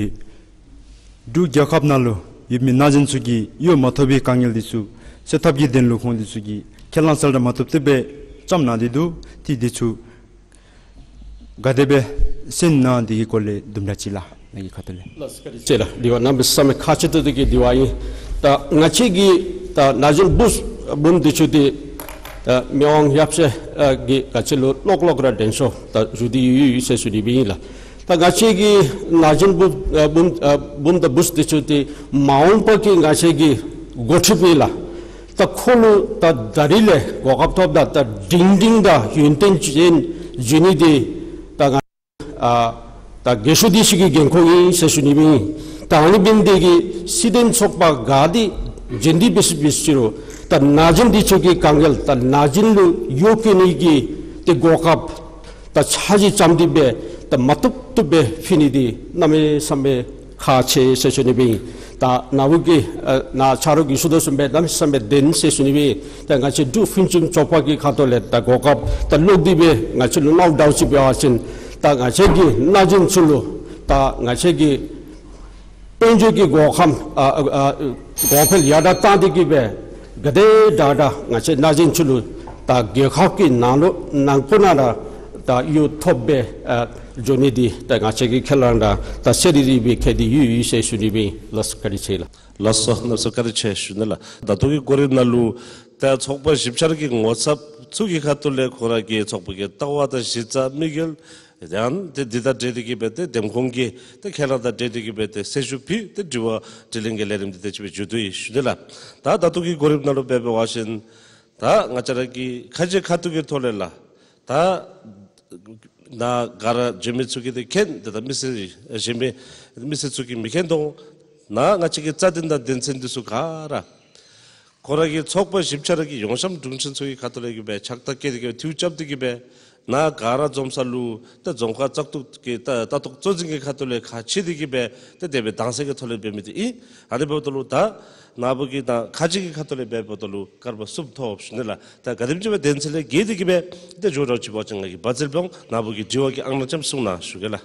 འབྲུག་རྒྱལ་ཁབ་ནང་ལུ་ཡོད་མི་ན་གཞོན་ཚུ་གི་གཡོག་མ་ཐོབ་པའི་དཀའ་ངལ་འདི་ཚུ་སེལ་ཐབས་ཀྱི་དོན་ལུ་ཁོང་འདི་ཚུ་གིས་ཁས་བླངས་གསལ་བསྒྲགས་མ་བཏུབ་བཏུབ་སྦེ་བརྩམས་གནང་སྟེ་འདུག། ཏེ་འདི་ཚུ་ག་དེ་སྦེ་སེལ་ནི་ཨིན་ན་འདི་གི་སྐོར་ལས་དུམ་གྲ་ཅིག་ལགས་ནཱ་གི་ཁ་ཐུག་ལས། ལགས་སོ་བཀའ་དྲིན་ཆེ་ལགས། དྲི་བ་གནམ་མེད་ས་མེད་ཁག་ཆེ་ཏོག་ཏོ་གི་དྲི་བ་ཨིན། ད་ང་བཅས་ཀྱི་ད་ན་གཞོན་བུ་བུམོ་འདི་ཚུ་འདི་ད་མི་དབང་ཡབ་སྲས་ཨ་གིས་ང་བཅས་ལུ་ལོག་ལོག་ར་དྲན་གསོ་ད་ཞུ་སྟེ་ཡོད་ཡོད་ཟེར་ཞུ་ནི་སྦེ་ཨིན་ལགས། ད་ང་བཅས་ཀྱི་ན་གཞོན་བུ་ཨ་བུམོ་ཨ་བུམོ་དང་བུ་ཚུ་འདི་ཚུ་འདི་མ་འོངས་པ་གི་ང་བཅས་ཀྱི་འགོ་ཁྲིདཔ་ཨིན་ལགས། ད་ཁོང་ལུ་ད་ད་རིས་ལས་གོ་སྐབས་ཐོབ་ད་ད་སྒྲིང་སྒྲིང་དང་ཡུན་བརྟན་ཅན་འགྱོ་ནི་འདི་ད་ང་ཨ་ད་རྒས་ཤོས་འདི་ཚུ་གི་འགན་ཁུར་ཨིན་ཟེར་ཞུ་ནི་སྦེ་ཨིན། ད་ཨ་ནི་འབད་ནི་དེ་གིས་སྲིད་དོན་ཚོགས་པ་ག་འདི་འབྱོན་ཏེ་འབད་སོ་འབད་སོ་རུང་ད་ན་གཞོན་འདི་ཚུ་གི་དཀའ་ངལ་ད་ན་གཞོན་ལུ་གཡོག་བཀོལ་ནི་གི་ཏེ་གོ་སྐབས་ད་འཆར་གཞི་བརྩམས་ཏེ་སྦེ་ད་མ་བཏུབ་བཏུབ་སྦེ་ཕུལ་ནི་འདི་གནམ་མེད་ས་མེད་ཁག་ཆེ་ཟེར་ཞུ་ནི་སྦེ་ཨིན། ད་ནཱ་བུ་གིས་ཨ་ནཱ་ཆ་རོགས་ཀྱིས་ཞུ་དོ་བཟུམ་སྦེ་གནམ་མེད་ས་མེད་བདེན་ཟེར་ཞུ་ནི་སྦེ་ཨིན། ད་ང་བཅས་འབྲུག་ཕུན་སུམ་ཚོགས་པ་གི་ཁ་ཐུག་ལས་ད་གོ་སྐབས་ད་ལོག་སྟེ་སྦེ་ང་བཅས་ལུ་གནང་དོ་ཅིག་འབད་བ་ཅིན་ད་ང་བཅས་ཀྱི་ན་གཞོན་ཚུ་ལུ་ད་ང་བཅས་ཀྱི་དཔལ་འབྱོར་གྱི་གོ་ཁམས་ཨ་ཨ་གོང་འཕེལ་ཡར་དྲག་བཏང་སྟེ་གི་སྦེ་ག་དེ་དྲག་དྲག་ང་བཅས་ན་གཞོན་ཚུ་ལུ་ད་རྒྱལ་ཁབ་ཀྱི་ནང་ལུ་ནང་ཁུལ་ནང་ར་ད་གཡོག་ཐོབ་སྦེ་ཨ་འགྱོ་ནི་འདི་ད་ང་བཅས་ཀྱིས་ཁས་བླངས་དང་ད་གསལ་རི་རི་སྦེ་བཀལ་ཏེ་ཡོད་ཡོད་ཟེར་ཞུ་ནི་སྦེ་ཨིན། ལགས་སོ་བཀའ་དྲིན་ཆེ་ལགས། ལགས་སོ་གནམ་མེད་ས་མེད་བཀའ་དྲིན་ཆེ་ཞུ་ནི་ལགས། ད་ལྟོ་གི་གོ་རིམ་ནང་ལུ་ད་ཚོགས་པ་བཞི་ཆ་ར་གི་ངོ་ཚབ་ཚུ་གི་ཁ་ཐུག་ལས་ཁོང་ར་གི་ཚོགས་པ་གི་ལྟ་བ་དང་གཞི་རྩ་དམིགས་ཡུལ་ཡང་ཏེ་འདི་དང་འབྲེལ་ཏེ་གི་སྦེ་ཏེ་འདེམས་ཁོངས་ཀྱི་ཏེ་ཁས་བླངས་དང་འབྲེལ་ཏེ་གི་སྦེ་ཏེ་གསལ་ཞུ་ཕུལ་ཏེ་དྲི་བ་དྲིས་ལན་གྱི་ལས་རིམ་འདི་དེ་ཅིག་སྦེ་མཇུག་བསྡུ་ཡི་ཞུ་ནི་ལགས། ད་ད་ལྟོ་གི་གོ་རིམ་ནང་ལུ་འབད་འབད་བ་ཅིན་ད་ང་བཅས་ར་གི་ཁ་རྗེ་ཁ་ཐུག་གི་ཐོག་ལས་ལགས། ད་ནཱ་ག་ར་འབྱོན་མི་ཚུ་གིས་ཏེ་མཁྱེན། ཏེ་ད་མི་སེར་གཞན་མི་མི་སེར་ཚུ་གིས་མི་མཁྱེན་དོ། ནཱ་ང་བཅས་ཀྱི་རྩ་དོན་དང་དོན་ཚན་འདི་ཚུ་ག་ར་ཁོང་ར་གི་ཚོགས་པ་བཞི་ཆ་ར་གི་ཡོངས་གཤམ་དྲུང་ཆེན་ཚུ་གི་ཁ་ཐུག་ལས་གི་སྦེ་ཕྱག་རྟགས་བཀལ་ཏེ་གི་སྦེ་འཐུས་རྐྱབ་སྟེ་གི་སྦེ་ནཱ་ག་ར་འཛོམས་ས་ལུ་ཏེ་རྫོང་ཁག་བཙག་འཐུ་གི་ད་ལྟ་རྟོག་གཙོ་འཛིན་གྱི་ཁ་ཐུག་ལས་ཁག་ཆེ་སྟེ་གི་སྦེ་ཏེ་དེ་སྦེ་དྭངས་གསལ་གྱི་ཐོག་ལས་འབད་མི་འདི་ཨིན། ཨ་ནི་འབདཝ་ད་ལུ་ད་ནཱ་བུ་གི་ད་ཁ་རྗེ་གི་ཁ་ཐུག་ལས་འབད་འབདཝ་ད་ལུ་སྐར་མ་གསུམ་ཐོབ་ཞུ་ནི་ལགས། ད་ག་དེམ་ཅིག་སྦེ་དོན་ཚན་ལས་འགལ་ཏེ་གི་སྦེ་ཏེ་འགྱོ་དོ་ཅིག་འབད་བ་ཅིན་ང་གིས་བར་ཆད་སྦེ་འོང་། ནཱ་བུ་གིས་དྲི་བ་གི་ཨང་གནངམ་ཅིག་གསུང་གནང་ཞུ་གེ་ལགས།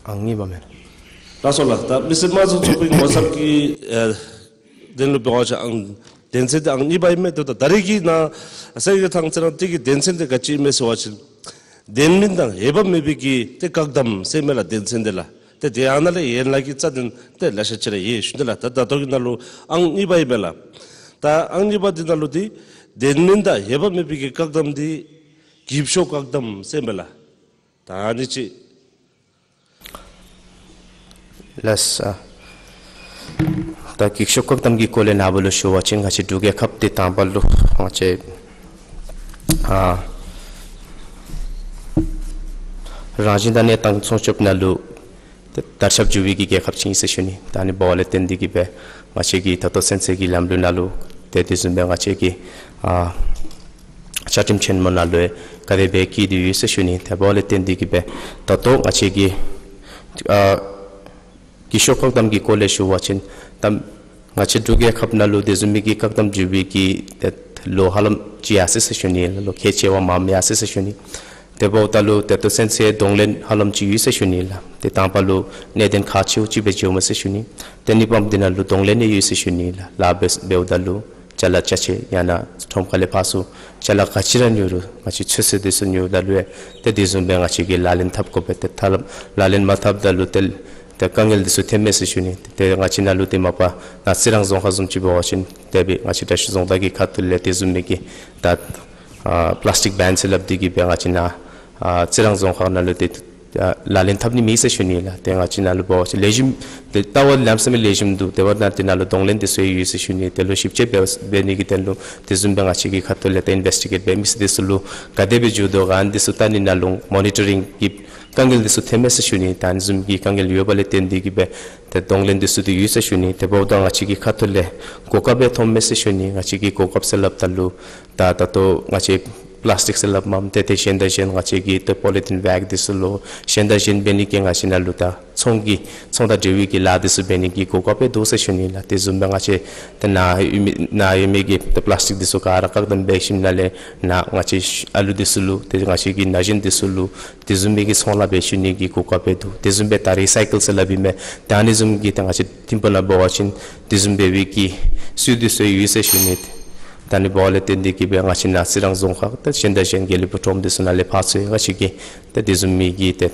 ཨང་གཉིས་པ་མས། ལགས་སོ་ལགས། ད་མི་སེར་དམངས་གཙོའི་ཚོགས་པའི་ངོ་ཚབ་ཀྱི་ཨེ་དོན་ལུ་འབད་བ་ཅིན་ཨང་དོན་ཚན་འདི་ཨང་གཉིས་པ་ཨིན་མས། ད་ད་རེས་ཀྱི་ནཱ་གསལ་གྱི་ཐང་ཚེ་རང་འདི་གི་དོན་ཚན་འདི་ག་ཅི་ཨིན་མས་ཟེར་བ་ཅིན་དོན་མིན་དང་འོས་འབབ་མེད་པའི་གི་ཏེ་བཀག་དམ་ཟེར་མས་ལགས། དོན་ཚན་འདི་ལགས། ཏེ་དེ་ཡང་ནཱ་ལས་ཡན་ལག་གི་རྩ་དོན་ཏེ་ལེ་ཤ་ཅིག་ར་ཡོད་ཞུ་ནི་ལགས། ད་ད་ལྟོ་གི་ནང་ལུ་ཨང་གཉིས་པ་ཨིན་མས་ལགས། ད་ཨང་གཉིས་པ་འདི་ནང་ལུ་འདི་དོན་མིན་དང་འོས་འབབ་མེད་པའི་གི་བཀག་དམ་འདི་འགྱིབ་ཤོག་བཀག་དམ་ཟེར་མས་ལགས། ད་ཨ་ནི་ཅིག། ལགས་སོ། ད་འགྱིག་ཤོག་བཀག་དམ་གྱི་སྐོར་ལས་ནཱ་བུ་ལུ་ཞུ་བ་ཅིན་ང་བཅས་འབྲུག་རྒྱལ་ཁབ་འདི་དང་པ་ལུ་ང་བཅས་ཨ་རང་བཞིན་དང་གནས་སྟངས་སྲུང་སྐྱོབ་ནང་ལུ་ཏེ་དར་ཁྱབ་འགྱོ་བའི་གི་རྒྱལ་ཁབ་ཅིག་ཨིན་ཟེར་ཞུ་ནི། ད་ཨ་ནི་འབདཝ་ལས་བརྟེན་ཏེ་གིས་སྦེ་ང་བཅས་ཀྱིས་ད་ལྟོ་ཚུན་ཚོད་ཀྱི་ལམ་ལུགས་ནང་ལུ་ཏེ་དེ་བཟུམ་སྦེ་ང་བཅས་ཀྱིས་ཨ་བཅའ་ཁྲིམས་ཆེན་མོ་ནང་ལུ་ཡང་ག་དེ་སྦེ་བཀོད་དེ་ཡོད་ཟེར་ཞུ་ནི། དེ་འབདཝ་ལས་བརྟེན་ཏེ་གིས་སྦེ་ད་ལྟོ་ང་བཅས་ཀྱིས་ཨ་འགྱིག་ཤོག་བཀག་དམ་གྱི་སྐོར་ལས་ཞུ་བ་ཅིན་ད་ང་བཅས་འབྲུག་རྒྱལ་ཁབ་ནང་ལུ་དེ་བཟུམ་མའི་གི་བཀག་དམ་འགྱོ་བའི་གི་ཏེ་ལོ་ཧ་ལམ་ཅིག་ཡར་སོ་ཡི་ཟེར་ཞུ་ནི་ལགས། ལོ་ཁལ་ཆེ་བ་མངམ་ཡར་སོ་ཡི་ཟེར་ཞུ་ནི། དེ་འབདཝ་ད་ལུ་ད་ལྟོ་ཚུན་ཚོད་གདོང་ལེན་ཧ་ལམ་ཅིག་ཡོད་ཟེར་ཞུ་ནི་ལགས། ཏེ་དང་པ་ལུ་གནད་དོན་ཁག་ཆེཝ་ཅིག་སྦེ་འགྱོཝ་མས་ཟེར་ཞུ་ནི། ཏེ་གཉིས་པམ་འདི་ནང་ལུ་གདོང་ལེན་ཡང་ཡོད་ཟེར་ཞུ་ནི་ལགས། ལཱ་འབད་འབདཝ་ད་ལུ་ཅ་ལ་ཅ་ཆས་ཡང་ན་ཁྲོམ་ཁ་ལས་ཕར་ཚུར་ཅ་ལ་ག་ཅི་ར་ཉོ་རུང་ང་བཅས་ཚོད་བསྲེ་འདི་ཚུ་ཉོཝ་ད་ལུ་ཡང་ཏེ་དེ་བཟུམ་སྦེ་ང་བཅས་ཀྱིས་ལག་ལེན་འཐབ་དགོ་པས། ཏེ་ཐ་ལམ་ལག་ལེན་མ་འཐབ་ད་ལུ་ཏེ་ཏེ་དཀའ་ངལ་འདི་ཚུ་ཐོནམ་མས་ཟེར་ཞུ་ནི། ཏེ་ང་བཅས་ནཱ་ལུ་ཏེ་མ་པ་ནཱ་རྩི་རང་རྫོང་ཁག་བཟུམ་ཅིག་འབད་བ་ཅིན་དེ་སྦེ་ང་བཅས་དྲག་ཤོས་རྫོང་བདག་གི་ཁ་ཐུག་ལས་དེ་བཟུམ་མའི་གི་ད་ཨ་པླཱསི་ཊིཀ་བེན་ཟེར་སླབ་སྟེ་གིས་སྦེ་ང་བཅས་ནཱ་ཨ་རྩི་རང་རྫོང་ཁག་ནང་ལུ་ཏེ་ཨ་ལག་ལེན་འཐབ་ནི་མེད་ཟེར་ཞུ་ནི་ལགས། ཏེ་ང་བཅས་ནཱ་ལུ་འབད་བ་ཅིན་ལེགས་ཤོམ་ཏེ་ལྟ་བ་ལམ་སེང་ལེགས་ཤོམ་འདུག། དེ་འབདཝ་ད་དེ་ནང་ལུ་གདོང་ལེན་འདི་ཚུ་ཡང་ཡོད་ཟེར་ཞུ་ནི། དེ་ལུ་ཞིབ་དཔྱད་འབད་འབད་ནི་གི་དོན་ལུ་དེ་བཟུམ་སྦེ་ང་བཅས་ཀྱི་ཁ་ཐུག་ལས་ཏེ་ཨིན་བེསི་ཊི་གེཊ་འབད་མི་ཚུ་འདི་ཚུ་ལུ་ག་དེ་སྦེ་འགྱོ་དོ་ག་ཨ་ནི་འདི་ཚུ་བལྟ་ནི་ནང་ལུ་མོ་ནི་ཊ་རིང་གི་དཀའ་ངལ་འདི་ཚུ་ཐོནམ་མས་ཟེར་ཞུ་ནི། ད་ཨ་ནི་བཟུམ་གྱི་དཀའ་ངལ་ཡོད་པ་ལས་བརྟེན་ཏེ་གིས་སྦེ་ཏེ་གདོང་ལེན་འདི་ཚུ་ཏེ་ཡོད་ཟེར་ཞུ་ནི། དེ་འབདཝ་ད་ང་བཅས་ཀྱི་ཁ་ཐུག་ལས་གོ་སྐབས་སྦེ་ཐོནམ་མས་ཟེར་ཞུ་ནི། ང་བཅས་ཀྱིས་གོ་སྐབས་ཟེར་སླབ་ད་ལུ་ད་ད་ལྟོ་ང་བཅས་པླཱསི་ཊིཀ་ཟེར་སླབ་མས། ཏེ་ཏེ་གཞན་དང་གཞན་ང་བཅས་ཀྱི་ཏེ་པོ་ལི་ཐིན་བེག་འདི་ཚུ་ལུ་གཞན་དང་གཞན་འབད་ནི་གི་ང་བཅས་ནཱ་ལུ་ད་ཚོང་གི་ཚོང་དང་འབྲེལ་བའི་གི་ལཱ་འདི་ཚུ་འབད་ནི་གི་གོ་སྐབས་སྦེ་འདུག་ཟེར་ཞུ་ནི་ལགས། དེ་བཟུམ་སྦེ་ང་བཅས་ཏེ་ནཱ་ཡོད་མི་ནཱ་ཡོད་མི་གི་ཏེ་པླཱསི་ཊིཀ་འདི་ཚུ་ག་ར་བཀག་དམ་འབད་ཞིནམ་ལས་ནཱ་ང་བཅས་ཨ་ལུ་འདི་ཚུ་ལུ་ཏེ་ང་བཅས་ཀྱི་ན་གཞོན་འདི་ཚུ་ལུ་དེ་བཟུམ་མའི་གི་ཚོང་ལཱ་འབད་ཞུ་ནི་གི་གོ་སྐབས་སྦེ་འདུག། དེ་བཟུམ་སྦེ་ད་རི་སའི་ཀལ་ཟེར་སླབ་ཨིན་མས། ད་ཨ་ནི་བཟུམ་གྱི་ད་ང་བཅས་ཐིམ་ཕུག་ནང་འབད་བ་ཅིན་དེ་བཟུམ་འབད་བའི་གི་སྲོལ་འདི་ཚུ་ཡོད་ཟེར་ཞུ་ནི། ད་ཨ་ནི་འབདཝ་ལས་བརྟེན་ཏེ་གིས་སྦེ་ང་བཅས་ནཱ་རྩི་རང་རྫོང་ཁག་ཏེ་གཞན་དང་གཞན་དགེ་ལེགས་ཕུག་ཁྲོམ་འདི་ཚུ་ནང་ལས་ཕར་ཚུར་ང་བཅས་ཀྱིས་ཏེ་དེ་བཟུམ་མའི་གི་ཏེ་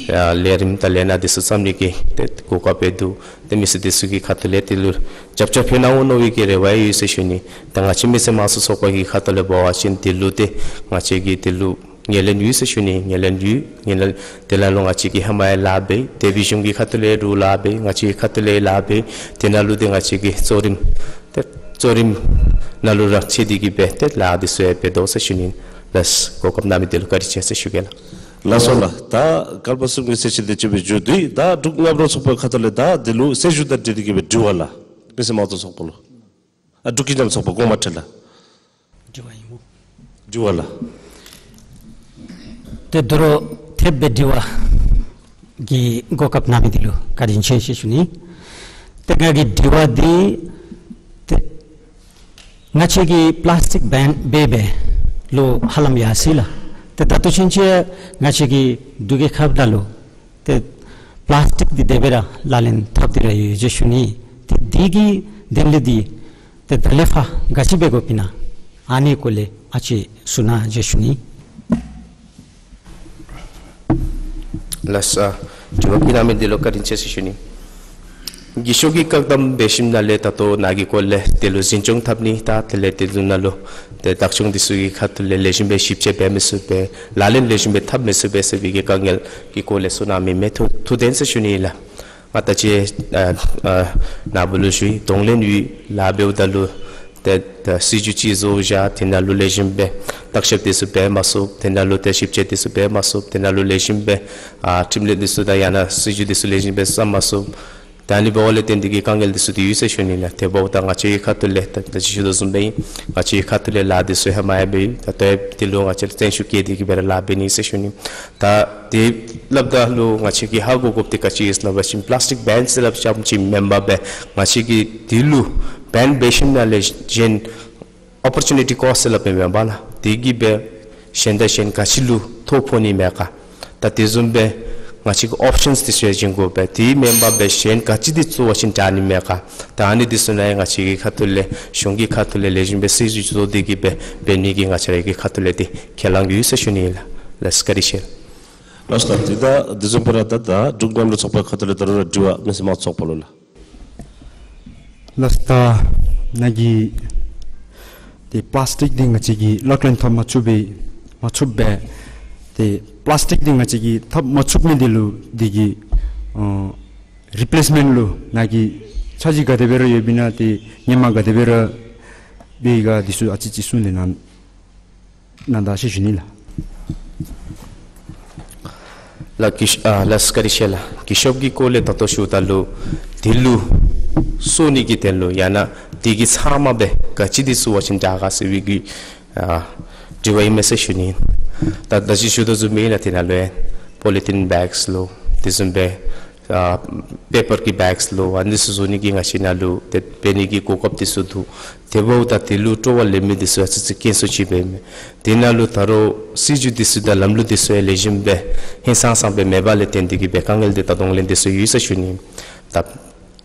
ཨ་ལས་རིམ་དང་ལས་སྣ་འདི་ཚུ་བརྩམ་ནི་གི་ཏེ་གོ་སྐབས་སྦེ་འདུག། ཏེ་མི་སེར་འདི་ཚུ་གི་ཁ་ཐུག་ལས་དེ་ལུ་རྒྱབ་སྐྱོར་ཕུལ་གནང་འོང་མནོ་བའི་གི་རེ་བ་ཡོད་ཟེར་ཞུ་ནི། ད་ང་བཅས་མི་སེར་དམངས་གཙོ་ཚོགས་པ་གི་ཁ་ཐུག་ལས་འབད་བ་ཅིན་དེ་ལུ་ཏེ་ང་བཅས་ཀྱིས་དེ་ལུ་ངོས་ལེན་ཡོད་ཟེར་ཞུ་ནི། ངོས་ལེན་ཡོད། ངོས་ལེན་དེ་ལས་ལུ་ང་བཅས་ཀྱིས་ཧེ་མ་ཡང་ལཱ་འབད། དེ་སྦེ་གཞུང་གི་ཁ་ཐུག་ལས་རུང་ལཱ་འབད། ང་བཅས་ཁ་ཐུག་ལས་ལཱ་འབད། དེ་ནང་ལུ་ཏེ་ང་བཅས་ཀྱིས་གཙོ་རིམ་ཏེ་གཙོ་རིམ་ནང་ལུ་ར་ཚུད་དེ་གིས་སྦེ་ཏེ་ལཱ་འདི་ཚུ་ཡང་འབད་དོ་ཟེར་ཞུ་ནི་ལགས། གོ་སྐབས་གནང་མི་འདི་ལུ་བཀའ་དྲིན་ཆེ་ཟེར་ཞུ་གེ་ལགས། ལགས་སོ་ལགས། ད་སྐལ་པ་གསུམ་གྱི་གསལ་བཤད་འདི་ཅིག་སྦེ་མཇུག་བསྡུ་ཡི། ད་འབྲུག་མཉམ་རུབ་ཚོགས་པའི་ཁ་ཐུག་ལས་ད་འདི་ལུ་གསལ་ཞུ་དང་འབྲེལ་ཏེ་གིས་སྦེ་དྲི་བ་ལགས། མི་སེར་དམངས་གཙོ་ཚོགས་པ་ལུ། ཨ་འབྲུག་མཉམ་རུབ་ཚོགས་པ་གོང་མ་ཁྲི་ལགས། དྲི་བ་ཨིན་མོ། དྲི་བ་ལགས། ཏེ་དོ་རུང་ཐེབས་སྦེ་དྲི་བ་གི་གོ་སྐབས་གནང་མི་འདི་ལུ་བཀའ་དྲིན་ཆེ་ཟེར་ཞུ་ནི། ཏེ་ང་གི་དྲི་བ་འདི་ཏེ་ང་བཅས་ཀྱིས་པླཱསི་ཊིཀ་བེན་འབད་འབད་ལོ་ཧ་ལམ་ཡར་སོ་ཡི་ལགས། ཏེ་ད་ལྟོ་ཚུན་ཚོད་ང་བཅས་ཀྱི་འབྲུག་རྒྱལ་ཁབ་ནང་ལུ་ཏེ་པླཱསི་ཊིཀ་འདི་དེ་སྦེ་ར་ལག་ལེན་འཐབ་སྟེ་ར་ཡོད་ཟེར་ཞུ་ནི། ཏེ་འདི་གི་དོན་ལས་འདི་ཏེ་ད་ལས་ཕར་ག་ཅི་འབད་དགོཔ་ཨིན་ན་ཨ་ནི་སྐོར་ལས་ཨ་ཙི་ཞུ་གནང་ཟེར་ཞུ་ནི། ལགས་སོ། དྲི་བ་གནང་མི་འདི་ལུ་བཀའ་དྲིན་ཆེ་ཟེར་ཞུ་ནི། འགྱིག་ཤོག་གི་བཀག་དམ་འབད་ཞིནམ་ལས་ད་ལྟོ་ནཱ་གི་སྐོར་ལས་དེ་ལུ་འཛིན་སྐྱོང་འཐབ་ནི་དང་དེ་ལས་དེ་ཚུ་ནང་ལུ་ཏེ་བདག་སྐྱོང་འདི་ཚུ་གི་ཁ་ཐུག་ལས་ལེགས་ཤོམ་སྦེ་ཞིབ་དཔྱད་འབད་མི་ཚུགས་པས། ལག་ལེན་ལེགས་ཤོམ་སྦེ་འཐབ་མི་ཚུགས་པས་ཟེར་བའི་གི་དཀའ་ངལ་གྱི་སྐོར་ལས་གསུང་གནང་མི་མེད། ཐུགས་ཐུགས་བདེན་ཟེར་ཞུ་ནི་ལགས། ང་ད་ཅི་ཨ་ཨ་ནཱ་བུ་ལུ་ཞུ་ཡི། གདོང་ལེན་ཡོད། ལཱ་འབདཝ་ད་ལུ་ཏེ་ཏེ་སྲིད་བྱུས་ཅིག་བཟོ་བཞག། དེ་ནང་ལུ་ལེགས་ཤོམ་སྦེ་བརྟག་ཞིབ་འདི་ཚུ་འབད་མ་ཚུགས། དེ་ནང་ལུ་ཏེ་ཞིབ་དཔྱད་འདི་ཚུ་འབད་མ་ཚུགས། དེ་ནང་ལུ་ལེགས་ཤོམ་སྦེ་ཨ་ཁྲིམས་ལུགས་འདི་ཚུ་དང་ཡང་ན་སྲིད་བྱུས་འདི་ཚུ་ལེགས་ཤོམ་སྦེ་བརྩམ་མ་ཚུགས། ད་ཨ་ནི་འབདཝ་ལས་བརྟེན་ཏེ་གི་དཀའ་ངལ་འདི་ཚུ་འདི་ཡོད་ཟེར་ཞུ་ནི་ལགས། དེ་འབདཝ་ད་ང་བཅས་ཀྱི་ཁ་ཐུག་ལས་ད་ད་ཅི་ཞུ་དོ་བཟུམ་སྦེ་ཨིན། ང་བཅས་ཀྱི་ཁ་ཐུག་ལས་ལཱ་འདི་ཚུ་ཧེ་མ་ཡང་འབད་ཡི། ད་ལྟོ་ཡང་དེ་ལུ་ང་བཅས་ར་བརྩོན་ཤུགས་བསྐྱེད་དེ་གི་སྦེ་ར་ལཱ་འབད་ནི་ཟེར་ཞུ་ནི། ད་དེ་སླབ་ད་ལུ་ང་བཅས་ཀྱིས་ཧ་གོ་དགོཔ་འདི་ག་ཅི་ཨིན་ཟེར་བ་ཅིན་པླཱསི་ཊིཀ་བེན་ཟེར་སླབ་རྐྱངམ་ཅིག་མེན་པར་སྦེ་ང་བཅས་ཀྱིས་དེ་ལུ་བེན་འབད་ཞིནམ་ལས་གཞན་ཨོ་པོར་ཅུ་ནི་ཊི་ཀོསཊ་ཟེར་སླབ་མི་མེན་པ་ལགས། དེ་གིས་སྦེ་གཞན་དང་གཞན་ག་ཅི་ལུ་ཐོ་ཕོག་ནི་མས་ག། ད་དེ་བཟུམ་སྦེ་ང་བཅས་ཀྱིས་ཨོབ་ཤཱནསི་འདི་ཚུ་ཡང་བྱིན་དགོ་པས། དེ་མེན་པར་སྦེ་གཞན་ག་ཅི་འདི་བཙུགས་པ་ཅིན་དྲག་ནི་མས་ག། ད་ཨ་ནི་འདི་ཚུ་ནང་ཡང་ང་བཅས་ཀྱི་ཁ་ཐུག་ལས་གཞུང་གི་ཁ་ཐུག་ལས་ལེགས་ཤོམ་སྦེ་སྲིད་བྱུས་བཟོ་སྟེ་གི་སྦེ་འབད་ནི་གི་ང་བཅས་ར་གི་ཁ་ཐུག་ལས་འདི་ཁས་བླངས་ཡོད་ཟེར་ཞུ་ནི་ལགས། ལགས་སོ། བཀའ་དྲིན་ཆེ། ལགས་སོ། ད་དེ་ད་དེ་བཟུམ་སྦེ་ར་ད་ད་འབྲུག་མཉམ་རུབ་ཚོགས་པའི་ཁ་ཐུག་ལས་ད་རུང་ར་དྲི་བ་མི་སེར་དམངས་གཙོ་ཚོགས་པ་ལུ་ལགས། ལགས་སོ། ད་ནཱ་གི་ཏེ་པླཱསི་ཊིཀ་འདི་ང་བཅས་ཀྱིས་ལག་ལེན་འཐབ་མ་ཚུགས་པས་མ་ཚུགས་པས། ཏེ་པླཱསི་ཊིཀ་འདི་ང་བཅས་ཀྱིས་འཐབ་མ་ཚུགས་མི་འདི་ལུ་འདི་གི་ཨ་རི་པི་ལེསི་མེནཊ་ལུ་ནཱ་གི་ འཆར་གཞི་ག་དེ་སྦེ་ར་ཡོདཔ་ཨིན་ན་ཏེ་སྔོན་མ་ག་དེ་སྦེ་ར་འབད་ཡི་ག་འདི་ཚུ་ཨ་ཙི་ཅིག་གསུང་ནི་གནང་གནང་ད་ཟེར་ཞུ་ནི་ལགས། ལགས་ཀྱི་ཨ་ལགས་བཀའ་དྲིན་ཆེ་ལགས། ཀི་ཤོབ་ཀྱི་སྐོར་ལས་ད་ལྟོ་ཞུཝ་ད་ལུ་དེ་ལུ་གསོག་ནི་གི་དོན་ལུ་ཡང་ན་དེ་གི་ཚབ་མ་སྦེ་ག་ཅི་འདི་ཚུ་འབད་བ་ཅིན་དྲག་ག་ཟེར་བའི་གི་ཨ་དྲི་བ་ཨིན་མས་ཟེར་ཞུ་ནི། ད་ད་ཅི་ཞུ་དོ་བཟུམ་སྦེ་ཨིན་ན་དེ་ནང་ལུ་ཡང་པོ་ལི་ཐིན་བེགསི་ལོ་དེ་བཟུམ་སྦེ་ཨ་པེ་པར་གྱི་བེགསི་ལོ་ཨ་ནི་ཚུ་བཟོ་ནི་གི་ང་བཅས་ནང་ལུ་ཏེ་འབད་ནི་གི་གོ་སྐབས་འདི་ཚུ་འདུག། དེ་འབདཝ་ད་དེ་ལུ་སྤྲོ་བ་ལེན་མི་འདི་ཚུ་ཨ་ཙི་ཙི་དཀོན་སུ་ཅིག་འབད་མས། དེ་ནང་ལུ་ད་རུང་སྲིད་བྱུས་འདི་ཚུ་དང་ལམ་ལུགས་འདི་ཚུ་ཡང་ལེགས་ཤོམ་སྦེ་ཧིང་སངས་སངས་སྦེ་མེད་པ་ལས་བརྟེན་ཏེ་གིས་སྦེ་དཀའ་ངལ་འདི་དང་གདོང་ལེན་འདི་ཚུ་ཡོད་ཟེར་ཞུ་ནི། ད་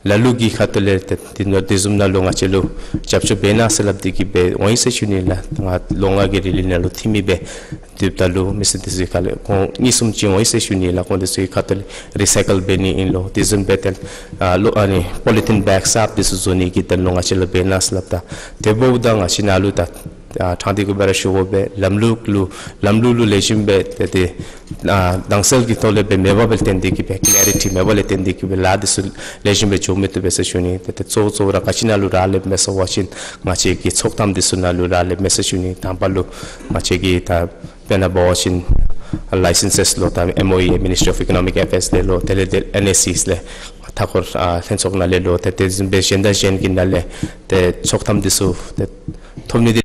ལ་ལུ་གི་ཁ་ཐུག་ལས་ཏེ་དེ་ནང་དེ་བཟུམ་ནང་ལུ་ང་བཅས་ལུ་རྒྱབ་སྐྱོར་འབད་གནང་ཟེར་སླབ་སྟེ་གིས་སྦེ་འོང་ཡི་ཟེར་ཞུ་ནི་ལགས། ང་ལོ་ལྔ་གི་རི་ལི་ནང་ལུ་འཐུས་མི་སྦེ་སྡོདཔ་ད་ལུ་མི་སེར་འདི་ཚུ་གི་ཁ་ལས་ཁོང་གཉིས་གསུམ་ཅིག་འོང་ཡི་ཟེར་ཞུ་ནི་ལགས། ཁོང་འདི་ཚུ་གི་ཁ་ཐུག་ལས་རི་སའི་ཀལ་འབད་ནི་ཨིན་ལོ་དེ་བཟུམ་སྦེ་ཏེ་ཨ་ལོ་ཨ་ནི་པོ་ལི་ཐིན་བེགསི་གསརཔ་འདི་ཚུ་བཟོ་ནི་གི་དོན་ལུ་ང་བཅས་ལུ་འབད་གནང་ཟེར་སླབ་ད་དེ་འབདཝ་ད་ང་བཅས་ནང་ལུ་ད་ཨ་ཕྲང་སྟེ་གིས་སྦེ་ར་ཞུ་དགོ་པས། ལམ་ལུགས་ལུ་ལམ་ལུགས་ལུ་ལེགས་ཤོམ་སྦེ་ཏེ་ཏེ་ཨ་དྭངས་གསལ་གྱི་ཐོག་ལས་སྦེ་མེད་པ་ལས་བརྟེན་ཏེ་གིས་སྦེ་ཀི་ལེ་རི་ཊི་མེད་པ་ལས་བརྟེན་ཏེ་གིས་སྦེ་ལཱ་འདི་ཚུ་ལེགས་ཤོམ་སྦེ་འགྱོ་མི་བཏུབ་པས་ཟེར་ཞུ་ནི། ཏེ་ཏེ་གཙོ་བོ་གཙོ་བོ་ར་ག་ཅི་ནང་ལུ་རག་ལསཔ་མས་ཟེར་བ་ཅིན་ང་བཅས་ཀྱི་ཚོགས་ཐམ་འདི་ཚུ་ནང་ལུ་རག་ལསཔ་མས་ཟེར་ཞུ་ནི། དང་པ་ལུ་ང་བཅས་ཀྱི་ད་དཔེར་ན་འབད་བ་ཅིན་ལའི་སེནསི་ལོ་ད་ཨེམ་ཨོ་ཨི་མི་ནིསི་ཊི་ཨོཕ་ཨི་ཀོ་ནོ་མིག་ཨེ་ཕེརསི་ལས་ལོ་དེ་ལས་ཏེ་ཨེན་ཨེ་སི་ལས་མཐའ་འཁོར་ཨ་ལྷན་ཚོགས་ནང་ལས་ལོ་ཏེ་དེ་བཟུམ་སྦེ་གཞན་དང་གཞན་གྱི་ནང་ལས་ཏེ་ཚོགས་ཐམ་འདི་ཚུ་ཏེ་ཐོབ་ནི་འདི་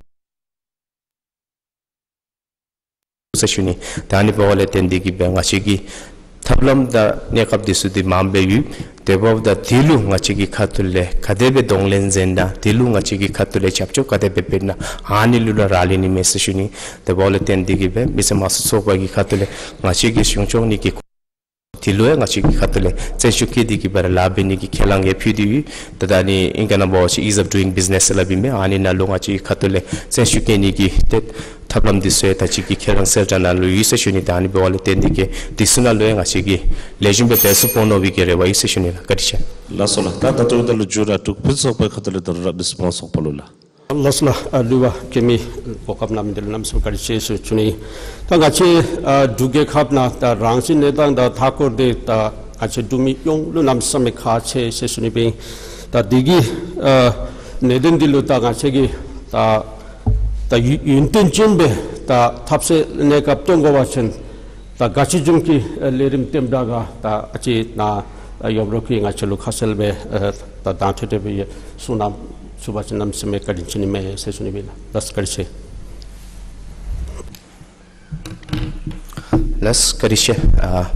ཟེར་ཞུ་ནི། ད་ཨ་ནི་འབདཝ་ལས་བརྟེན་ཏེ་གིས་སྦེ་ང་བཅས་ཀྱི་ཐབས་ལམ་དང་གནས་སྐབས་འདི་ཚུ་འདི་མངམ་སྦེ་ཡོད། དེ་འབདཝ་ད་དེ་ལུ་ང་བཅས་ཀྱི་ཁ་ཐུག་ལས་ག་དེ་སྦེ་གདོང་ལེན་མཛད་ན་དེ་ལུ་ང་བཅས་ཀྱི་ཁ་ཐུག་ལས་རྒྱབ་སྐྱོར་ག་དེ་སྦེ་འབད་ན་ཨ་ནི་ལུ་ར་རག་ལས་ནི་མས་ཟེར་ཞུ་ནི། དེ་འབདཝ་ལས་བརྟེན་ཏེ་གིས་སྦེ་མི་སེར་དམངས་གཙོ་ཚོགས་པ་གི་ཁ་ཐུག་ལས་ང་བཅས་ཀྱིས་གཞུང་སྐྱོང་ནི་གི་དེ་ལུ་ཡང་ང་བཅས་ཀྱི་ཁ་ཐུག་ལས་བརྩོན་ཤུགས་བསྐྱེད་དེ་གིས་སྦེ་ར་ལཱ་འབད་ནི་གི་ཁས་བླངས་ཡང་ཕུལ་ཏེ་ཡོད། ད་ད་ཨ་ནི་ཨིང་སྐད་ནང་འབད་བ་ཅིན་ཨིས་ཨོཕ་ཌུ་ཡིང་བིས་ནེསི་ཟེར་སླབ་ཨིན་མས། ཨ་ནི་ནང་ལུ་ང་བཅས་ཀྱི་ཁ་ཐུག་ལས་བརྩོན་ཤུགས་བསྐྱེད་ནི་གི་ཏེ་ཐབས་ལམ་འདི་ཚུ་ཡང་ད་ཅི་གི་ཁས་བླངས་གསལ་བསྒྲགས་ནང་ལུ་ཡོད་ཟེར་ཞུ་ནི། ད་ཨ་ནི་འབདཝ་ལས་བརྟེན་ཏེ་གིས་འདི་ཚུ་ནང་ལུ་ཡང་ང་བཅས་ཀྱིས་ལེགས་ཤོམ་སྦེ་འབད་ཚུགས་འོང་མནོ་བའི་གི་རེ་བ་ཡོད་ཟེར་ཞུ་ནི་ལགས། བཀའ་དྲིན་ཆེ། ལགས་སོ་ལགས། ད་ད་ལྟོ་ད་ལུ་མཇུག་ར་འབྲུག་ཕུན་ཚོགས་པའི་ཁ་ཐུག་ལས་ད་རུང་ར་མི་སེར་དམངས་གཙོ་ཚོགས་པ་ལུ་ལགས། ལགས་སོ་ལགས། ཨ་ལུ་བ་གེ་མི་གོ་སྐབས་གནང་མི་འདི་ལུ་གནམ་མེད་ས་མེད་བཀའ་དྲིན་ཆེ་ཟེར་ཞུ་ནི། ད་ང་བཅས་ཨ་འབྲུག་རྒྱལ་ཁབ་ནང་ད་རང་བཞིན་གནས་སྟངས་དང་མཐའ་འཁོར་འདི་ད་ང་བཅས་འབྲུག་མི་ཡོངས་ལུ་གནམ་མེད་ས་མེད་ཁག་ཆེ་ཟེར་ཞུ་ནི་སྦེ། ད་འདི་གི་ཨ་གནད་དོན་འདི་ལུ་ད་ང་བཅས་ཀྱིས་ད་ད་ཡུན་ཡུན་བརྟན་ཅན་སྦེ་ད་ཐབས་ཤེས་གནས་སྐབས་སྟོན་དགོ་པ་ཅིན་ད་ག་ཅི་བཟུམ་གྱི་ཨ་ལས་རིམ་བཏོན་དགོ་ག་ད་ཨ་ཙི་ནཱ་ཨ་ཡོད་རུང་གིས་ང་བཅས་ལུ་ཁ་གསལ་སྦེ་ཨ་ད་དང་ཐད་ཐད་སྦེ་གསུང་གནང་ཚུགས་པ་ཅིན་གནམ་མེད་ས་མེད་བཀའ་དྲིན་ཆེ་ནི་མས་ཟེར་ཞུ་ནི་སྦེ་ལགས། ལགས་བཀའ་དྲིན་ཆེ། ལགས་བཀའ་དྲིན་ཆེ། ཨ་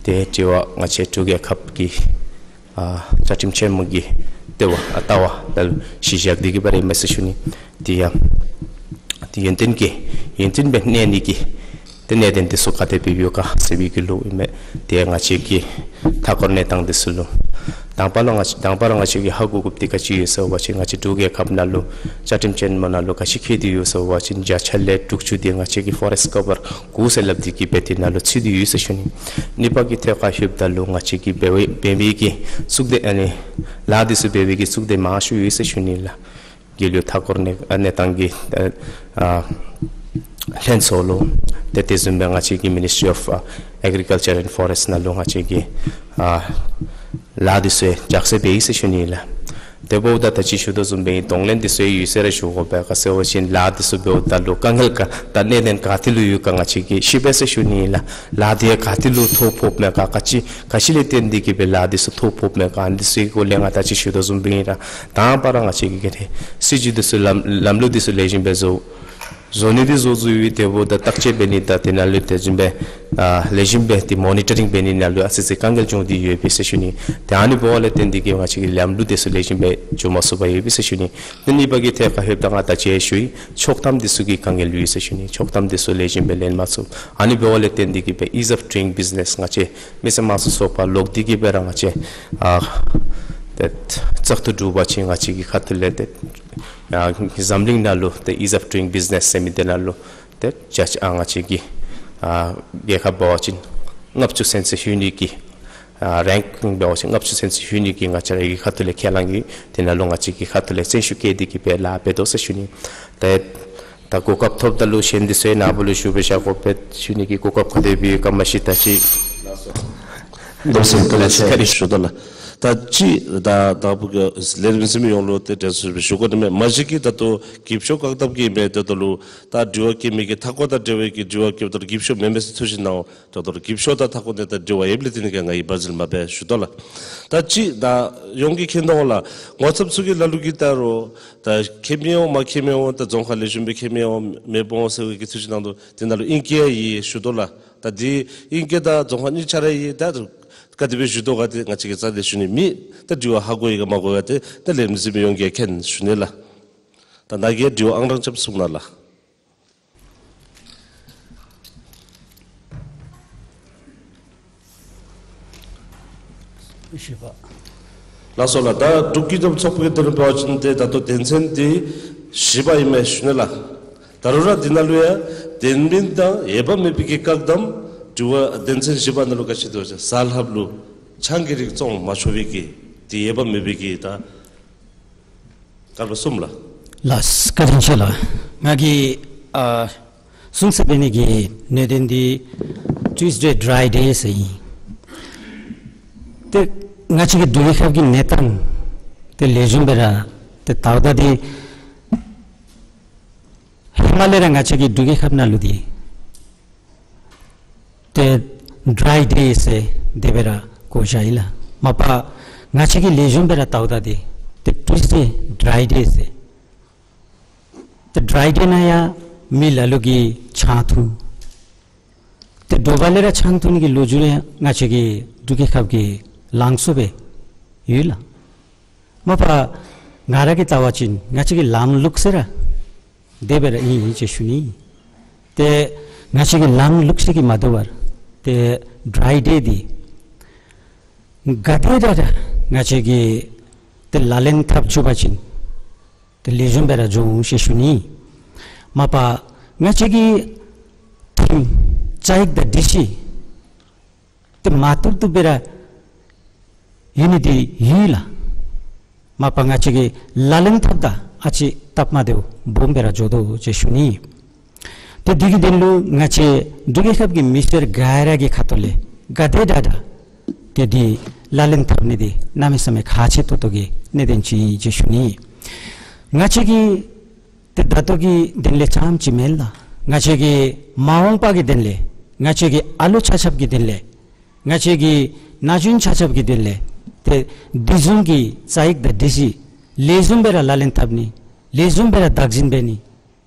ཏེ་དྲི་བ་ང་བཅས་འབྲུག་རྒྱལ་ཁབ་ཀྱི་ཨ་བཅའ་ཁྲིམས་ཆེན་མོ་གི་ལྟེ་བ་ཨ་ལྟ་བ་ད་ལུ་གཞི་བཞག་སྟེ་གིས་སྦེ་ར་ཨིན་མས་ཟེར་ཞུ་ནི། དེ་ཡང་ཏེ་ཡུན་བརྟན་གྱི་ཡུན་བརྟན་སྦེ་གནས་ནི་གི་ཏེ་གནད་དོན་འདི་ཚུ་ག་དེ་སྦེ་ཡོད་ག་ཟེར་བའི་གི་ལུ་ཨིན་མས། ཏེ་ང་བཅས་ཀྱི་མཐའ་འཁོར་གནས་སྟངས་འདི་ཚུ་ལུ་དང་པ་ལུ་ང་བཅས་དང་པ་ར་ང་བཅས་ཀྱིས་ཧ་གོ་དགོཔ་འདི་ག་ཅི་ཡོད་ཟེར་བ་ཅིན་ང་བཅས་འབྲུག་རྒྱལ་ཁབ་ནང་ལུ་བཅའ་ཁྲིམས་ཆེན་མོ་ནང་ལུ་ག་ཅི་བཀོད་དེ་ཡོད་ཟེར་བ་ཅིན་བརྒྱ་ཆ་ལས་དྲུག་ཅུ་འདི་ང་བཅས་ཀྱི་ཕོ་རེསཊ་ཀ་བར་དགུ་ཟེར་སླབ་སྟེ་གིས་སྦེ་དེ་ནང་ལུ་ཚུད་དེ་ཡོད་ཟེར་ཞུ་ནི། གཉིས་པ་གི་ཐད་ཁར་ལྷོདཔ་ད་ལུ་ང་བཅས་ཀྱིས་འབད་བའི་འབད་མི་གི་གཙུག་སྡེ་ཨ་ནི་ལཱ་འདི་ཚུ་འབད་བའི་གི་གཙུག་སྡེ་མང་ཤོས་ཡོད་ཟེར་ཞུ་ནི་ལགས། དགེ་ལུགས་མཐའ་འཁོར་གནས་ཨ་གནས་སྟངས་ཀྱི་ཨ་ལྷན་ཚོགས་ལུ་ཏེ་དེ་བཟུམ་སྦེ་ང་བཅས་ཀྱི་མི་ནིསི་ཊི་ཨོཕ་ཨེག་རི་ཀལ་ཅར་ཨེནཌ་ཕོ་རེསཊ་ནང་ལུ་ང་བཅས་ཀྱིས་ཨ་ལཱ་འདི་ཚུ་ཡང་ལྗགས་སེ་འབད་ཡི་ཟེར་ཞུ་ནི་ལགས། དེ་འབདཝ་ད་ད་ཅི་ཞུ་དོ་བཟུམ་སྦེ་གདོང་ལེན་འདི་ཚུ་ཡང་ཡོད་ཟེར་ར་ཞུ་དགོ་པས། ག་ཟེར་བ་ཅིན་ལཱ་འདི་ཚུ་འབདཝ་ད་ལུ་དཀའ་ངལ་ག་ད་གནད་དོན་ག་ཏེ་ལུ་ཡོད་ག་ང་བཅས་ཀྱིས་ཤེས་པས་ཟེར་ཞུ་ནི་ལགས། ལཱ་འདི་ག་ཏེ་ལུ་ཐོ་ཕོགཔ་མས་ག་ག་ཅི་ག་ཅི་ལས་བརྟེན་ཏེ་གིས་སྦེ་ལཱ་འདི་ཚུ་ཐོ་ཕོགཔ་མས་ག་ཨ་ནི་ཚུ་གི་སྐོར་ལས་ང་ད་ཅི་ཞུ་དོ་བཟུམ་སྦེ་ཨིན་ར་དང་པ་ར་ང་བཅས་ཀྱིས་ག་ར་སྲིད་བྱུས་འདི་ཚུ་ལམ་ལམ་ལུགས་འདི་ཚུ་ལེགས་ཤོམ་སྦེ་བཟོ་བཟོ་ནི་འདི་བཟོ་བཟོཝ་ཨིན། དེ་འབདཝ་ད་བརྟག་དཔྱད་འབད་ནི་དང་དེ་ནང་ལུ་དེ་བཟུམ་སྦེ་ཨ་ལེགས་ཤོམ་སྦེ་ཏེ་མོ་ནི་ཊ་རིང་འབད་ནི་ནང་ལུ་ཨ་ཙི་ཙི་དཀའ་ངལ་བྱུང་སྟེ་ཡོད་པས་ཟེར་ཞུ་ནི། ཏེ་ཨ་ནི་འབདཝ་ལས་བརྟེན་ཏེ་གིས་ང་བཅས་ཀྱི་ལམ་ལུགས་འདི་ཚུ་ལེགས་ཤོམ་སྦེ་འགྱོ་མ་ཚུགས་པར་ཡོད་པས་ཟེར་ཞུ་ནི། ཏེ་གཉིས་པ་གི་ཐད་ཁར་ལྷོདཔ་ད་ང་ད་ཅི་ཞུ་ཡི། ཆོག་ཐམ་འདི་ཚུ་གི་དཀའ་ངལ་ཡོད་ཟེར་ཞུ་ནི། ཆོག་ཐམ་འདི་ཚུ་ལེགས་ཤོམ་སྦེ་ལེན་མ་ཚུགས། ཨ་ནི་འབདཝ་ལས་བརྟེན་ཏེ་གིས་སྦེ་ཨིས་ཨོཕ་ཌུ་ཡིང་བིས་ནེསི་ང་བཅས་མི་སེར་དམངས་གཙོ་ཚོགས་པ་ལོག་སྟེ་གིས་སྦེ་ར་ང་བཅས་ཨ་ཏེ་བཙག་འཐུ་གྲུབ་པ་ཅིན་ང་བཅས་ཀྱི་ཁ་ཐུག་ལས་ཏེ་ཨ་འཛམ་གླིང་ནང་ལུ་ཏེ་ཨིས་ཨོཕ་ཌུ་ཡིང་བིས་ནེསི་ཟེར་མི་འདི་ནང་ལུ་ཏེ་བརྒྱ་ཆ་ཨ་ང་བཅས་ཀྱི་ཨ་རྒྱལ་ཁབ་འབད་བ་ཅིན་ལྔ་བཅུ་ཚུན་ཚོད་ལྷོད་ནི་གི་ཨ་རེངཀ་འབད་བ་ཅིན་ལྔ་བཅུ་ཚུན་ཚོད་ལྷོད་ནི་གི་ང་བཅས་ར་གི་ཁ་ཐུག་ལས་ཁས་བླངས་ཡོད། དེ་ནང་ལུ་ང་བཅས་ཀྱི་ཁ་ཐུག་ལས་བརྩོན་ཤུགས་བསྐྱེད་དེ་གིས་སྦེ་ལཱ་འབད་དོ་ཟེར་ཞུ་ནི། ཏེ་ད་གོ་སྐབས་ཐོབ་ད་ལུ་གཞན་འདི་ཚུ་ཡང་ནཱ་བུ་ལུ་ཞུ་སྦེ་བཞག་དགོ་པས་ཞུ་ནི་གི་གོ་སྐབས་ག་དེ་སྦེ་ཡོད་ག་མ་ཤེས། ད་ཅི་ལགས་སོ། ལགས་སོ། བཀའ་དྲིན་ཆེ། ཞུ་དོ་ལགས། ད་ཅི་ད་ད་བུ་གི་ལས་རིམ་གཟིགས་མི་ཡོངས་ལུ་ཏེ་དྲན་གསོ་ཞུ་དགོ་ནི་མས། མ་གཞི་གི་ད་ལྟོ་གི་ཕྱོགས་བཀག་དམ་གི་མེད། ད་ལྟོ་ལུ་ད་དྲི་བ་བཀོད་མི་གི་མཐའ་འཁོར་དང་འབྲེལ་བའི་གི་དྲི་བ་བཀོདཔ་ད་ལུ་གི་ཕྱོགས་མེན་མས་ཟེར་ཐུགས་བཞེད་གནང་འོང་། ད་ལྟོ་ལུ་གི་ཕྱོགས་དང་མཐའ་འཁོར་ནང་ད་དྲི་བ་ཡོདཔ་ལས་བརྟེན་ནི་ག་ང་གིས་བར་འཛུལ་མ་འབད་ཞུ་དོ་ལགས། ད་ཅི་ད་ཡོངས་ཀྱིས་མཁྱེན་དོ་ལགས། ངོ་ཚབ་ཚུ་གིས་ལ་ལུ་གིས་ད་རུང་ད་མཁྱེན་མི་འོང་མ་མཁྱེན་མི་འོང་ད་རྫོང་ཁ་ལེགས་ཤོམ་སྦེ་མཁྱེན་མི་འོང་མེདཔ་འོང་ཟེར་བའི་གི་ཐུགས་བཞེད་གནང་དོ། དེ་ནང་ལུ་ཨིང་སྐད་ཡང་ཡོད་ཞུ་དོ་ལགས། ད་འདི་ཨིང་སྐད་དང་རྫོང་ཁ་གཉིས་ཆ་ར་ཡོད། ད་ག་དེ་སྦེ་ཞུ་དོ་ག་དེ་ང་བཅས་ཀྱིས་རྩ་ལས་ཞུ་ནི་མེད། ད་དྲི་བ་ཧ་གོ་ཡི་ག་མ་གོ་ཡི་ག་དེ་ད་ལས་རིམ་གཟིགས་མི་ཡོངས་ཀྱིས་མཁྱེན་ཞུ་ནི་ལགས། ད་ནཱ་གིས་དྲི་བ་ཨང་གྲངས་རྐྱབ་གསུང་གནང་ལགས། བཞི་པ། ལགས་སོ་ལགས། ད་འབྲུག་སྐྱིད་སྡོམ་ཚོགས་པ་གི་དོན་ལུ་འབད་བ་ཅིན་ཏེ་ད་ལྟོ་དོན་ཚན་འདི་བཞི་པ་ཨིན་མས་ཞུ་ནི་ལགས། ད་རུང་ར་འདི་ནང་ལུ་ཡང་དོན་སྨིན་དང་འོས་འབབ་མེད་པའི་གི་བཀག་དམ། དྲི་བ་དོན་ཚན་བཞི་པ་ནང་ལུ་ག་ཅི་འདུག་ཟེར་བ་ཅིན་གཟའ་ལྷགཔ་ལུ་ཆང་གི་རིགས་བཙོང་མ་ཆོག་པའི་གི་དེ་འོས་འབབ་མེད་པའི་གི་ད་སྐར་མ་གསུམ་ལགས། ལགས་བཀའ་དྲིན་ཆེ་ལགས། ང་གིས་ཨ་གསུང་ས་འབད་ནི་གི་གནད་དོན་འདི་ཊུས་ཌེ་ཌྲའི་ཌེ་ཟེར་ཨིན། ཏེ་ང་བཅས་ཀྱི་འབྲུག་རྒྱལ་ཁབ་ཀྱི་གནས་སྟངས་འདི་ལེགས་ཤོམ་སྦེ་ར་ཏེ་ད་ལྟོ་འདི་ཧེ་མ་ལས་ར་ང་བཅས་ཀྱི་འབྲུག་རྒྱལ་ཁབ་ནང་ལུ་འདི་ཏེ་ཌྲའི་ཌེ་ཟེར་དེ་སྦེ་ར་གོ་བཞག་ཡི་ལགས། མ་པ་ང་བཅས་ཀྱིས་ལེགས་ཤོམ་སྦེ་ར་ད་ལྟོ་འདི་ཏེ་ཊུས་ཌེ་ཌྲའི་ཌེ་ཟེར། ཏེ་ཌྲའི་ཌེ་ནང་ཡང་མི་ལ་ལུ་གིས་ཆང་འཐུང་། ཏེ་དྲོ་པ་ལས་ར་ཆང་འཐུང་ནི་གི་ལོ་རྒྱུས་ར་ཡང་ང་བཅས་ཀྱི་འབྲུག་རྒྱལ་ཁབ་ཀྱི་ལང་ཚོ་སྦེ་ཡོད་ལགས། མ་པ་ང་ར་གིས་བལྟ་བ་ཅིན་ང་བཅས་ཀྱི་ལམ་ལུགས་ཟེར་ར་དེ་སྦེ་ར་ཨིན་ཨིན་ཟེར་ཞུ་ནི། ཏེ་ང་བཅས་ཀྱི་ལམ་ལུགས་ཟེར་གྱི་མ་དོ་བར་ཏེ་ཌྲའི་ཌེ་འདི་ག་དེ་དྲག་དྲག་ང་བཅས་ཀྱིས་ཏེ་ལག་ལེན་འཐབ་བཅུག་པ་ཅིན་ཏེ་ལེགས་ཤོམ་སྦེ་ར་འགྱོ་འོང་ཟེར་ཞུ་ནི། མ་པ་ང་བཅས་ཀྱི་ཁྲིམས་བཅའ་ཡིག་དང་སྒྲིག་གཞི་ཏེ་མ་བཏུབ་བཏུབ་སྦེ་ར་ཡོད་ནི་འདི་ཡོད་ལགས། མ་པ་ང་བཅས་ཀྱིས་ལག་ལེན་འཐབ་ད་ཨ་ཙི་སྟབས་མ་བདེཝ་སྦོམ་སྦེ་ར་འགྱོ་དོ་ཟེར་ཞུ་ནི། ཏེ་འདི་གི་དོན་ལུ་ང་བཅས་འབྲུག་རྒྱལ་ཁབ་ཀྱི་མི་སེར་ག་ར་གི་ཁ་ཐུག་ལས་ག་དེ་དྲག་དྲག་ཏེ་འདི་ལག་ལེན་འཐབ་ནི་འདི་གནམ་མེད་ས་མེད་ཁག་ཆེ་ཏོག་ཏོ་གི་གནད་དོན་ཅིག་ཨིན་ཟེར་ཞུ་ནི། ང་བཅས་ཀྱི་ཏེ་ད་ལྟོ་གི་དོན་ལས་ཙམ་ཅིག་མེན་ལགས། ང་བཅས་ཀྱི་མ་འོངས་པ་གི་དོན་ལས་ང་བཅས་ཀྱི་ཨ་ལོ་ཆ་ཁྱབ་ཀྱི་དོན་ལས་ང་བཅས་ཀྱི་ན་གཞོན་ཆ་ཁྱབ་ཀྱི་དོན་ལས་ཏེ་འདི་བཟུམ་གྱི་བཅའ་ཡིག་དང་སྒྲིག་གཞི་ལེགས་ཤོམ་སྦེ་ར་ལག་ལེན་འཐབ་ནི་ལེགས་ཤོམ་སྦེ་ར་བདག་འཛིན་འབད་ནི།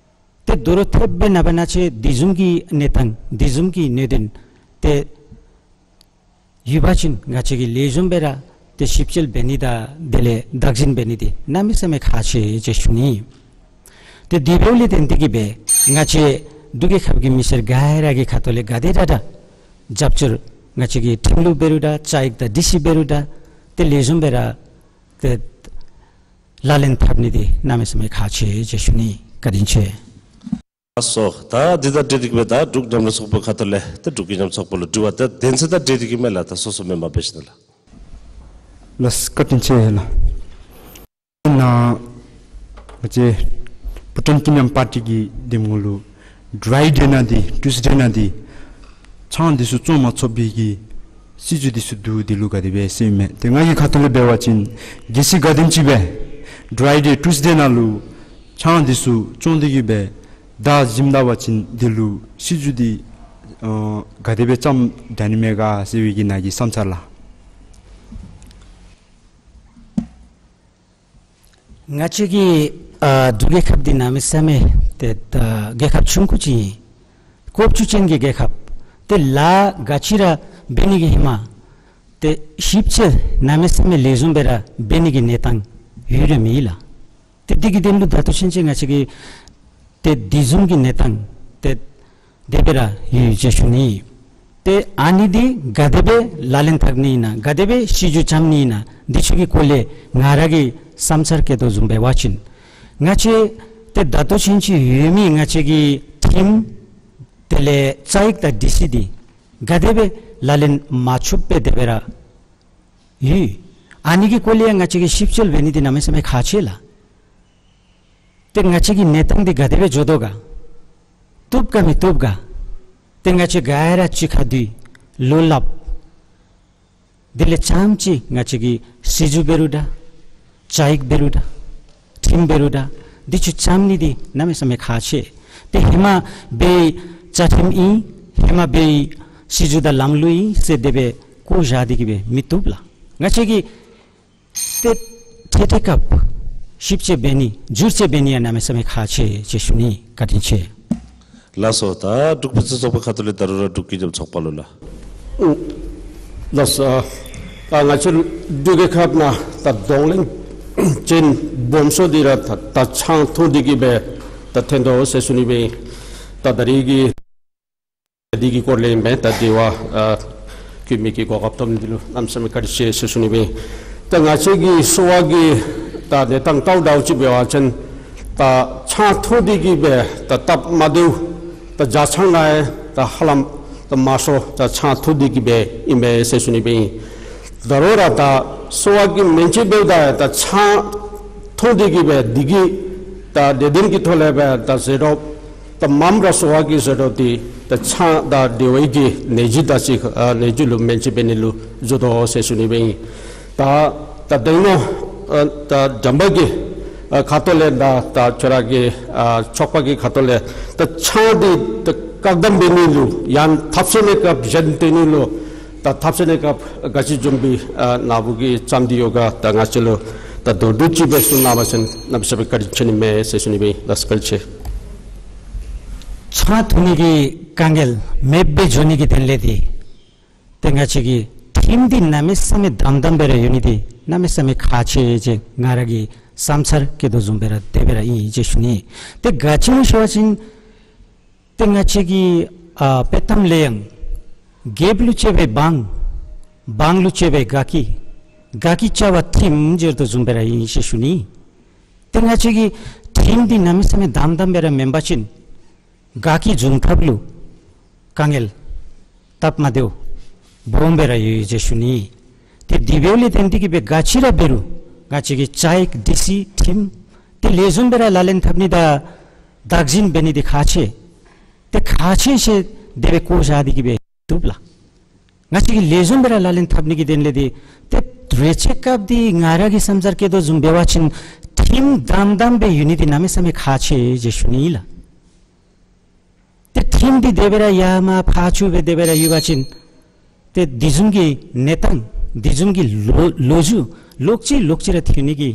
ཏེ་དོ་རུང་ཐེབས་སྦེ་ནངས་པ་གནངས་ཚེ་འདི་བཟུམ་གྱི་གནས་སྟངས་འདི་བཟུམ་གྱི་གནད་དོན་ཏེ་ཡོད་པ་ཅིན་ང་བཅས་ཀྱིས་ལེགས་ཤོམ་སྦེ་ར་ཏེ་ཞིབ་དཔྱད་འབད་ནི་དང་དེ་ལས་བདག་འཛིན་འབད་ནི་འདི་གནམ་མེད་ས་མེད་ཁག་ཆེ་ཟེར་ཞུ་ནི། ཏེ་དེ་འབདཝ་ལས་བརྟེན་ཏེ་གིས་སྦེ་ང་བཅས་འབྲུག་རྒྱལ་ཁབ་ཀྱི་མི་སེར་ག་ར་གི་ཁ་ཐུག་ལས་ག་དེ་དྲག་དྲག་རྒྱབ་སྐྱོར་ང་བཅས་ཀྱི་ཁྲིམས་ལུགས་འབད་རུང་དང་བཅའ་ཡིག་དང་སྒྲིག་གཞི་འབད་རུང་དང་ཏེ་ལེགས་ཤོམ་སྦེ་ར་ཏེ་ལག་ལེན་འཐབ་ནི་འདི་གནམ་མེད་ས་མེད་ཁག་ཆེ་ཟེར་ཞུ་ནི། བཀའ་དྲིན་ཆེ། ལགས་སོ། ད་འདི་དང་འབྲེལ་ཏེ་གིས་སྦེ་ད་འབྲུག་མཉམ་རུབ་ཚོགས་པའི་ཁ་ཐུག་ལས་ད་འབྲུག་མཉམ་རུབ་ཚོགས་པ་ལུ་དྲི་བ་ད་དོན་ཚན་དང་འབྲེལ་ཏེ་གིས་མས་ལགས། ད་སོ་སོ་མེན་པར་འབད་ཞིནམ་ལས། ལགས་བཀའ་དྲིན་ཆེ་ལགས། ནཱ་ང་བཅས་བྷུ་ཊཱན་སྐྱིད་ཉམས་པར་ཊི་གི་འདེམས་ངོ་ལུ་ཌྲའི་ཌེ་ནང་འདི་ཊུས་ཌེ་ནང་འདི་ཆང་འདི་ཚུ་བཙོང་མ་ཆོག་པའི་གི་སྲིད་བྱུས་འདི་ཚུ་འདུག། འདི་ལུ་ག་དེ་སྦེ་ཟེར་མས། ཏེ་ང་གི་ཁ་ཐུག་ལས་འབད་བ་ཅིན་གལ་སྲིད་ག་དེམ་ཅིག་སྦེ་ཌྲའི་ཌེ་ཊུས་ཌེ་ནང་ལུ་ཆང་འདི་ཚུ་བཙོང་སྟེ་གིས་སྦེ་བདའ་བཟུང་ད་པ་ཅིན་འདི་ལུ་སྲིད་བྱུས་འདི་ཨ་ག་དེ་སྦེ་བརྩམ་དྲག་ནི་མས་ག་ཟེར་བའི་གི་ནཱ་གི་བསམ་འཆར་ལགས། ང་བཅས་ཀྱི་ཨ་འབྲུག་རྒྱལ་ཁབ་འདི་གནམ་མེད་ས་མེད་ཏེ་ད་རྒྱལ་ཁབ་ཆུང་ཀུ་ཅིག་ཨིན། ཀོ་བཅུ་ཅན་གྱི་རྒྱལ་ཁབ། ཏེ་ལཱ་ག་ཅི་ར་འབད་ནི་གི་ཧེ་མ་ཏེ་ཞིབ་དཔྱད་གནམ་མེད་ས་མེད་ལེགས་ཤོམ་སྦེ་ར་འབད་ནི་གི་གནས་སྟངས་ཡོད་ར་མེད་ལགས། ཏེ་འདི་གི་དོན་ལུ་ད་ལྟོ་ཚུན་ཚོད་ང་བཅས་ཀྱི་ཏེ་འདི་བཟུམ་གྱི་གནས་སྟངས་ཏེ་དེ་སྦེ་ར་ཡོད་ཟེར་ཞུ་ནི། ཏེ་ཨ་ནི་འདི་ག་དེ་སྦེ་ལག་ལེན་འཐབ་ནི་ཨིན་ན་ག་དེ་སྦེ་སྲིད་བྱུས་བརྩམ་ནི་ཨིན་ན་འདི་ཚུ་གི་སྐོར་ལས་ང་ར་གིས་བསམ་འཆར་བཀོད་དོ་བཟུམ་འབད་བ་ཅིན་ང་བཅས་ཏེ་ད་ལྟོ་ཚུན་ཚོད་ཡོད་མི་ང་བཅས་ཀྱི་ཁྲིམས་དེ་ལས་བཅའ་ཡིག་དང་སྒྲིག་གཞི་འདི་ག་དེ་སྦེ་ལག་ལེན་མ་ཆོགཔ་སྦེ་དེ་སྦེ་ར་ཡོད། ཨ་ནི་གི་སྐོར་ལས་ཡང་ང་བཅས་ཀྱིས་ཞིབ་དཔྱད་འབད་ནི་འདི་གནམ་མེད་ས་མེད་ཁག་ཆེ་ལགས། ཏེ་ང་བཅས་ཀྱི་གནས་སྟངས་འདི་ག་དེ་སྦེ་འགྱོ་དོ་ག། བཏུབ་ག་མི་བཏུབ་ག། ཏེ་ང་བཅས་ག་ར་གཅིག་ཁར་འདུས་ལོ་ལགཔ། དེ་ལས་ཙམ་ཅིག་ང་བཅས་ཀྱིས་ སྲིད་བྱུས་འབད་རུང་འདྲ། བཅའ་ཡིག་འབད་རུང་འདྲ། ཁྲིམས་འབད་རུང་འདྲ། འདི་ཚུ་བཅའ་མི་འདི་གནམ་མེད་ས་མེད་ཁག་ཆེ། ཏེ་ཧེ་མ་འབད་བའི་བཅའ་ཁྲིམས་ཨིན། ཧེ་མ་འབད་བའི་སྲིད་བྱུས་དང་ལམ་ལུགས་ཨིན་ཟེར་དེ་སྦེ་བཀོ་བཞག་སྟེ་གི་སྦེ་མི་བཏུབ་ལགས། ང་བཅས་ཀྱིས་ཏེ་འཕྲལ་འཕྲལ་སྐབས་ཞིབ་དཔྱད་འབད་ནི་བསྒྱུར་བཅོས་འབད་ནི་ཡང་གནམ་མེད་ས་མེད་ཁག་ཆེ་ཟེར་ཞུ་ནི། བཀའ་དྲིན་ཆེ། ལགས་སོ། ད་འབྲུག་བོད་རྩེད་རྩོག་པའི་ཁ་ཐུག་ལས་ད་རུང་ར་འབྲུག་ཀུན་འཇོམས་ཚོགས་པ་ལུ་ལགས། ལགས་སོ། ད་ང་བཅས་འབྲུག་རྒྱལ་ཁབ་ནང་ད་གདོང་ལེན་ཅན་སྦོམ་ཤོས་འདི་ར་ད་ད་ཆང་འཐུང་སྟེ་གི་སྦེ་ད་ཐོན་དོ་ཟེར་ཞུ་ནི་སྦེ་ཨིན། ད་ད་རིས་ཀྱི་འདི་གི་སྐོར་ལས་ཨིན་པས། ད་དྲི་བ་ཨ་བཀོད་མི་གི་གོ་སྐབས་ཐོབ་ནི་འདི་ལུ་གནམ་མེད་ས་མེད་བཀའ་དྲིན་ཆེ་ཟེར་ཞུ་ནི་སྦེ་ཨིན། ད་ང་བཅས་ཀྱི་གསོ་བ་གི་ད་གནས་སྟངས་ལྟཝ་ད་ཅིག་འབད་བ་ཅིན་ད་ཆང་འཐུང་སྟེ་གི་སྦེ་ད་སྟབས་མ་བདེཝ་ད་ཇ་ཆང་ནང་ཡང་ད་ཧ་ལམ་ད་མང་ཤོས་ད་ཆང་འཐུང་སྟེ་གི་སྦེ་ཨིན་པས་ཟེར་ཞུ་ནི་སྦེ་ཨིན། ད་རུང་ར་ད་གསོ་བ་གི་སྨན་བཅོས་འབདཝ་ད་ད་ཆང་འཐུང་སྟེ་གི་སྦེ་འདི་གི་ད་ལས་དོན་གྱི་ཐོག་ལས་སྦེ་ད་ཟད་འགྲོ་ད་མངམ་ར་གསོ་བ་གི་ཟད་འགྲོ་འདི་ད་ཆང་དང་འབྲེལ་བའི་གི་ནད་གཞི་དང་ཅིག་ཨ་ནད་གཞི་ལུ་སྨན་བཅོས་འབད་ནི་ལུ་འགྱོ་དོ་ཟེར་ཞུ་ནི་སྦེ་ཨིན། ད་ད་དེ་ནང་ཨ་ད་བྱམས་པ་གི་ཨ་ཁ་ཐུག་ལས་ད་ད་ཁྱོད་ར་གི་ཨ་ཚོགས་པ་གི་ཁ་ཐུག་ལས་ད་ཆང་འདི་ད་བཀག་སྡོམ་འབད་ནི་ལུ་ཡང་ཐབས་ཤེས་གནས་སྐབས་གཞན་བཏོན་ནི་ལུ་ད་ཐབས་ཤེས་གནས་སྐབས་ག་ཅི་བཟུམ་སྦེ་ཨ་ནཱ་བུ་གིས་བརྩམས་ཏེ་ཡོད་ག། ད་ང་བཅས་ལུ་ད་མདོར་བསྡུས་ཅིག་སྦེ་གསུང་གནང་བ་ཅིན་གནམ་མེད་ས་མེད་བཀའ་དྲིན་ཆེ་ནི་མས་ཟེར་ཞུ་ནི་སྦེ་ཨིན། ལགས་སོ། བཀའ་དྲིན་ཆེ། ཆང་འཐུང་ནི་གི་དཀའ་ངལ་མེདཔ་སྦེ་འགྱོ་ནི་གི་དོན་ལས་འདི་ཏེ་ང་བཅས་ཀྱི་ཁྲིམས་འདི་གནམ་མེད་ས་མེད་དམ་དམ་སྦེ་ར་ཡོད་ནི་འདི་གནམ་མེད་ས་མེད་ཁག་ཆེ་ཟེར་ང་ར་གི་བསམ་འཆར་བསྐྱེད་དོ་བཟུམ་སྦེ་ར་དེ་སྦེ་ར་ཨིན་ཟེར་ཞུ་ནི། ཏེ་ག་ཅི་སྨོ་ཟེར་བ་ཅིན་ཏེ་ང་བཅས་ཀྱི་ཨ་དཔྱེ་གཏམ་ལས་ཡང་རྒྱལཔོ་ལུ་གཅེས་པའི་འབངས། འབངས་ལུ་གཅེས་པའི་དགའ་སྐྱིད། དགའ་སྐྱིད་བྱ་བ་ཁྲིམས་ཟེར་དོ་བཟུམ་སྦེ་ར་ཨིན་ཟེར་ཞུ་ནི། ཏེ་ང་བཅས་ཀྱི་ཁྲིམས་འདི་གནམ་མེད་ས་མེད་དམ་དམ་སྦེ་ར་མེན་པ་ཅིན་དགའ་སྐྱིད་འབྱུང་ཐབས་ལུ་དཀའ་ངལ་སྟབས་མ་བདེཝ་སྦོམ་སྦེ་ར་ཡོད་ཟེར་ཞུ་ནི། ཏེ་དེ་འབདཝ་ལས་བརྟེན་ཏེ་གི་སྦེ་ག་ཅི་ར་འབད་རུང་ང་བཅས་ཀྱི་བཅའ་ཡིག་སྒྲིག་གཞི་ཁྲིམས་དེ་ལེགས་ཤོམ་སྦེ་ར་ལག་ལེན་འཐབ་ནི་དང་བདག་འཛིན་འབད་ནི་འདི་ཁག་ཆེ། ཏེ་ཁག་ཆེ་ཟེར་དེ་སྦེ་བཀོ་བཞག་སྟེ་གི་སྦེ་བཏུབ་ལགས། ང་བཅས་ཀྱིས་ལེགས་ཤོམ་སྦེ་ར་ལག་ལེན་འཐབ་ནི་གི་དོན་ལས་འདི་ཏེ་རེ་ཆེ་སྐབས་འདི་ང་ར་གི་བསམ་འཆར་བསྐྱེད་དོ་བཟུམ་འབད་བ་ཅིན་ཁྲིམས་དམ་དམ་སྦེ་ཡོད་ནི་འདི་གནམ་མེད་ས་མེད་ཁག་ཆེ་ཟེར་ཞུ་ནི་ཨིན་ལགས། ཏེ་ཁྲིམས་འདི་དེ་སྦེ་ར་ཡར་མར་ཕར་ཚུར་སྦེ་དེ་སྦེ་ར་ཡོད་པ་ཅིན་ཏེ་དེ་བཟུམ་གྱི་གནས་སྟངས་དེ་བཟུམ་གྱི་ལོ་ལོ་རྒྱུས་ལོག་ཅི་ལོག་ཅི་ར་ཐོན་ནི་གི་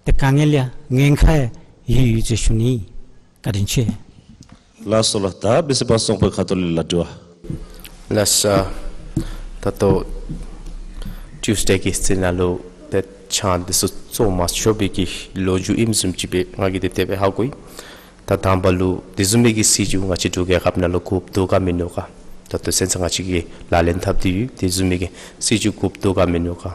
ཏེ་དཀའ་ངལ་ཡང་ཉེན་ཁ་ཡང་ཡོད་ཡོད་ཟེར་ཞུ་ནི། བཀའ་དྲིན་ཆེ། ལགས་སོ་ལགས། ད་འབད་ཟེར་བ་སོང་པའི་ཁ་ཐུག་ལས་ལགས་དྲི་བ། ལགས་སོ། ད་ལྟོ་ཊིའུསི་ཌེ་གི་ཚེ་ནང་ལུ་ཏེ་ཆང་འདི་ཚུ་བཙོང་མ་ཆོག་པའི་གི་ལོ་རྒྱུས་ཨིནམ་བཟུམ་ཅིག་སྦེ་ང་གིས་ཏེ་དེ་སྦེ་ཧ་གོ་ཡི། ད་དང་པ་ལུ་དེ་བཟུམ་མའི་གི་སྲིད་བྱུས་ང་བཅས་འབྲུག་རྒྱལ་ཁབ་ནང་ལུ་དགོཔ་འདུག་ག་མིན་འདུག་ག། ད་ལྟོ་ཚུན་ཚོད་ང་བཅས་ཀྱིས་ལག་ལེན་འཐབ་སྟེ་ཡོད། དེ་བཟུམ་མའི་གི་སྲིད་བྱུས་དགོཔ་འདུག་ག་མིན་འདུག་ག།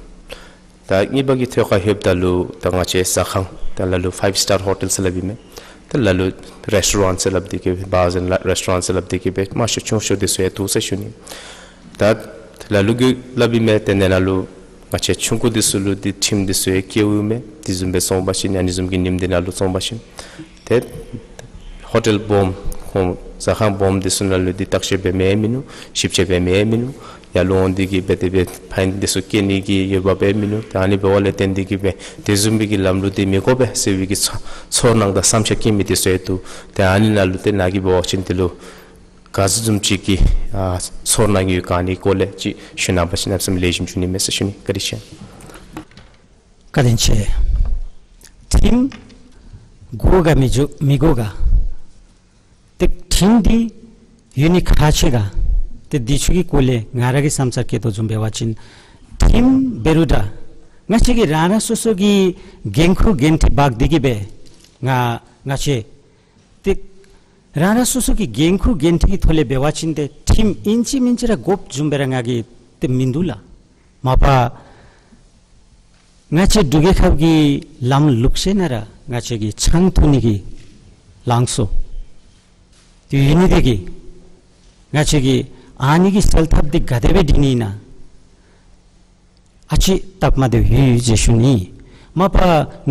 ད་གཉིས་པ་གི་ཐད་ཁར་ལྷོདཔ་ད་ལུ་ད་ང་བཅས་ཟ་ཁང་ད་ལ་ལུ་ཕའིབ་སི་ཊར་ཧོ་ཊེལ་ཟེར་སླབ་ཨིན་མས། ད་ལ་ལུ་རེསི་ཊོ་རེནཊ་ཟེར་སླབ་སྟེ་གི་སྦེ་བཱར་ཟེར་རེསི་ཊོ་རེནཊ་ཟེར་སླབ་སྟེ་གི་སྦེ་དམའ་ཤོས་ཆུང་ཤོས་འདི་ཚུ་ཡང་འདུག་ཟེར་ཞུ་ནི། ད་ལ་ལུ་གི་སླབ་ཨིན་མས། ཏེ་ནཱ་ལུ་ང་བཅས་ཆུང་ཀུ་འདི་ཚུ་ལུ་འདི་ཁྲིམས་འདི་ཚུ་ཡང་བཀལཝ་ཨིན་མས། དེ་བཟུམ་སྦེ་སོང་པ་ཅིན་ཨ་ནི་བཟུམ་གྱི་ཉིནམ་འདི་ནང་ལུ་སོང་པ་ཅིན་ཏེ་ཧོ་ཊེལ་སྦོམ་ཁོང་ཟ་ཁང་སྦོམ་འདི་ཚུ་ནང་ལུ་འདི་བརྟག་དཔྱད་འབད་མི་མིན་ནུག། ཞིབ་དཔྱད་འབད་མི་མིན་ནུག། ཡར་ལོང་སྟེ་གི་སྦེ་དེ་སྦེ་ཕའིན་འདི་ཚུ་བཀལ་ནི་གི་འོས་འབབ་མིན་ནུག། ད་ཨ་ནི་འབདཝ་ལས་བརྟེན་ཏེ་གི་སྦེ་དེ་བཟུམ་མའི་གི་ལམ་ལུགས་འདི་མི་དགོ་པས་ཟེར་བའི་གི་ཚོར་ཚོར་སྣང་དང་བསམ་འཆར་བསྐྱེད་མི་འདི་ཚུ་ཡང་འདུག། ཏེ་ཨ་ནི་ནང་ལུ་ཏེ་ནཱ་གིས་འབད་བ་ཅིན་དེ་ལུ་ག་ཅི་བཟུམ་ཅིག་གི་ཨ་ཚོར་སྣང་ཡོད་ག་ཨ་ནི་སྐོར་ལས་ཅིག་ཞུ་གནང་པ་ཅིན་གནམ་མེད་ས་མེད་ལེགས་ཤོམ་འགྱོ་ནི་མས་ཟེར་ཞུ་ནི། བཀའ་དྲིན་ཆེ། བཀའ་དྲིན་ཆེ། ཁྲིམས་དགོ་ག་མི་དགོ་མི་དགོ་ག། ཏེ་ཁྲིམས་འདི་ཡོད་ནི་ཁག་ཆེ་ག། ཏེ་འདི་ཚུ་གི་སྐོར་ལས་ང་ར་གི་བསམ་འཆར་བསྐྱེད་དོ་བཟུམ་འབད་བ་ཅིན་ཁྲིམས་འབད་རུང་འདྲ། ང་བཅས་ཀྱིས་རང་རང་སོ་སོ་གི་འགན་ཁུར་འགན་འཁྲི་འབག་སྟེ་གི་སྦེ་ང་ང་བཅས་ཏེ་རང་རང་སོ་སོ་གི་འགན་ཁུར་འགན་འཁྲི་གི་ཐོག་ལས་འབད་བ་ཅིན་ཏེ་ཁྲིམས་ཨིན་ཅི་མིན་ཅི་ར་དགོཔ་བཟུམ་སྦེ་ར་ང་གིས་ཏེ་མིན་འདུག་ལགས། མ་པ་ང་བཅས་འབྲུག་རྒྱལ་ཁབ་ཀྱི་ལམ་ལུགས་ཟེར་ན་ར་ང་བཅས་ཀྱི་ཆང་འཐུང་ནི་གི་ལང་སོ་དེ་ཡོད་ནི་དེ་གིས་ང་བཅས་ཀྱིས་ཨ་ནི་གི་སེལ་ཐབས་འདི་ག་དེ་སྦེ་འབད་ནི་ཨིན་ན་ཨ་ཙི་སྟབས་མ་བདེཝ་ཡོད་ཡོད་ཟེར་ཞུ་ནི། མ་པ་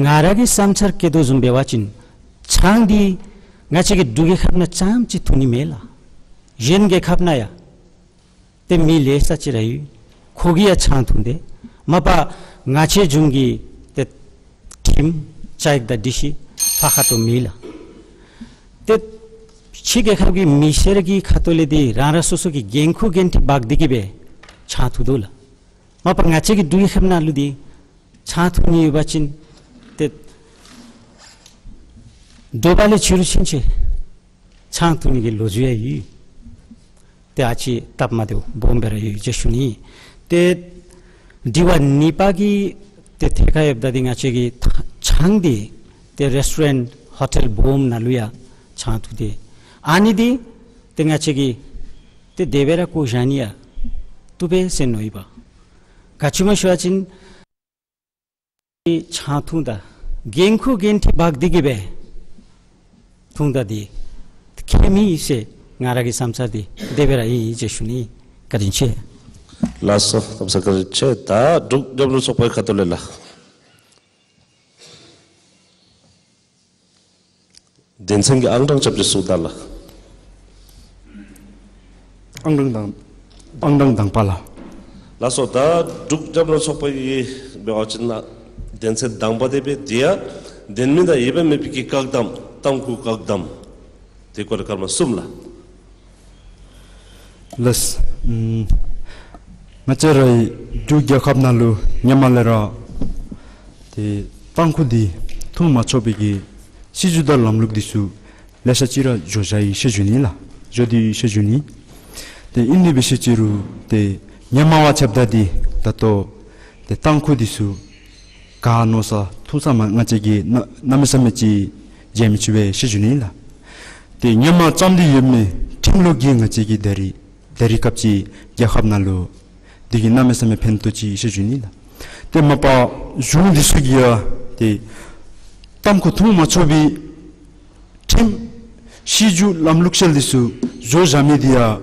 ང་ར་གི་བསམ་འཆར་བསྐྱེད་དོ་བཟུམ་འབད་བ་ཅིན་ཆང་འདི་ང་བཅས་ཀྱི་འབྲུག་རྒྱལ་ཁབ་ནང་རྐྱངམ་ཅིག་འཐུང་ནི་མེན་ལགས། གཞན་རྒྱལ་ཁབ་ནང་ཡང་ཏེ་མི་ལེ་ཤ་ཅིག་ར་ཡོད། ཁོ་གིས་ཡང་ཆང་འཐུང་སྟེ་ མ་པ་ང་བཅས་གཞུང་གི་ཏེ་ཁྲིམས་བཅའ་ཡིག་དང་སྒྲིག་གཞི་ཕར་ཁ་ཐུག་མེད་ལགས། ཏེ་ཕྱི་རྒྱལ་ཁབ་ཀྱི་མི་སེར་གྱི་ཁ་ཐུག་ལས་འདི་རང་རང་སོ་སོ་གི་འགན་ཁུར་འགན་འཁྲི་འབག་སྟེ་གི་སྦེ་ཆང་འཐུང་དོ་ལགས། མ་པ་ང་བཅས་ཀྱི་འབྲུག་རྒྱལ་ཁབ་ནང་ལུ་འདི་ཆང་འཐུང་ནི་ཡོད་པ་ཅིན་ཏེ་དྲོ་པ་ལས་ཕྱི་རུ་ཕྱིན་ཆད་ཆང་འཐུང་ནི་གི་ལོ་རྒྱུས་ཡང་ཡོད། ཏེ་ཨ་ཙི་སྟབས་མ་བདེཝ་སྦོམ་སྦེ་ར་ཡོད་ཟེར་ཞུ་ནི། ཏེ་དྲི་བ་གཉིས་པ་གི་ཏེ་ཐད་ཁར་ཡོདཔ་ད་འདི་ང་བཅས་ཀྱི་ཆང་འདི་ཏེ་རེསི་ཊོ་རེནཊ་ཧོ་ཊེལ་སྦོམ་ནང་ལུ་ཡང་ཆང་འཐུང་སྟེ་ཨ་ནི་འདི་ཏེ་ང་བཅས་ཀྱིས་ཏེ་དེ་སྦེ་ར་བཀོ་བཞག་ནི་ཡང་བཏུབ་པས་ཟེར་མནོ་ཡི་པ། ག་ཅི་སྨོ་ཞུ་བ་ཅིན་ཆང་འཐུང་ད་འགན་ཁུར་འགན་འཁྲི་འབག་སྟེ་གི་སྦེ་འཐུང་ད་འདི་ཁྱད་མེད་ཟེར་ང་ར་གི་བསམ་འཆར་འདི་དེ་སྦེ་ར་ཨིན་ཟེར་ཞུ་ནི། བཀའ་དྲིན་ཆེ། ལགས་སོ། གནམ་མེད་ས་མེད་བཀའ་དྲིན་ཆེ། ད་འབྲུག་རྒྱབ་ལོག་ཚོགས་པའི་ཁ་ཐུག་ལས་ལགས། དོན་ཚན་གྱི་ཨང་གྲངས་རྐྱབ་སྟེ་གསུང་ད་ལགས། ཨང་གྲངས་དང་ཨང་གྲངས་དང་པ་ལགས། ལགས་སོ། ད་འབྲུག་རྒྱབ་ལོག་ཚོགས་པ་གི་འབད་བ་ཅིན་དོན་ཚན་དང་པ་དེ་སྦེ་འདི་ཡང་དོན་མེད་དང་འོས་འབབ་མེད་པའི་གི་བཀག་དམ་ཏམ་ཁུ་བཀག་དམ་དེ་སྐོར་ལས་སྐར་མ་གསུམ་ལགས། ལགས། ཨམ་ང་བཅས་རའི་འབྲུག་རྒྱལ་ཁབ་ནང་ལུ་ཧེ་མ་ལས་ར་ཏེ་ཏམ་ཁུ་འདི་འཐུང་མ་ཆོག་པའི་གི་སྲིད་བྱུས་དང་ལམ་ལུགས་འདི་ཚུ་ལེ་ཤ་ཅིག་ར་བཟོ་བཞག་ཡི་ཟེར་ཞུ་ནི་ལགས། བཟོ་སྟེ་ཡོད་ཟེར་ཞུ་ནི། ཏེ་ཨིན་ནི་འབད་ཟེར་ཅི་རུང་ཏེ་ཧེ་མ་བ་ཆབ་ད་འདི་ད་ལྟོ་ཏེ་ཏམ་ཁུ་འདི་ཚུ་ག་མནོ་ས་འཐུང་ས་མ་ང་བཅས་ཀྱིས་གནམ་མེད་ས་མེད་ཅིག་མཇལ་མི་ཚུགས་པས་ཟེར་ཞུ་ནི་ལགས། ཏེ་ཧེ་མ་བརྩམས་ཏེ་ཡོད་མི་ཁྲིམས་ལུགས་ཀྱིས་ང་བཅས་ཀྱི་ད་རིས་ད་རིས་སྐབས་ཅིག་རྒྱལ་ཁབ་ནང་ལུ་འདི་གིས་གནམ་མེད་ས་མེད་ཕན་ཐོགས་ཅི་ཟེར་ཞུ་ནི་ལགས། ཏེ་མ་པ་གཞུང་འདི་ཚུ་གིས་ཡང་ཏེ་ཏམ་ཁུ་འཐུང་མ་ཆོག་པའི་ཁྲིམས་སྲིད་བྱུས་ལམ་ལུགས་ཞལ་འདི་ཚུ་བཟོ་བཞག་མི་འདི་ཡང་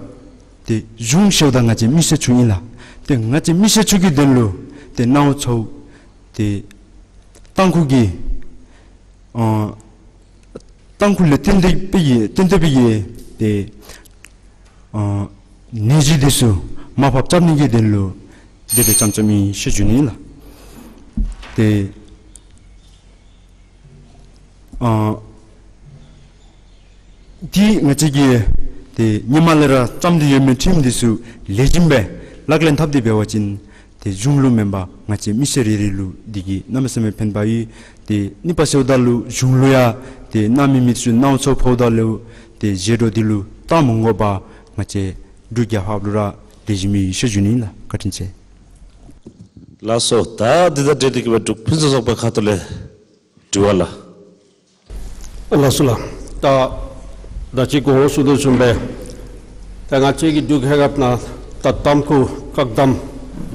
ཏེ་གཞུང་ཞལཝ་ད་ང་བཅས་མི་སེར་ཚུ་ཨིན་ལགས། ཏེ་ང་བཅས་མི་སེར་ཚུ་གི་དོན་ལུ་ཏེ་ནང་འཚོ་ཏེ་ཏམ་ཁུ་གི་ཨ་ཏམ་ཁུ་ལས་བརྟེན་ཏེ་སྦེ་གི་བརྟེན་ཏེ་སྦེ་གི་ཏེ་ཨ་ནད་གཞི་འདི་ཚུ་མར་ཕབ་རྐྱབ་ནི་གི་དོན་ལུ་དེ་སྦེ་རྐྱངམ་རྐྱངམ་ཨིན་ཟེར་ཞུ་ནི་ལགས། ཏེ་ཨ་འདི་ང་བཅས་ཀྱིས་ཏེ་ཧེ་མ་ལས་ར་བརྩམས་ཏེ་ཡོད་མི་ཁྲིམས་འདི་ཚུ་ལེགས་ཤོམ་སྦེ་ལག་ལེན་འཐབ་སྟེ་འབད་བ་ཅིན་ཏེ་གཞུང་ལུ་མེན་པར་ང་བཅས་མི་སེར་རེ་རེ་ལུ་འདི་གིས་གནམ་མེད་ས་མེད་ཕན་པ་ཡོད། ཏེ་གཉིས་པ་ཟེརཝ་ད་ལུ་གཞུང་ལུ་ཡང་ཏེ་ནང་མི་མི་ཚུ་ནང་འཚོ་ཕོགཔ་ད་ལུ་ཏེ་བཞེས་སྒྲོག་འདི་ལུ་ལྟ་མ་དགོ་པར་ང་བཅས་འབྲུག་རྒྱལ་ཁབ་ལུ་ར་ལེགས་ཤོམ་ཨིན་ཟེར་ཞུ་ནི་ལགས། བཀའ་དྲིན་ཆེ། ལགས་སོ། ད་འདི་དང་འབྲེལ་ཏེ་གི་སྦེ་འབྲུག་ཕུན་སུམ་ཚོགས་པའི་ཁ་ཐུག་ལས་དྲི་བ་ལགས། ལགས་སོ་ལགས། ད་ད་ཅི་གོང་ཞུ་དོ་བཟུམ་སྦེ་ད་ང་བཅས་ཀྱི་འབྲུག་རྒྱལ་ཁབ་ནང་ད་ཏམ་ཁུ་བཀག་དམ་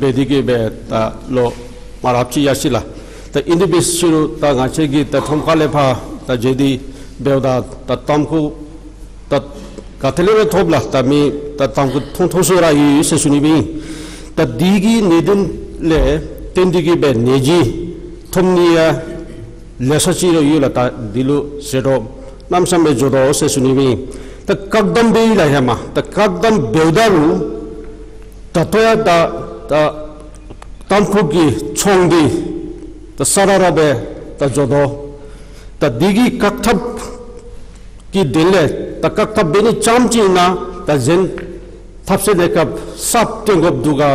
འབད་དེ་གི་སྦེ་ད་ལོ་མང་རབས་ཅིག་ཡར་སོ་ཡི་ལགས། ད་ཨིན་དེ་འབད་ཟེར་རུང་ད་ང་བཅས་ཀྱིས་ད་ཁྲོམ་ཁ་ལས་ཕར་ད་འགྱོ་སྟེ་འབདཝ་ད་ད་ཏམ་ཁུ་ད་ག་ཏེ་ལས་སྦེ་ཐོབ་ལགས། ད་མི་ད་ཏམ་ཁུ་འཐུང་འཐུང་ས་ར་ཡོད་ཟེར་ཞུ་ནི་སྦེ་ཨིན། ད་འདི་གི་གནད་དོན་ལས་བརྟེན་ཏེ་གི་སྦེ་ནད་གཞི་ཐོབ་ནི་ཡང་ལེ་ཤ་ཅིག་ར་ཡོད་ལགས། ད་འདི་ལུ་བཞེས་སྒྲོག་གནམ་མེད་ས་མེད་འགྱོ་དོ་ཟེར་ཞུ་ནི་སྦེ་ཨིན། ད་བཀག་དམ་འབད་ཡི་ལགས་ཧེ་མ། ད་བཀག་དམ་འབདཝ་ད་ལུ་ད་ལྟོ་ཡང་ད་ད་ཏམ་ཁུ་གི་ཚོང་འདི་ད་ས་ར་ར་སྦེ་ད་འགྱོ་དོ། ད་འདི་གི་བཀག་ཐབས་ཀྱི་དོན་ལས་ད་བཀག་ཐབས་འབད་ནི་རྐྱངམ་ཅིག་ཨིན་ན་ད་གཞན་ཐབས་ཤེས་གནས་སྐབས་གསརཔ་སྟོན་དགོཔ་འདུག་ག།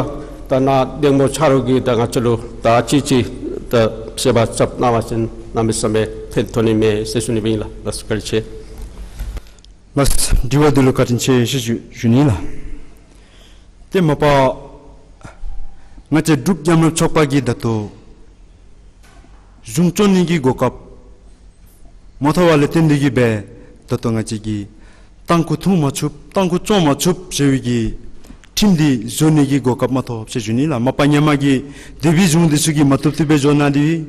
ད་ནཱ་འདེམས་ངོ་ཆ་རོགས་ཀྱིས་ད་ང་བཅས་ལུ་ད་ཅིག་ཅིག་ད་བཤད་པ་རྐྱབ་གནང་བ་ཅིན་གནམ་མེད་ས་མེད་ཕན་ཐོགས་ནི་མས་ཟེར་ཞུ་ནི་སྦེ་ཨིན་ལགས། ལགས་སོ་བཀའ་དྲིན་ཆེ། ལགས་སོ་དྲི་བ་འདི་ལུ་བཀའ་དྲིན་ཆེ་ཟེར་ཞུ་ཞུ་ནི་ལགས། ཏེ་མ་པ་ང་བཅས་འབྲུག་རྒྱབ་ལོག་ཚོགས་པ་གིས་ད་ལྟོ་གཞུང་སྐྱོང་ནི་གི་གོ་སྐབས་མ་ཐོབ་པ་ལས་བརྟེན་ཏེ་གི་སྦེ་ད་ལྟོ་ང་བཅས་ཀྱིས་ཏམ་ཁུ་འཐུང་མ་ཆོགཔ་ཏམ་ཁུ་བཙོང་མ་ཆོགཔ་ཟེར་བའི་གི་ཁྲིམས་འདི་བཟོ་ནི་གི་གོ་སྐབས་མ་ཐོབ་ཟེར་ཞུ་ནི་ལགས། མ་པ་ཧེ་མ་གི་འདས་པའི་གཞུང་འདི་ཚུ་གིས་མ་བཏུབ་བཏུབ་སྦེ་བཟོ་གནང་སྟེ་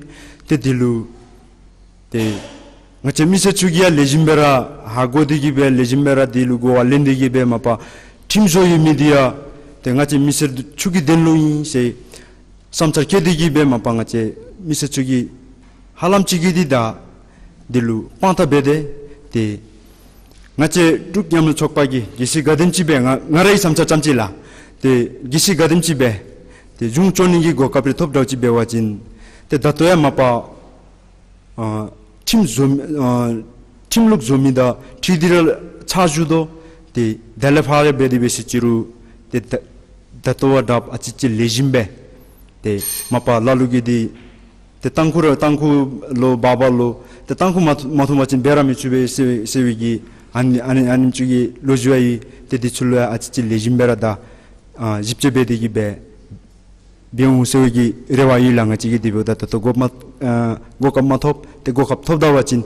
ཏེ་འདི་ལུ་ཏེ་ང་བཅས་མི་སེར་ཚུ་གིས་ཡང་ལེགས་ཤོམ་སྦེ་ར་ཧ་གོ་སྟེ་གི་སྦེ་ལེགས་ཤོམ་སྦེ་ར་འདི་ལུ་གོ་བ་ལེན་ཏེ་གི་སྦེ་མ་པ་ཁྲིམས་བཟོ་ཡོད་མི་འདི་ཡང་ཏེ་ང་བཅས་མི་སེར་ཚུ་གི་དོན་ལུ་ཨིན་ཟེར་བསམ་འཆར་བསྐྱེད་དེ་གི་སྦེ་མ་པ་ང་བཅས་མི་སེར་ཚུ་གིས་ཧ་ལམ་ཅིག་གིས་འདི་ད་འདི་ལུ་དཔང་རྟགས་འབད་དེ་ཏེ་ང་བཅས་འབྲུག་རྒྱབ་ལོག་ཚོགས་པ་གིས་གལ་སྲིད་ག་དེམ་ཅིག་སྦེ་ང་ང་རའི་བསམ་འཆར་རྐྱངམ་ཅིག་ལགས། ཏེ་གལ་སྲིད་ག་དེམ་ཅིག་སྦེ་ ཏེ་གཞུང་བཙུགས་ནི་གི་གོ་སྐབས་རེ་ཐོབ་འདྲཝ་ཅིག་འབད་བ་ཅིན་ཏེ་ད་ལྟོ་ཡང་མ་པ་ཨ་ཁྲིམས་བཟོ་མི་ཨ་ཁྲིམས་ལུགས་བཟོ་མི་དང་འཁྲིལ་ཏེ་ར་ཕྱག་ཞུ་དོ། ཏེ་དེ་ལས་ཕར་འབད་དེ་འབད་ཟེར་ཅི་རུང་ཏེ་ད་ད་ལྟོ་བ་དྲགཔ་ཨ་ཙི་ཅིག་ལེགས་ཤོམ་སྦེ་ཏེ་མ་པ་ལ་ལུ་གིས་འདི་ཏེ་ཏང་ཁུ་ར་ཏང་ཁུ་ལོ་འབག་འབག་ལོ་ཏེ་ཏང་ཁུ་མ་མ་ཐོབ་པ་ཅིན་འབད་ར་མི་ཚུགས་པས་ཟེར་ཟེར་བའི་གི་ཨ་ནི་ཨ་ནི་ཨ་ནི་ཚུ་གི་ལོ་རྒྱུས་ཡང་ཏེ་འདི་ཚུ་ལུ་ཡང་ཨ་ཙི་ཅིག་ལེགས་ཤོམ་སྦེ་ར་ད་ཨ་ཞིབ་དཔྱད་འབད་དེ་གི་སྦེ་འབད་འོང་ཟེར་བའི་གི་རེ་བ་ཡོད་ལགས། ང་བཅས་ཀྱིས་དེ་འབདཝ་ད་ད་ལྟོ་གོ་མ་ཨ་གོ་སྐབས་མ་ཐོབ། ཏེ་གོ་སྐབས་ཐོབ་ད་པ་ཅིན་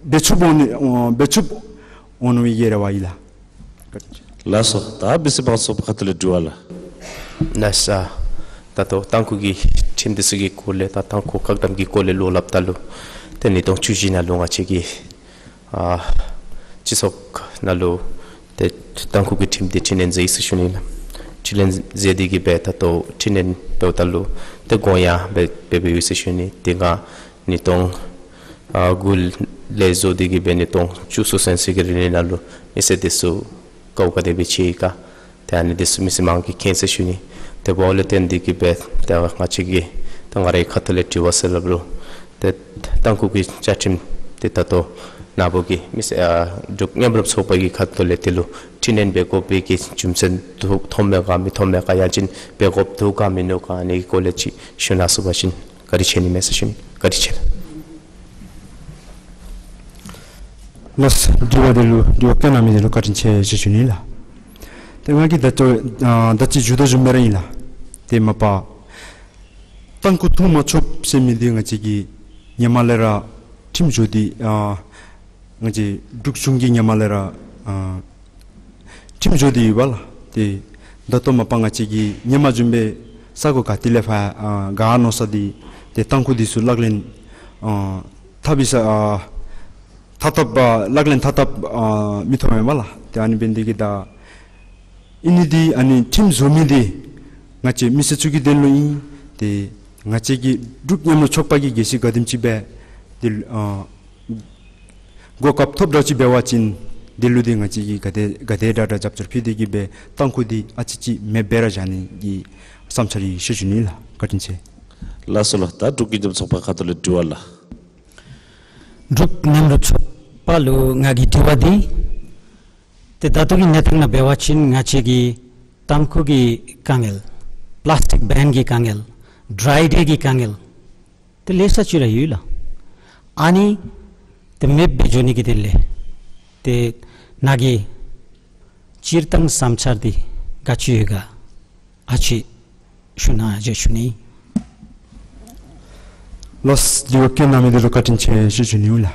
འབད་ཚུགསཔ་འོང་ནི་ཨ་འབད་ཚུགསཔ་འོང་ནི་གི་རེ་བ་ཡོད་ལགས། ལགས་སོ། ད་མི་སེར་མང་ཚོགས་ཁ་ཐུག་ལས་དྲི་བ་ལགས། ལགས་སོ། ད་ལྟོ་ཏང་ཁུ་གི་ཁྲིམས་འདི་ཚུ་གི་སྐོར་ལས་ད་ཏང་ཁུ་བཀག་དམ་གྱི་སྐོར་ལས་ལོག་སླབ་ད་ལུ་ཏེ་ཉིས་སྟོང་བཅུ་བཞི་ནང་ལུ་ང་བཅས་ཀྱི་ཨ་སྤྱི་ཚོགས་ནང་ལུ་ཏེ་ཏང་ཁུ་གི་ཁྲིམས་འདི་འཕྲི་སྣོན་མཛད་ཡི་ཟེར་ཞུ་ནི་ལགས། འཕྲི་སྣོན་མཛད་དེ་གི་སྦེ་ད་ལྟོ་འཕྲི་སྣོན་འབདཝ་ད་ལུ་ཏེ་དགོངས་ཡངས་སྦེ་སྦེ་སྦེ་ཡོད་ཟེར་ཞུ་ནི། ཏེ་ང་ཉིས་སྟོང་ཨ་དགུ་ལས་བཟོ་སྟེ་གི་སྦེ་ཉིས་སྟོང་བཅུ་གསོལ་ཚིགས་ཀྱི་རིང་ལུ་ནང་ལུ་མི་སེར་འདི་ཚུ་དཀའཝ་ག་དེ་སྦེ་སྤྱད་ཡི་ག། ཏེ་ཨ་ནི་འདི་ཚུ་མི་སེར་མང་གིས་མཁྱེན་ཟེར་ཞུ་ནི། ཏེ་འབདཝ་ལས་བརྟེན་ཏེ་གི་སྦེ་ཏེ་ང་བཅས་ཀྱིས་ཏེ་ང་རའི་ཁ་ཐུག་ལས་དྲི་བ་ཟེར་སླབ་རུང་ཏེ་ཏང་ཁུ་གི་བཅའ་ཁྲིམས་འདི་ད་ལྟོ་ནཱ་བུ་གི་མི་སེར་ཨ་འབྲུག་མཉམ་རུབ་ཚོགས་པ་གི་ཁ་ཐུག་ལས་དེ་ལུ་འཕྲི་སྣོན་འབད་དགོ་པའི་གི་རྒྱུ་མཚན་ཐོ་ཐོནམ་མས་ག་མི་ཐོནམ་མས་ག། ཡང་ཅིན་འབད་དགོཔ་འདུག་ག་མིན་འདུག་ག། ཨ་ནི་གི་སྐོར་ལས་ཅིག་ཞུ་གནང་ཚུགས་པ་ཅིན་བཀའ་དྲིན་ཆེ་ནི་མས་ཟེར་ཞུ་ནི། བཀའ་དྲིན་ཆེ། ལགས། དྲི་བ་འདི་ལུ་དྲི་བ་བཀོད་གནང་མི་འདི་ལུ་བཀའ་དྲིན་ཆེ་ཟེར་ཞུ་ནི་ལགས། ཏེ་ང་གིས་ད་ལྟོ་ཨ་ད་ཅི་ཞུ་དོ་བཟུམ་སྦེ་ར་ཨིན་ལགས། ཏེ་མ་པ་ཏང་ཁུ་འཐུ་མ་ཆོགཔ་ཟེར་མི་འདི་ང་བཅས་ཀྱིས་ཧེ་མ་ལས་ར་ཁྲིམས་བཟོ་སྟེ་ཨ་ང་བཅས་འབྲུག་གཞུང་གིས་ཧེ་མ་ལས་ར་ཨ་ཁྲིམས་བཟོ་སྟེ་ཡོད་པ་ལགས། ཏེ་ད་ལྟོ་མ་པ་ང་བཅས་ཀྱིས་ཧེ་མ་བཟུམ་སྦེ་ས་གོ་ག་ཏེ་ལས་ཕར་ཨ་ག་མནོ་ས་འདི་ཏེ་ཏང་ཁུ་འདི་ཚུ་ལག་ལེན་ཨ་འཐབ་པའི་ས་ཨ་འཐབ་འཐབ་ཨ་ལག་ལེན་འཐབ་འཐབ་ཨ་མི་ཐོབ་མས་པ་ལགས། ཏེ་ཨ་ནི་འབད་ནི་འདི་གིས་ད་ཨིན་ནི་འདི་ཨ་ནི་ཁྲིམས་བཟོ་མི་འདི་ང་བཅས་མི་སེར་ཚུ་གི་དོན་ལུ་ཨིན། ཏེ་ང་བཅས་ཀྱི་འབྲུག་མཉམ་རུབ་ཚོགས་པ་གིས་གལ་སྲིད་ག་དེམ་ཅིག་སྦེ་འདི་ཨ་གོ་སྐབས་ཐོབ་འདྲཝ་ཅིག་འབད་བ་ཅིན་འདི་ལུ་འདི་ང་བཅས་ཀྱིས་ག་དེ་ག་དེ་དྲག་དྲག་རྒྱབ་སྐྱོར་ཕུལ་ཏེ་གི་སྦེ་ཏང་ཁུ་འདི་ཨ་ཙི་ཅིག་མེདཔ་སྦེ་ར་བཞག་ནི་གི་བསམ་འཆར་ཡོད་ཟེར་ཞུ་ནི་ལགས། བཀའ་དྲིན་ཆེ། ལགས་སོ་ལགས། ད་འབྲུག་མཉམ་རུབ་ཚོགས་པ་ཁ་ཐུག་ལས་དྲི་བ་ལགས། འབྲུག་མཉམ་རུབ་ཚོགས་པ་ལུ་ང་གི་དྲི་བ་འདི་ཏེ་ད་ལྟོ་གི་གནས་སྟངས་ནང་འབད་བ་ཅིན་ང་བཅས་ཀྱི་ཏང་ཁུ་གི་དཀའ་ངལ་པི་ལཱསི་ཊིག་བེན་གྱི་དཀའ་ངལ་ཌྲའི་ཌེ་གི་དཀའ་ངལ་ཏེ་ལེ་ཤ་ཅིག་ར་ཡོད་ལགས། ཨ་ནི་ཏེ་མེདཔ་སྦེ་འགྱོ་ནི་གི་དོན་ལས་ཏེ་ནཱ་གི་སྤྱིར་བཏང་བསམ་འཆར་འདི་ག་ཅི་ཡོད་ག་ཨ་ཙི་ཞུ་གནང་ཟེར་ཞུ་ནི། ལགས། དྲི་བ་བཀོད་གནང་མི་འདི་ལུ་བཀའ་དྲིན་ཆེ་ཟེར་ཞུ་ནི་ལགས།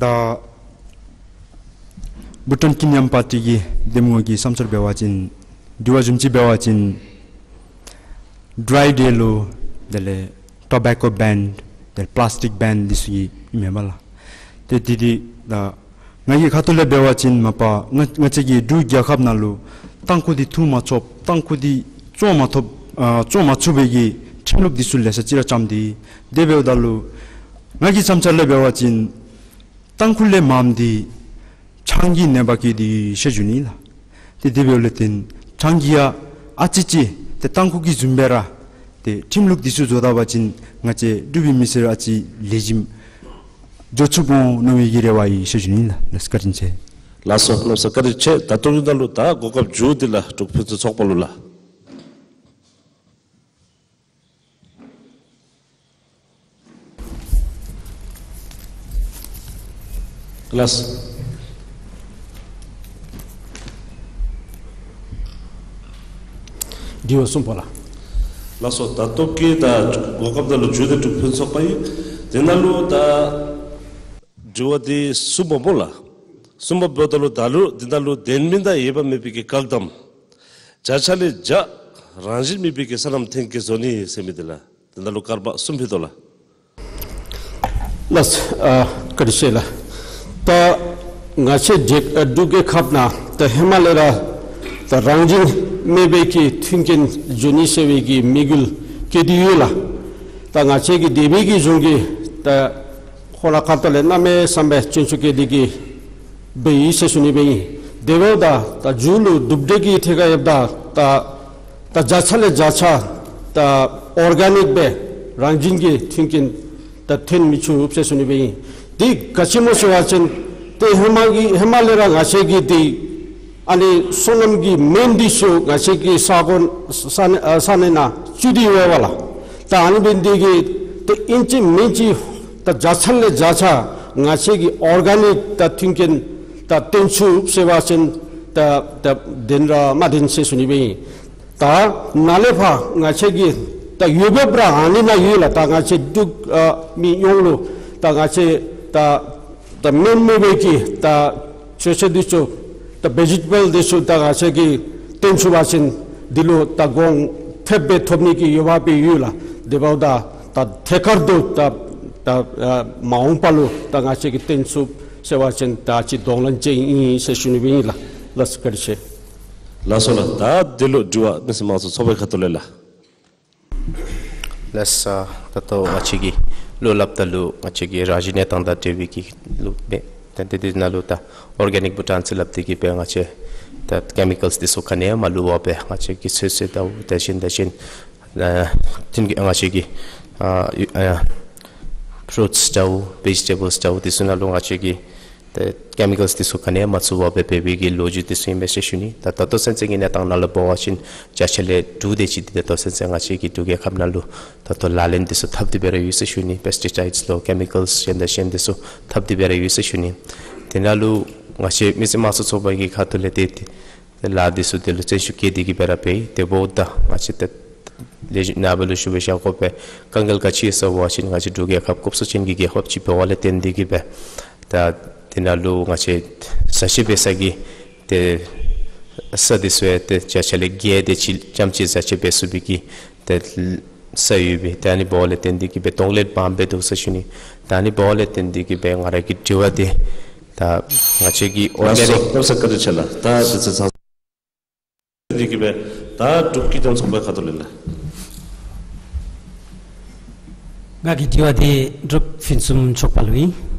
ད་བྷུ་ཊཱན་ཀི་ནི་ཡམ་པར་ཊི་གི་འདེམས་ངོ་གི་བསམ་འཆར་འབད་བ་ཅིན་དྲི་བ་བཟུམ་ཅིག་འབད་བ་ཅིན་ཌྲའི་ཌེ་ལུ་དེ་ལས་ཊོ་བེ་ཀོ་བེན་དེ་ལས་པི་ལཱསི་ཊིག་བེན་འདི་ཚུ་གི་ཨིན་མས་པ་ལགས། ཏེ་འདི་འདི་ད་ང་གི་ཁ་ཐུག་ལས་འབད་བ་ཅིན་མ་པ་ང་ང་བཅས་ཀྱི་འབྲུག་རྒྱལ་ཁབ་ནང་ལུ་ཏང་ཁུ་འདི་འཐུ་མ་ཆོགཔ་ཏང་ཁུ་འདི་བཙོང་མ་ཐོབ་ཨ་བཙོང་མ་ཚུགས་པའི་གི་ཁྲིམས་ལུགས་འདི་ཚུ་ལེ་ཤ་ཅིག་ར་བརྩམས་ཏེ་དེ་འབདཝ་ད་ལུ་ང་གི་བསམ་འཆར་ལས་འབད་བ་ཅིན་ཏང་ཁུ་ལས་མངམ་འདི་ཆང་གིས་ནད་པ་སྐྱེད་དེ་ཡོད་ཟེར་ཞུ་ནི་ལགས། ཏེ་དེ་འབདཝ་ལས་བརྟེན་ཆང་གིས་ཡང་ཨ་ཙི་ཅིག་ཏེ་ཏང་ཁུ་གི་བཟུམ་སྦེ་ར་ཏེ་ཁྲིམས་ལུགས་འདི་ཚུ་བཟོ་ད་པ་ཅིན་ང་བཅས་འབྲུག་པའི་མི་སེར་ཨ་ཙི་ལེགས་ཤོམ་འགྱོ་ཚུགསཔ་འོང་མནོ་བའི་གི་རེ་བ་ཡོད་ཟེར་ཞུ་ནི་ལགས། ལགས་སོ། བཀའ་དྲིན་ཆེ། ལགས་སོ། གནམ་ས་བཀའ་དྲིན་ཆེ། ད་ལྟོ་གི་ནང་ལུ་ད་གོ་སྐབས་མཇུག་འདི་ལགས་འབྲུག་ཕུན་སུམ་ཚོགས་པ་ལུ་ལགས། ལགས། དྲི་བ་གསུམ་པ་ལགས། ལགས་སོ། ད་ལྟོ་གི་ད་གོ་སྐབས་ནང་ལུ་མཇུག་འདི་འབྲུག་ཕུན་སུམ་ཚོགས་པ་ཨིན། དེ་ནང་ལུ་ད་དྲི་བ་འདི་གསུམ་པ་སྨོ་ལགས། གསུམ་པ་འབདཝ་ད་ལུ་ད་ལུ་འདི་ནང་ལུ་ལྡན་མིན་དང་འོས་འབབ་མེད་པའི་གི་བཀག་དམ། བརྒྱ་ཆ་ལས་བརྒྱ་རང་བཞིན་མེད་པའི་གི་སོ་ནམ་ཐོན་སྐྱེད་བཟོ་ནི་ཟེར་མི་འདི་ལགས། དེ་ནང་ལུ་སྐར་མ་གསུམ་ཕུལ་དོ་ལགས། ལགས། ཨ་བཀའ་དྲིན་ཆེ་ལགས། ད་ང་བཅས་རྒྱལ་ཨ་འབྲུག་རྒྱལ་ཁབ་ནང་ད་ཧེ་མ་ལས་ར་ད་རང་བཞིན་མེད་པའི་གི་མཐུན་རྐྱེན་བཟོ་ནི་ཟེར་བའི་གི་དམིགས་ཡུལ་བསྐྱེད་དེ་ཡོད་ལགས། ད་ང་བཅས་ཀྱི་འདས་པའི་གི་གཞུང་གིས་ད་ཁོང་ར་ཁ་ཐུག་ལས་གནམ་མེད་ས་མེད་སྐྱོན་ཤུགས་བསྐྱེད་དེ་གི་འབད་ཡི་ཟེར་ཞུ་ནི་འབད་ཨིན། དེ་འབདཝ་ད་ད་མཇུག་ལུ་གྲུབ་འབྲས་ཀྱི་ཐད་ཁར་ཡོདཔ་ད་ད་ ད་བརྒྱ་ཆ་ལས་བརྒྱ་ཆ་ད་ཨོར་ག་ནིཀ་སྦེ་རང་བཞིན་གྱི་མཐུན་རྐྱེན་ད་ཐོན་མི་ཚུགས་ཟེར་ཞུ་ནི་སྦེ་ཨིན། དེ་ག་ཅི་སྨོ་ཟེར་བ་ཅིན་ཏེ་ཧེ་མ་གི་ཧེ་མ་ལས་ར་ང་བཅས་ཀྱི་དེ་ཨ་ནི་སོ་ནམ་གྱི་སྨན་འདི་ཚུ་ང་བཅས་ཀྱི་ས་གོ་ས་གནས་ཨ་ས་གནས་ནང་བཙུགས་ཏེ་ཡོད་པ་ལགས། ད་ཨ་ནི་འབད་ནི་འདི་གིས་ཏེ་ཨིན་ཅི་མིན་ཅི་ད་བརྒྱ་ཆ་ལས་བརྒྱ་ཆ་ང་བཅས་ཀྱི་ཨོར་ག་ནིཀ་ད་མཐུན་རྐྱེན་ད་བཏོན་ཚུགས་ཟེར་བ་ཅིན་ད་ད་བདེན་ར་མ་བདེན་ཟེར་ཞུ་ནི་སྦེ་ཨིན། ད་ནཱ་ལས་ཕར་ང་བཅས་ཀྱི་ད་ཡོད་པའི་པར་ཨ་ནི་ནང་ཡོད་ལགས། ད་ང་བཅས་འབྲུག་ཨ་མི་ཡོངས་ལུ་ད་ང་བཅས་ད་ད་སྨན་མེད་པའི་གི་ད་བཅོས་ཚོད་འདི་ཚུ་ད་བེ་ཇི་ཊེ་བཱལ་འདི་ཚུ་ད་ང་བཅས་ཀྱིས་བཏོན་ཚུགས་པ་ཅིན་འདི་ལུ་ད་གོང་ཐེབས་སྦེ་ཐོབ་ནི་གི་ཡོད་པ་སྦེ་ཡོད་ལགས། དེ་འབདཝ་ད་ད་ཐད་ཀར་དུ་ད་ད་ཨ་མ་འོངས་པ་ལུ་ད་ང་བཅས་ཀྱིས་བཏོན་ཚུགས་ཟེར་བ་ཅིན་ད་ཅིག་གདོང་ལེན་ཅིག་ཨིན་ཟེར་ཞུ་ནི་སྦེ་ཨིན་ལགས། ལགས་སོ་བཀའ་དྲིན་ཆེ། ལགས་སོ་ལགས། ད་འདི་ལུ་དྲི་བ་མི་སེར་དམངས་གཙོ་ཚོགས་པའི་ཁ་ཐུག་ལས་ལགས། ལགས་སོ། ད་ལྟོ་ང་བཅས་ཀྱི་བློ་སླབ་ད་ལུ་ང་བཅས་ཀྱི་རང་བཞིན་གནས་སྟངས་དང་འབྲེལ་བའི་གི་ལུ་སྦེ་ད་དེ་དེ་ནང་ལུ་ད་ཨོར་ག་ནིཀ་བྷུ་ཊཱན་ཟེར་སླབ་སྟེ་གིས་སྦེ་ང་བཅས་ད་ཀེ་མི་ཀཱལསི་འདི་ཚུ་ག་ནི་ཡང་མ་བླུགས་པར་སྦེ་ང་བཅས་ཀྱི་ཚོད་བསྲེ་དང་དེ་བཞིན་དེ་བཞིན་ཨ་ཐོན་སྐྱེད་ང་བཅས་ཀྱི་ཨ་ཨ་ཕུ་རུཊསི་དང་བེ་ཇི་ཊེ་བཱལསི་དང་དེ་ཚུ་ནང་ལུ་ང་བཅས་ཀྱི་ཏེ་ཀེ་མི་ཀཱལསི་འདི་ཚུ་ག་ནི་ཡང་མ་བཙུགས་པར་སྦེ་འབད་བའི་གི་ལོ་རྒྱུས་འདི་ཚུ་ཨིན་མས་ཟེར་ཞུ་ནི། ད་ད་ལྟོ་ཚུན་ཚོད་ཀྱི་གནས་སྟངས་ནང་ལུ་འབད་བ་ཅིན་བརྒྱ་ཆ་ལས་དྲུག་དེ་ཅིག་འདི་ད་ལྟོ་ཚུན་ཚོད་ང་བཅས་ཀྱི་འབྲུག་རྒྱལ་ཁབ་ནང་ལུ་ད་ལྟོ་ལག་ལེན་འདི་ཚུ་འཐབ་སྟེ་སྦེ་ར་ཡོད་ཟེར་ཞུ་ནི། པེསི་ཊི་སའིཌསི་ལོ་ཀེ་མི་ཀཱལསི་གཞན་དང་གཞན་འདི་ཚུ་འཐབ་སྟེ་སྦེ་ར་ཡོད་ཟེར་ཞུ་ནི། དེ་ནང་ལུ་ང་བཅས་མི་སེར་དམངས་གཙོ་ཚོགས་པ་གི་ཁ་ཐུག་ལས་ཏེ་ཏེ་ལཱ་འདི་ཚུ་དེ་ལུ་བརྩོན་ཤུགས་བསྐྱེད་དེ་གིས་སྦེ་ར་འབད་ཡི། དེ་འབདཝ་ད་ང་བཅས་ཏེ་ལས་ནཱ་བུ་ལུ་ཞུ་བའི་ཤ་ཁོ་པའི་དཀའ་ངལ་ག་ཅི་ཡོད་ཟེར་བ་ཅིན་ང་བཅས་འབྲུག་རྒྱལ་ཁབ་སྐོབ་སུ་ཅན་གྱི་རྒྱལ་ཁབ་ཅིག་འབདཝ་ལས་བརྟེན་ཏེ་གིས་སྦེ་ད་དེ་ནང་ལུ་ང་བཅས་བཟའ་ཆས་འབད་ས་གི་ཏེ་ས་འདི་ཚུ་ཡང་ཏེ་བརྒྱ་ཆ་ལས་བརྒྱད་དེ་ཅིག་ཙམ་ཅིག་བཟའ་ཆས་འབད་ཚུགས་པའི་གི་ཏེ་ས་ཡོད་པས། ད་ཨ་ནི་འབདཝ་ལས་བརྟེན་ཏེ་གིས་སྦེ་གདོང་ལེན་འབད་འབད་དོ་ཟེར་ཞུ་ནི། ད་ཨ་ནི་འབདཝ་ལས་བརྟེན་ཏེ་གིས་སྦེ་ང་ར་གི་དྲི་བ་འདི་ད་ང་བཅས་ཀྱི་ཨོར་ག་ནིཀ། ལགས་སོ། ལགས་སོ་བཀའ་དྲིན་ཆེ་ལགས། ད་དེ་ཚེ་ཚང་འདི་གིས་སྦེ་ད་འབྲུག་སྐྱིད་སྡུག་ཚོགས་པའི་ཁ་ཐུག་ལས་ལགས། ང་གི་དྲི་བ་འདི་འབྲུག་ཕུན་སུམ་ཚོགས་པ་ལུ་ཨིན།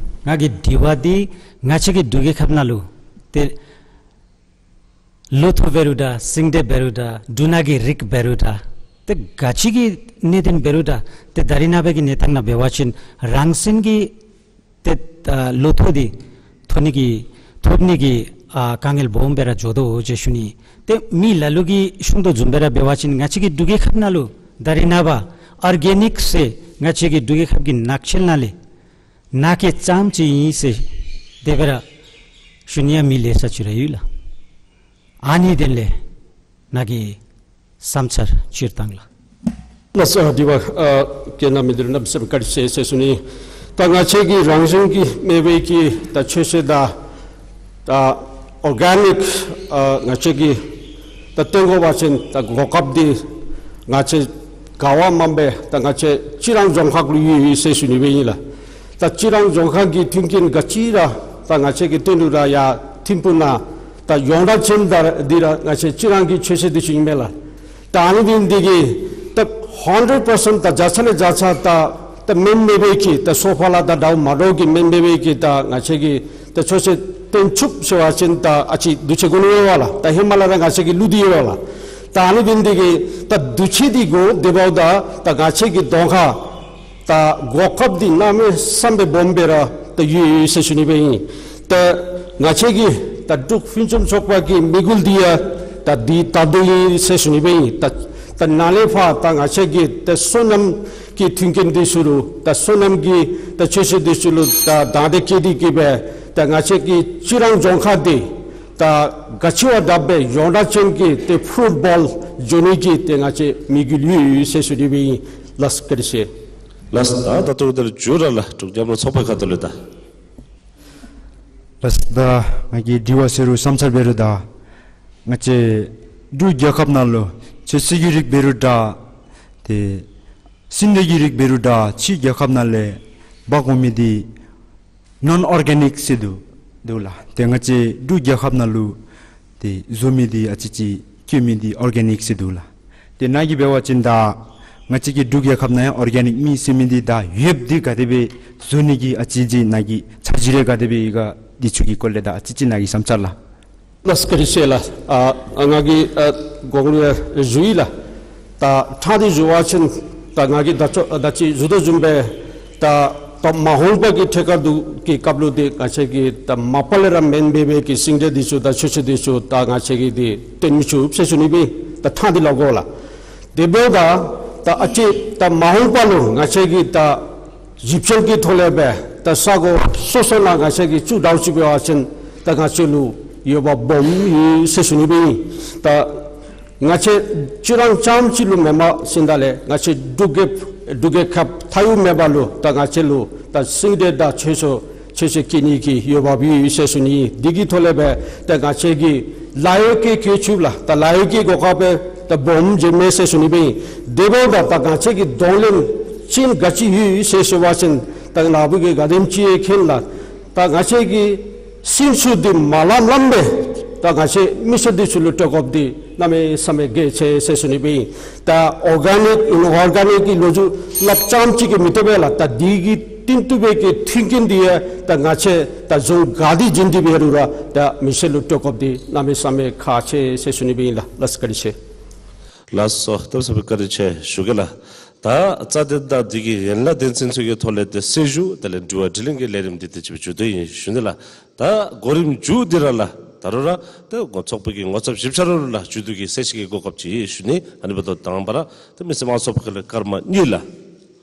ང་གི་དྲི་བ་འདི་ང་བཅས་ཀྱི་འབྲུག་རྒྱལ་ཁབ་ནང་ལུ་ཏེ་ལོ་ཐོག་འབད་རུང་འདྲ་ཤིང་འབྲས་འབད་རུང་འདྲ་འབྲུ་སྣ་གི་རིགས་འབད་རུང་འདྲ་ཏེ་ག་ཅི་གི་གནད་དོན་འབད་རུང་འདྲ་ཏེ་ད་རིས་ནངས་པ་གི་གནས་སྟངས་ནང་འབད་བ་ཅིན་རང་བཞིན་གྱིས་ཏེ་ཨ་ལོ་ཐོག་འདི་ཐོབ་ནི་གི་ཐོབ་ནི་གི་ཨ་དཀའ་ངལ་སྦོམ་སྦེ་ར་འགྱོ་དོ་ཟེར་ཞུ་ནི། ཏེ་མི་ལ་ལུ་གིས་ཞུ་དོ་བཟུམ་སྦེ་ར་འབད་བ་ཅིན་ང་བཅས་ཀྱི་འབྲུག་རྒྱལ་ཁབ་ནང་ལུ་ད་རིས་ནངས་པ་ཨོར་ག་ནིཀ་ཟེར་ང་བཅས་ཀྱི་འབྲུག་རྒྱལ་ཁབ་ཀྱི་ནགས་ཚལ་ནང་ལས་ནང་གི་ཙམ་ཅིག་ཨིན་ཟེར་དེ་སྦེ་ར་ཞུ་ནི་ཡང་མི་ལེ་ཤ་ཅིག་ར་ཡོད་ལགས། ཨ་ནི་དོན་ལས་ནཱ་གི་བསམ་འཆར་སྤྱིར་བཏང་ལགས། ལགས་སོ། དྲི་བ་ཨ་བཀོད་གནང་མི་འདི་ལུ་གནམ་མེད་ས་མེད་བཀའ་དྲིན་ཆེ་ཟེར་ཞུ་ནི། ད་ང་བཅས་ཀྱི་རང་བཞིན་གྱིས་མེད་པའི་གི་ད་ཚོད་བསྲེ་དང་ད་ཨོར་ག་ནིཀ་ཨ་ང་བཅས་ཀྱིས་ད་བཏོན་དགོ་པ་ཅིན་ད་གོ་སྐབས་འདི་ང་བཅས་ག་བ་མེན་པར་ད་ང་བཅས་རྩི་རང་རྫོང་ཁག་ལུ་ཡོད་ཡོད་ཟེར་ཞུ་ནི་སྦེ་ཨིན་ལགས། ད་རྩི་རང་རྫོང་ཁག་གི་མཐུན་རྐྱེན་ག་ཅི་ར་ད་ང་བཅས་ཀྱིས་བཏོན་རུང་ར་ཡར་ཐིམ་ཕུག་ནང་ད་ཡོངས་གྲགས་ཅན་ད་འདི་ར་ང་བཅས་རྩི་རང་གི་ཚོད་བསྲེ་འདི་ཚུ་ཨིན་མས་ལགས། ད་ཨ་ནི་འདི་འདི་གིས་ད་ཧན་ཌེཌ་པར་སེནཊ་ད་བརྒྱ་ཆ་ལས་བརྒྱ་ཆ་ད་ད་སྨན་མེད་པའི་གི་ད་སོ་ཕག་ལ་ད་འདྲཝ་མ་འདྲཝ་གི་སྨན་མེད་པའི་གི་ད་ང་བཅས་ཀྱིས་ད་ཚོད་བསྲེ་བཏོན་ཚུགས་ཟེར་བ་ཅིན་ད་ཨ་ཙི་འདུ་ཤེས་དགོ་ནི་ཡོད་པ་ལགས། ད་ཧེ་མ་ལས་ར་ང་བཅས་ཀྱིས་བླུགས་ཏེ་ཡོད་པ་ལགས། ད་ཨ་ནི་འདི་འདི་གིས་ད་འདུ་ཤེས་འདི་དགོ། དེ་འབདཝ་ད་ད་ང་བཅས་ཀྱི་གདོང་ཁར་ད་གོ་སྐབས་འདི་གནམ་མེད་ས་མེད་སྦོམ་སྦེ་ར་ད་ཡོད་ཡོད་ཟེར་ཞུ་ནི་སྦེ་ཨིན། ད་ང་བཅས་ཀྱི་ད་འབྲུག་ཕུན་སུམ་ཚོགས་པ་གི་དམིགས་ཡུལ་འདི་ཡང་ད་འདི་ད་འདི་ཨིན་ཟེར་ཞུ་ནི་སྦེ་ཨིན། ད་ད་ནཱ་ལས་ཕར་ད་ང་བཅས་ཀྱི་ད་སོ་ནམ་གྱི་མཐུན་རྐྱེན་འདི་ཚུ་ལུ་ད་སོ་ནམ་གྱི་ད་ཚོད་བསྲེ་འདི་ཚུ་ལུ་ད་དང་འདོད་བསྐྱེད་དེ་གིས་སྦེ་ད་ང་བཅས་ཀྱི་རྩི་རང་རྫོང་ཁག་འདི་ད་ག་ཅི་བ་དྲག་སྦེ་ཡོངས་གྲགས་ཅན་གྱི་ད་ཕུ་རུཊ་བོལ་འགྱོ་ནི་གི་ད་ང་བཅས་དམིགས་ཡུལ་ཡོད་ཡོད་ཟེར་ཞུ་ནི་སྦེ་ཨིན། ལགས་བཀའ་དྲིན་ཆེ། ལགས། ད་ད་ལྟོ་འདི་ལུ་མཇུག་ར་ལགས་འབྲུག་རྒྱབ་ལོག་ཚོགས་པའི་ཁ་ཐུག་ལས་ད། ལགས། ད་ང་གི་དྲི་བ་ཟེར་རུང་བསམ་འཆར་འབད་རུང་ད་ང་བཅས་འབྲུག་རྒྱལ་ཁབ་ནང་ལུ་ཚོད་བསྲེ་གི་རིགས་འབད་རུང་ད་ཏེ་ཤིང་འབྲས་ཀྱི་རིགས་འབད་རུང་ད་ཕྱི་རྒྱལ་ཁབ་ནང་ལས་འབག་འོང་མི་འདི་ནོན་ཨོར་ག་ནིཀ་ཟེར་འདུག་འདུག་ལགས། ཏེ་ང་བཅས་འབྲུག་རྒྱལ་ཁབ་ནང་ལུ་ཏེ་བཟོ་མི་འདི་ཨ་ཙི་ཅིག་བཀོལ་མི་འདི་ཨོར་ག་ནིཀ་ཟེར་འདུག་ལགས། ཏེ་ནཱ་གིས་འབད་བ་ཅིན་ད་ང་བཅས་ཀྱི་འབྲུག་རྒྱལ་ཁབ་ནང་ཡང་ཨོར་ག་ནིཀ་མེད་ཟེར་མི་འདི་ད་ཡོདཔ་འདི་ག་དེ་སྦེ་བཟོ་ནི་གི་ཨ་ཙི་ཅིག་ནཱ་གི་འཆར་གཞི་རེ་ག་དེ་སྦེ་ཡོད་ག་འདི་ཚུ་གི་སྐོར་ལས་ད་ཨ་ཙི་ཅིག་ནཱ་གི་བསམ་འཆར་ལགས། ལགས་བཀའ་དྲིན་ཆེ་ལགས། ཨ་ང་གིས་ཨ་གོང་ལུ་ཡང་ཞུ་ཡི་ལགས། ད་ཕྲང་སྟེ་ཞུ་བ་ཅིན་ད་ང་གིས་ད་ཅི་ད་ཅི་ཞུ་དོ་བཟུམ་སྦེ་ད་ད་མ་འོངས་པ་གི་ཐད་ཁར་དུ་གི་སྐབས་ལུ་འདི་ང་བཅས་ཀྱིས་ད་མ་པ་ལས་ར་མེན་པའི་གི་སྲིང་སྡེ་འདི་ཚུ་ད་ཆོས་ཆོས་འདི་ཚུ་ད་ང་བཅས་ཀྱིས་འདི་སྟོན་མི་ཚུགས་ཟེར་ཞུ་ནི་སྦེ་ད་ཕྲང་སྟེ་སླབ་དགོ་ལགས། དེ་འབདཝ་ད་ད་ཨ་ཙི་ད་མ་འོངས་པ་ལུ་ང་བཅས་ཀྱིས་ད་ཞིབ་འཚོལ་གྱི་ཐོག་ལས་སྦེ་ད་ས་གོ་སོ་སོ་ནང་ང་བཅས་ཀྱིས་བཙུགས་ད་ཅིག་འབད་བ་ཅིན་ད་ང་བཅས་ལུ་འོས་འབབ་སྦོམ་ཡོད་ཟེར་ཞུ་ནི་སྦེ་ཨིན། ད་ང་བཅས་ཁྱོད་ར་རྐྱངམ་ཅིག་ལུ་མེནམ་ཟེརཝ་ད་ལས་ང་བཅས་འབྲུག་རྒྱལ་འབྲུག་རྒྱལ་ཁབ་མཐའ་དབུས་མེད་པ་ལུ་ད་ང་བཅས་ལུ་ད་སྲིང་སྡེ་དང་ཆོས་ཆོས་ཆོས་ཆོས་བསྐྱེད་ནི་གི་འོས་འབབ་ཡོད་ཟེར་ཞུ་ནི། འདི་གི་ཐོག་ལས་སྦེ་ད་ང་བཅས་ཀྱིས་ལཱ་གཡོག་གི་བཀོལ་ཚུགས་ལགས། ད་ལཱ་གཡོག་གི་གོ་སྐབས་སྦེ་ད་སྦོམ་ཅིག་མས་ཟེར་ཞུ་ནི་སྦེ་ཨིན། དེ་འབདཝ་ད་ད་ང་བཅས་ཀྱི་གདོང་ལེན་ཅིག་ག་ཅི་ཡོད་ཟེར་ཞུ་བ་ཅིན་ད་ནཱ་བུ་གིས་ག་དེམ་ཅིག་མཁྱེན་ལགས། ད་ང་བཅས་ཀྱི་སྲིན་ཚུ་འདི་མ་ལམ་ལམ་སྦེ་ད་ང་བཅས་མི་སེར་འདི་ཚུ་ལུ་སྤྲོད་དགོཔ་འདི་གནམ་མེད་ས་མེད་གལ་ཆེ་ཟེར་ཞུ་ནི་སྦེ་ཨིན། ད་ཨོར་ག་ནིཀ་ཨིན་ཨོར་ག་ནིཀ་གི་ལོ་རྒྱུས་སླབ་རྐྱངམ་ཅིག་གིས་མི་བཏུབ་པས་ལགས། ད་འདི་གི་བསྟུན་ཐུབ་པའི་གི་མཐུན་རྐྱེན་འདི་ཡང་ད་ང་བཅས་ད་རྫོང་ག་ཏེ་བྱིན་ཏེ་འབད་རུང་ར་ད་མི་སེར་ལུ་སྤྲོད་དགོཔ་འདི་གནམ་མེད་ས་མེད་ཁག་ཆེ་ཟེར་ཞུ་ནི་སྦེ་ཨིན་ལགས། ལགས་སོ། བཀའ་དྲིན་ཆེ། ལགས་སོ། གནམ་མེད་ས་མེད་བཀའ་དྲིན་ཆེ་ཞུ་གེ་ལགས། ད་རྩ་དོན་དང་འདི་གི་ཡན་ལག་དོན་ཚན་ཚུ་གི་ཐོག་ལས་ཏེ་གསལ་ཞུ་དེ་ལས་དྲི་བ་དྲིས་ལན་གྱི་ལས་རིམ་འདི་ཏེ་ཅིག་མཇུག་བསྡུ་ཡི་ཞུ་ནི་ལགས། ད་གོ་རིམ་མཇུག་འདི་ར་ལགས་ད་རུང་ར་ཏེ་ངོ་ཚོགས་པའི་གི་ངོ་ཚབ་ཞིབ་ཆ་ར་ལུ་ལགས་མཇུག་བསྡུ་གི་གསལ་བཤད་ཀྱི་གོ་སྐབས་ཅིག་ཞུ་ནི། ཨ་ནི་འབདཝ་ད་དང་པ་ར་ཏེ་མི་སེར་དམངས་གཙོའི་ཁ་ལས་སྐར་མ་གཉིས་ལགས།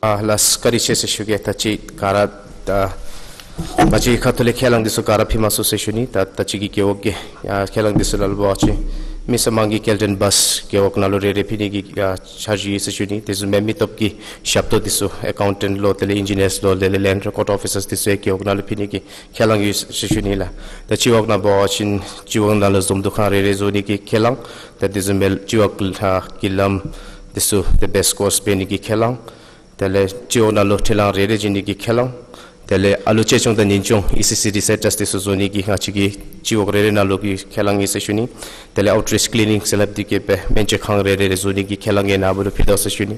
ཨ་ལགས་བཀའ་དྲིན་ཆེ་ཟེར་ཞུ་གེ། ད་ཅི་ག་ར་ད་ང་བཅས་ཁ་ཐུག་ལས་ཁས་བླངས་འདི་ཚུ་ག་ར་ཕུལ་མ་ཚུགས་ཟེར་ཞུ་ནི། ད་ད་ཅི་གི་རྒེད་འོག་གི་ཨ་ཁས་བླངས་འདི་ཚུ་ལུ་འབད་བ་ཅིན་མི་སེར་དམངས་ཀྱི་སྐྱེལ་འདྲེན་བཱས་རྒེད་འོག་ནང་ལུ་རེ་རེ་ཕུལ་ནི་གི་ཨ་འཆར་གཞི་ཡོད་ཟེར་ཞུ་ནི། དེ་བཟུམ་སྦེ་མི་སྟོབས་ཀྱི་ཞབས་ཏོག་འདི་ཚུ་ཨེ་ཀའུན་ཊེནཊ་ལོ་དེ་ལས་ཨིན་ཇི་ནིརསི་ལོ་དེ་ལས་ལེནཌ་རེ་ཀོརཌ་ཨོ་ཕི་སརསི་འདི་ཚུ་ཡང་རྒེད་འོག་ནང་ལུ་ཕུལ་ནི་གི་ཁས་བླངས་ཡོད་ཟེར་ཞུ་ནི་ལགས། ད་སྤྱི་འོག་ནང་འབད་བ་ཅིན་སྤྱི་འོག་ནང་ལུ་འཛོམས་འདུ་ཁང་རེ་རེ་བཟོ་ནི་གི་ཁས་བླངས། ད་དེ་བཟུམ་སྦེ་སྤྱི་འོག་ལྷ་གི་ལམ་འདི་ཚུ་ཏེ་བེསི་ཀོརསི་འབད་ནི་གི་ཁས་བླངས། དེ་ལས་སྤྱི་འོག་ནང་ལུ་ཁྲི་ལང་རེ་རེ་བྱིན་ནི་གི་ཁས་བླངས། དེ་ལས་ཨ་ལུ་གཅེས་སྐྱོང་དང་ཉེན་སྐྱོང་ཨི་སི་སི་འདི་སེན་ཊརསི་འདི་ཚུ་བཟོ་ནི་གི་ང་བཅས་ཀྱི་སྤྱི་འོག་རེ་རེ་ནང་ལུ་གི་ཁས་བླངས་ཨིན་ཟེར་ཞུ་ནི། དེ་ལས་ཨའུཊ་རིཆ་ཀི་ལི་ནིཀ་ཟེར་སླབ་འདི་གིས་སྦེ་སྨན་བཅོས་ཁང་རེ་རེ་རེ་བཟོ་ནི་གི་ཁས་བླངས་ཡང་ནཱ་བུ་ལུ་ཕུལ་དོ་ཟེར་ཞུ་ནི།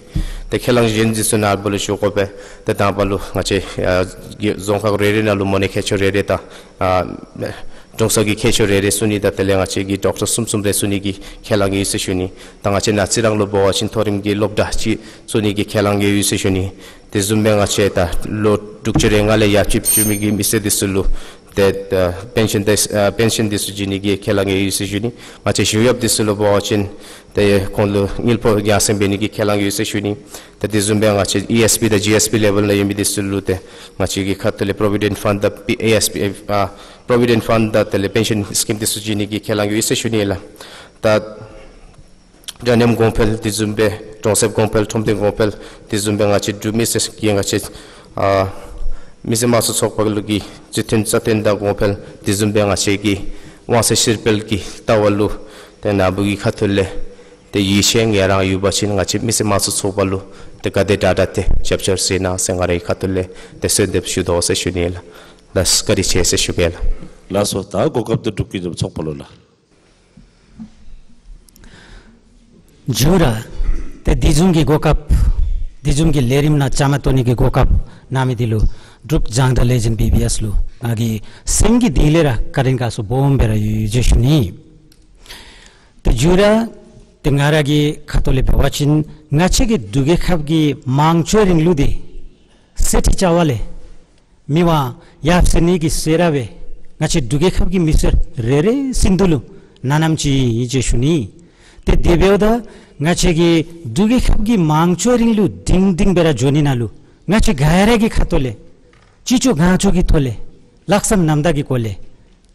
ཏེ་ཁས་བླངས་གཞན་འདི་ཚུ་ནཱ་བུ་ལུ་ཞུ་དགོ་པས། ཏེ་དང་པ་ལུ་ང་བཅས་ཨ་རྫོང་ཁག་རེ་རེ་ནང་ལུ་མོ་ནད་མཁས་མཆོག་རེ་རེ་དང་ཨ་གྲོང་གསེབ་ཀྱི་མཁས་མཆོག་རེ་རེ་བཟོ་ནི་དང་དེ་ལས་ང་བཅས་ཀྱི་ཌོག་ཊར་གསུམ་གསུམ་རེ་བཟོ་ནི་གི་ཁས་བླངས་ཡོད་ཟེར་ཞུ་ནི། ད་ང་བཅས་ནཱ་རྩི་རང་ལུ་འབད་བ་ཅིན་མཐོ་རིམ་གྱི་སློབ་གྲྭ་ཅིག་བཟོ་ནི་གི་ཁས་བླངས་ཡོད་ཟེར་ཞུ་ནི། དེ་བཟུམ་སྦེ་ང་བཅས་ད་ལོ་དྲུག་ཅུ་རེ་ལྔ་ལས་ཡར་ཅིག་བྱོན་མི་གི་མི་སེར་འདི་ཚུ་ལུ་ཏེ་ཨ་པེན་ཤཱན་འདི་ཨ་པེན་ཤཱན་འདི་ཚུ་བྱིན་ནི་གི་ཁས་བླངས་ཡོད་ཟེར་ཞུ་ནི། ང་བཅས་ཞི་གཡོགཔ་འདི་ཚུ་ལུ་འབད་བ་ཅིན་ཏེ་ཁོང་ལུ་དངུལ་ཕོགས་ཡར་སེང་འབད་ནི་གི་ཁས་བླངས་ཡོད་ཟེར་ཞུ་ནི། ཏེ་དེ་བཟུམ་སྦེ་ང་བཅས་ཨི་ཨེསི་པི་དང་ཇི་ཨེསི་པི་ལེ་ཝེལ་ནང་ཡོད་མི་འདི་ཚུ་ལུ་ཏེ་ང་བཅས་ཀྱི་ཁ་ཐུག་ལས་པོ་རོ་བི་ཌེནཊ་ཕཱན་དང་པི་ཨེ་ཨེསི་པི་ཨ་པོ་རོ་བི་ཌེནཊ་ཕཱན་དང་དེ་ལས་པེན་ཤཱན་སི་ཀིམ་འདི་ཚུ་བྱིན་ནི་གི་ཁས་བླངས་ཡོད་ཟེར་ཞུ་ནི་ལགས། ད་འདྲ་མཉམ་གོང་འཕེལ་དེ་བཟུམ་སྦེ་གྲོང་གསེབ་གོང་འཕེལ་ཁྲོམ་སྡེ་གོང་འཕེལ་དེ་བཟུམ་སྦེ་ང་བཅས་འབྲུག་མི་སེར་གྱི་ང་བཅས་ཨ་མི་སེར་དམངས་གཙོའི་ཚོགས་པ་ལུ་གི་སྤྱི་མཐུན་རྩ་དོན་དང་གོང་འཕེལ་དེ་བཟུམ་སྦེ་ང་བཅས་ཀྱི་དབང་ཚད་ཕྱིར་སྤེལ་གྱི་ལྟ་བ་ལུ་ཏེ་ནཱ་བུ་གི་ཁ་ཐུག་ལས་ཏེ་ཡིད་ཆེས་ངལ་རངས་ཡོད་པ་ཅིན་ང་བཅས་མི་སེར་དམངས་གཙོའི་ཚོགས་པ་ལུ་ཏེ་ག་དེ་དྲག་དྲག་ཏེ་རྒྱབ་སྐྱོར་མཛད་གནང་ཟེར་ང་རའི་ཁ་ཐུག་ལས་ཏེ་གསོལ་འདེབས་ཞུ་དོ་ཟེར་ཞུ་ནི་ལགས། ལགས་བཀའ་དྲིན་ཆེ་ཟེར་ཞུ་གེ་ལགས། ལགས་སོ། ད་གོ་སྐབས་འདི་འབྲུག་ཀུན་མཉམ་ཚོགས་པ་ལུ་ལགས། མཇུག་ར་ཏེ་དེ་བཟུམ་གྱི་གོ་སྐབས་དེ་བཟུམ་གྱི་ལས་རིམ་ནང་བཅའ་མར་གཏོགས་ནི་གི་གོ་སྐབས་གནང་མི་འདི་ལུ་འབྲུག་རྒྱང་བསྒྲགས་ལེ་ཇེནཌ་བི་བི་ཨེསི་ལུ་ང་གི་སེམས་ཀྱི་གཏིང་ལས་ར་བཀའ་དྲིན་དགའ་ཚོར་སྦོམ་སྦེ་ར་ཡོད་ཟེར་ཞུ་ནི། ཏེ་མཇུག་ར་ཏེ་ང་ར་གི་ཁ་ཐུག་ལས་འབད་བ་ཅིན་ང་བཅས་ཀྱི་འབྲུག་རྒྱལ་ཁབ་ཀྱི་དམངས་གཙོའི་རིང་ལུགས་འདི་གསེར་ཁྲི་བཅའ་བ་ལས་མི་དབང་ཡབ་སྲས་གཉིས་ཀྱི་སྲས་ར་སྦེ་ང་བཅས་འབྲུག་རྒྱལ་ཁབ་ཀྱི་མི་སེར་རེ་རེ་ཟིན་དུ་ལུ་གནང་གནངམ་ཅིག་ཨིན་ཟེར་ཞུ་ནི། ཏེ་དེ་འབདཝ་ད་ང་བཅས་ཀྱི་འབྲུག་རྒྱལ་ཁབ་ཀྱི་དམངས་གཙོའི་རིང་ལུགས་སྒྲིང་སྒྲིང་སྦེ་ར་འགྱོ་ནི་ནང་ལུ་ང་བཅས་ག་ར་གི་ཁ་ཐུག་ལས་ཅི་ལྕོགས་གང་ལྕོགས་ཀྱི་ཐོག་ལས་ལྷག་བསམ་རྣམ་དག་གི་སྒོ་ལས་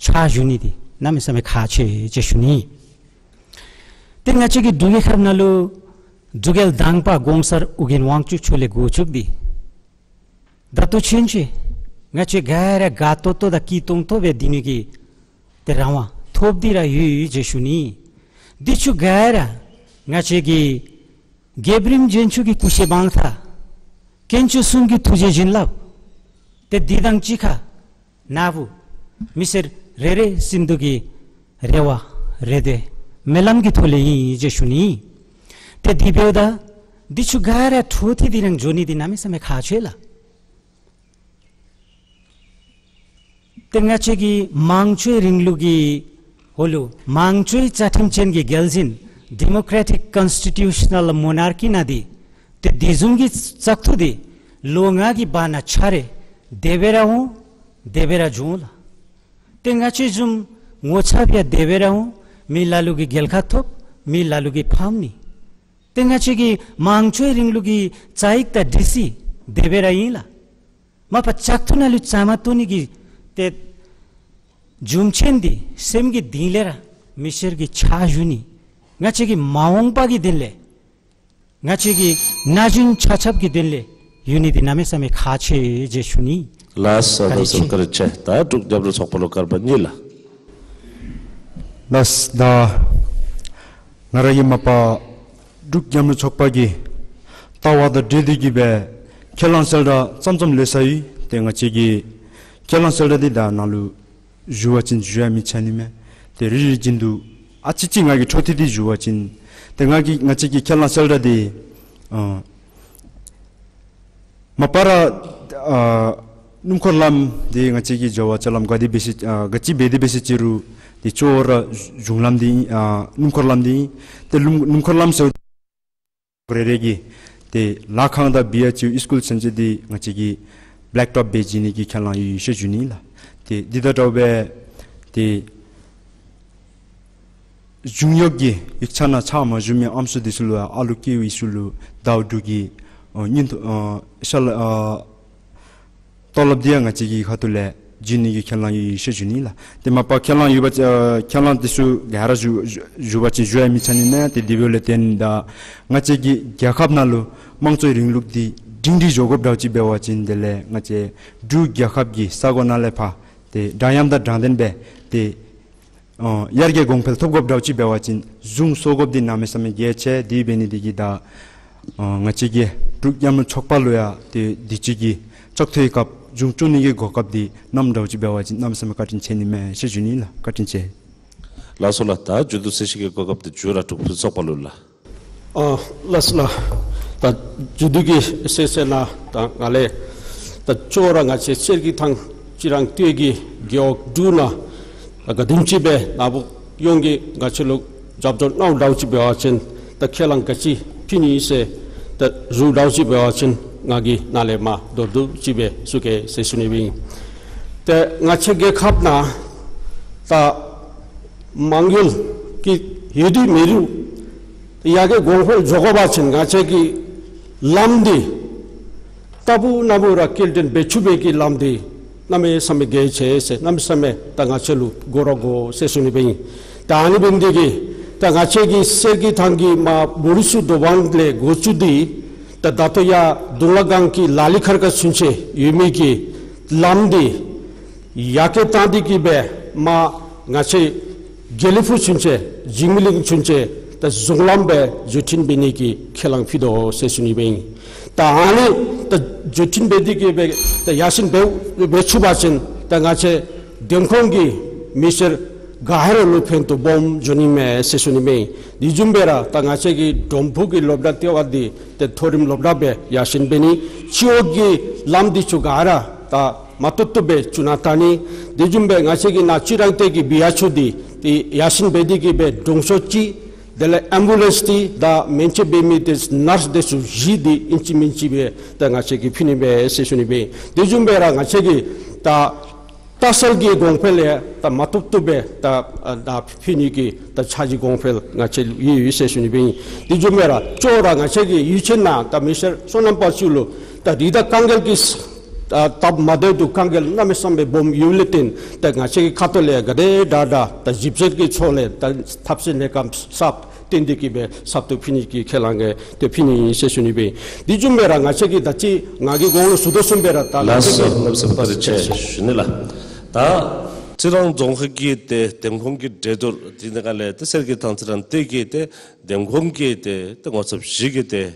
ཕྱག་ཞུ་ནི་འདི་གནམ་མེད་ས་མེད་ཁག་ཆེ་ཟེར་ཞུ་ནི། ཏེ་ང་བཅས་ཀྱི་འབྲུག་རྒྱལ་ཁབ་ནང་ལུ་འབྲུག་རྒྱལ་དང་པ་གོང་ས་ཨོ་རྒྱན་དབང་ཕྱུག་མཆོག་ལས་འགོ་བཙུགས་ཏེ་ད་ལྟོ་ཚུན་ཚོད་ང་བཅས་ག་ར་དགའ་ཏོག་ཏོ་དང་སྐྱིད་ཏོང་ཏོ་སྦེ་སྡོད་ནི་གི་ཏེ་རང་དབང་ཐོབ་སྟེ་ར་ཡོད་ཟེར་ཞུ་ནི། འདི་ཚུ་ག་ར་ང་བཅས་ཀྱི་རྒྱལཔོ་རིམ་བྱོན་མཆོག་གི་སྐུ་ཞབས་དབང་ཐང་དཀོན་མཆོག་གསུམ་གྱི་ཐུགས་རྗེ་བྱིན་རླབས་ཏེ་འདི་དང་གཅིག་ཁར་ནཱ་བུ་མི་སེར་རེ་རེ་ཟིན་དུ་གི་རེ་བ་རེ་འདོད་སྨོན་ལམ་གྱི་ཐོག་ལས་ཨིན་ཟེར་ཞུ་ནི། ཏེ་དེ་འབདཝ་ད་འདི་ཚུ་ག་ར་འཕྲོ་མཐུད་དེ་རང་འགྱོ་ནི་འདི་གནམ་མེད་ས་མེད་ཁག་ཆེ་ལགས། ཏེ་ང་བཅས་ཀྱི་དམངས་གཙོའི་རིང་ལུགས་ཀྱི་འོག་ལུ་དམངས་གཙོའི་རྩ་ཁྲིམས་ཅན་གྱི་རྒྱལ་ཞེན་ ཌི་མོ་ཀྲེ་ཊིག་ཀོན་སི་ཊི་ཊུ་ཤ་ནལ་མོ་ནར་ཀི་ནང་འདི་ཏེ་དེ་བཟུམ་གྱི་བཙག་འཐུ་འདི་ལོ་ལྔ་གི་བར་ན་ཆ་ར་དེ་སྦེ་ར་འོང་དེ་སྦེ་ར་འབྱུང་ལགས། ཏེ་ང་བཅས་བཟུམ་ངོ་ཚབ་ཡང་དེ་སྦེ་ར་འོང་། མི་ལ་ལུ་གིས་རྒྱལ་ཁ་ཐོབ། མི་ལ་ལུ་གིས་ཕམ་ནི། ཏེ་ང་བཅས་ཀྱི་མང་གཙོའི་རིང་ལུགས་ཀྱི་རྩ་ཡིག་དང་སྒྲིག་གཞི་དེ་སྦེ་ར་ཨིན་ལགས། མ་པ་བཙག་འཐུ་ནང་ལུ་བཅའ་མར་གཏོགས་ནི་གི་ཏེ་རྒྱུ་མཚན་འདི་སེམས་ཀྱི་གཏིང་ལས་ར་མི་སེར་གྱི་ཕྱག་ཞུ་ནི། ང་བཅས་ཀྱི་མ་འོངས་པ་གི་དོན་ལས་ང་བཅས་ཀྱི་ན་གཞོན་ཆ་ཁྱབ་ཀྱི་དོན་ལས་ཡོད་ནི་འདི་གནམ་མེད་ས་མེད་ཁག་ཆེ་ཟེར་ཞུ་ནི། ལགས་སོ། བཀའ་དྲིན་ཆེ། བཀའ་དྲིན་ཆེ། ད་འབྲུག་མཉམ་རུབ་ཚོགས་པ་ལུ་སྐར་མ་གཉིས་ལགས། ལགས་སོ། ད་ང་ར་གིས་མ་པ་འབྲུག་མཉམ་རུབ་ཚོགས་པ་གི་ལྟ་བ་དང་འབྲེལ་ཏེ་གི་སྦེ་ཁས་བླངས་གསལ་བསྒྲགས་ཙམ་ཙམ་ལེ་ཤ་ཡོད། ཏེ་ང་བཅས་ཀྱི་ཁས་བླངས་གསལ་བསྒྲགས་འདི་ད་ནཱ་ལུ་ཞུ་བ་ཅིན་ཞུ་ཡང་མི་ཆ་ནི་མས། ཏེ་རེ་རེ་བཞིན་དུ་ཨ་ཙི་ཅིག་ང་གིས་འཕྲོ་མཐུད་དེ་ཞུ་བ་ཅིན་ཏེ་ང་གིས་ང་བཅས་ཀྱི་ཁས་བླངས་གསལ་བསྒྲགས་འདི་ཨ་མ་པ་ར་ཨ་སྣུམ་འཁོར་ལམ་འདི་ང་བཅས་ཀྱི་རྒྱལ་བ་ལྕགས་ལམ་ག་དེ་སྦེ་ཟེར་ཨ་ག་ཅི་འབད་དེ་སྦེ་ཟེར་ཅི་རུང་ཏེ་གཙོ་བོ་ར་གཞུང་ལམ་འདི་ཨ་སྣུམ་འཁོར་ལམ་འདི་ཏེ་སྣུམ་སྣུམ་འཁོར་ལམ་ཟེར་རེ་རེ་གི་ཏེ་ལཱ་ཁང་དང་བི་ཨེཆ་ཡུ་ཨིས་ཀུལ་ཚུན་ཚོད་འདི་ང་བཅས་ཀྱིས་བེ་ལེག་ཊོབ་འབད་བྱིན་ནི་གི་ཁས་བླངས་ཡོད་ཟེར་ཞུ་ནི་ལགས། ཏེ་འདི་དང་འདྲཝ་སྦེ་ཏེ་གཞུང་གཡོག་གི་ཡིག་ཆ་ནང་ཆགས་མ་བཞུགས་མི་ཨམ་སྲུ་འདི་ཚུ་ལུ་ཡང་ཨ་ལུ་སྐྱེ་བའི་ཤུལ་ལུ་ཟླཝ་དྲུག་གི་ཨ་སྙིང་ཐོ་ཨ་ཤ་ལ་ཨ་ཏོ་ལོབ་འདི་ཡང་ང་བཅས་ཀྱི་ཁ་ཐུག་ལས་བྱིན་ནི་གི་ཁས་བླངས་ཡོད་ཟེར་ཞུ་ནི་ལགས། ཏེ་མ་པ་ཁས་བླངས་ཡོད་པ་ཨ་ཁས་བླངས་འདི་ཚུ་ག་ར་ཞུ་ཞུ་ཞུ་བ་ཅིན་ཞུ་ཡང་མི་ཆ་ནི་མས། ཏེ་དེ་འབདཝ་ལས་བརྟེན་ད་ང་བཅས་ཀྱི་རྒྱལ་ཁབ་ནང་ལུ་དམངས་གཙོའི་རིང་ལུགས་འདི་སྒྲིང་སྒྲི་འགྱོ་དགོཔ་འདྲཝ་ཅིག་འབད་བ་ཅིན་དེ་ལས་ང་བཅས་འབྲུག་རྒྱལ་ཁབ་ཀྱི་ས་གོ་ནང་ལས་ཕར་ཏེ་འདྲ་མཉམ་དང་དྲང་བདེན་སྦེ་ཏེ་ཨ་ཡར་རྒྱས་གོང་འཕེལ་ཐོབ་དགོཔ་འདྲཝ་ཅིག་འབད་བ་ཅིན་གཞུང་གསོ་དགོཔ་འདི་གནམ་མེད་ས་མེད་གལ་ཆེ། དེ་འབད་ནི་འདི་གིས་ད་ཨ་ང་བཅས་ཀྱི་འབྲུག་མཉམ་རུབ་ཚོགས་པ་ལུ་ཡང་ཏེ་དུས་ཅི་གི་ལྕོགས་ཐོའི་སྐབས་གཞུང་བཙུགས་ནི་གི་གོ་སྐབས་འདི་གནངམ་འདྲཝ་ཅིག་འབད་བ་ཅིན་གནམ་མེད་ས་མེད་བཀའ་དྲིན་ཆེ་ནི་མས་ཟེར་ཞུ་ནི་ལགས། བཀའ་དྲིན་ཆེ། ལགས་སོ་ལགས། ད་མཇུག་བསྡུ་གསལ་བཤད་ཀྱི་གོ་སྐབས་འདི་མཇུག་ར་འབྲུག་ཕུན་ཚོགས་པ་ལུ་ལགས། ཨ་ལགས་སོ་ལགས། ད་མཇུག་བསྡུ་གི་གསལ་བཤད་ནང་ད་ང་ལས་ད་ཅོག་ར་ང་བཅས་གསེར་གྱི་ཐང་རྩི་རང་སྟོད་ཀྱི་རྒེད་འོག་དྲུག་ནང་ད་ག་དེམ་ཅིག་སྦེ་ནཱ་བུ་ཡོངས་ཀྱིས་ང་བཅས་ལུ་རྒྱབ་སྐྱོར་གནངམ་འདྲཝ་ཅིག་འབད་བ་ཅིན་ད་ཁས་བླངས་ག་ཅི་ཕུལ་ནི་ཟེར་ད་རུང་འདྲཝ་ཅིག་འབད་བ་ཅིན་ང་གིས་ནཱ་ལས་མར་མདོར་བསྡུས་ཅིག་སྦེ་ཞུ་གེ་ཟེར་ཞུ་ནི་སྦེ་ཨིན། ཏེ་ང་བཅས་རྒྱལ་ཁབ་ནང་ད་མ་དངུལ་གྱི་ཡོད་དེ་མེད་རུང་ཡར་རྒྱས་གོང་འཕེལ་འགྱོ་དགོ་པ་ཅིན་ང་བཅས་ཀྱི་ལམ་འདི་རྟག་བུ་ནམ་བུ་ར་སྐྱེལ་འདྲེན་འབད་ཚུགས་པའི་གི་ལམ་འདི་གནམ་མེད་ས་མེད་གལ་ཆེ་ཟེར་གནམ་མེད་ས་མེད་ད་ང་བཅས་ལུ་དགོ་ར་དགོ་ཟེར་ཞུ་ནི་སྦེ་ཨིན། ད་ཨ་ནི་འབད་ནི་འདི་གིས་ད་ང་བཅས་ཀྱི་གསེར་གྱི་ཐང་གི་མར་བོ་རི་སུ་དོ་བང་ལས་འགོ་བཙུགས་ཏེ་ད་ད་ལྟོ་ཡར་དུང་ལ་སྒང་གི་ལ་ལི་མཁར་ཁ་ཚུན་ཚོད་ཡོད་མི་གི་ལམ་འདི་ཡར་རྒྱས་བཏང་སྟེ་གི་སྦེ་མར་ང་བཅས་དགེ་ལེགས་ཕུག་ཚུན་ཚོད་འཇིགས་མེད་གླིང་ཚུན་ཚོད་ད་གཞུང་ལམ་སྦེ་བཟོ་སྐྲུན་འབད་ནི་གི་ཁས་བླངས་ཕུལ་དོ་ཟེར་ཞུ་ནི་སྦེ་ཨིན། ད་ཨ་ནི་ད་བཟོ་སྐྲུན་འབད་དེ་གི་སྦེ་ད་ཡར་སེང་འབད་འབད་ཚུགས་པ་ཅིན་ད་ང་བཅས་འདེམས་ཁོངས་ཀྱི་མི་སེར་ག་ར་ལུ་ཕན་ཐོགས་སྦོམ་འགྱོ་ནི་མས་ཟེར་ཞུ་ནི་སྦེ་ཨིན། དེ་བཟུམ་སྦེ་ར་ད་ང་བཅས་ཀྱི་འབྲོམ་ཕུག་གི་སློབ་གྲྭ་ལྟེ་བ་འདི་ཏེ་མཐོ་རིམ་སློབ་གྲྭ་སྦེ་ཡར་སེང་འབད་ནི་སྤྱི་འོག་གི་ལམ་འདི་ཚུ་ག་ར་ད་མ་བཏུབ་བཏུབ་སྦེ་བཙུགས་ནང་བཏང་ནི། དེ་བཟུམ་སྦེ་ང་བཅས་ཀྱི་ནཱ་རྩི་རང་སྟོད་ཀྱི་བི་ཨེཆ་ཡུ་འདི་ཏེ་ཡར་སེང་འབད་དེ་གི་སྦེ་དྲུང་འཚོ་གཅིག་དེ་ལས་ཨེམ་བུ་ལེནསི་འདི་དང་སྨན་བཅོས་འབད་མི་འདི་ནརསི་འདི་ཚུ་བཞི་འདི་ཨིན་ཅི་མིན་ཅི་སྦེ་ད་ང་བཅས་ཀྱིས་ཕུལ་ནི་མས་ཟེར་ཞུ་ནི་སྦེ། དེ་བཟུམ་སྦེ་ར་ང་བཅས་ཀྱི་ད་ལྟ་བཤལ་གྱི་གོང་འཕེལ་ཡང་ད་མ་བཏུབ་བཏུབ་སྦེ་ད་ཨ་ད་ཕུལ་ནི་གི་ད་འཆར་གཞི་གོང་འཕེལ་ང་བཅས་ཡོད་ཡོད་ཟེར་ཞུ་ནི་སྦེ་ཨིན། དེ་བཟུམ་སྦེ་ར་ཅོག་ར་ང་བཅས་ཀྱི་ཡུལ་ཆེན་ནང་ད་མི་སེར་སོ་ནམ་པ་ཚུ་ལུ་ད་རི་དྭགས་དཀའ་ངལ་གྱི་ད་སྟབས་མ་བདེཝ་འདི་དཀའ་ངལ་གནམ་མེད་ས་མེད་སྦོམ་ཡོདཔ་ལས་བརྟེན་ད་ང་བཅས་ཀྱི་ཁ་ཐུག་ལས་ག་དེ་དྲག་དྲག་ད་ཞིབ་དཔྱད་ཀྱི་ཕྱོགས་ལས་ད་ཐབས་ཤེས་གནས་སྐབས་གསརཔ་བཏོན་ཏེ་གི་སྦེ་གསརཔ་ཏོག་ཏོ་ཕུལ་ནི་གི་ཁས་བླངས་ཏེ་ཕུལ་ནི་ཨིན་ཟེར་ཞུ་ནི་སྦེ་ཨིན། དེ་བཟུམ་སྦེ་ར་ང་བཅས་ཀྱི་ད་ཅི་ང་གིས་གོང་ལུ་ཞུ་དོ་བཟུམ་སྦེ་ར་ད་ལགས་སོ། ང་བཅས་ཀྱི་གནམ་མེད་ས་མེད་བཀའ་དྲིན་ཆེ་ཞུ་ནི་ལགས། ད་རྩི་རང་རྫོང་ཁག་གི་ཏེ་འདེམས་ཁོངས་ཀྱི་འགྲན་བསྡུར་འདི་ནང་ལས་ཏེ་གསེར་གྱི་ཐང་རྩི་རང་སྟོད་ཀྱི་ཏེ་འདེམས་ཁོངས་ཀྱི་ཏེ་ཏེ་ངོ་ཚབ་བཞི་གི་ཏེ་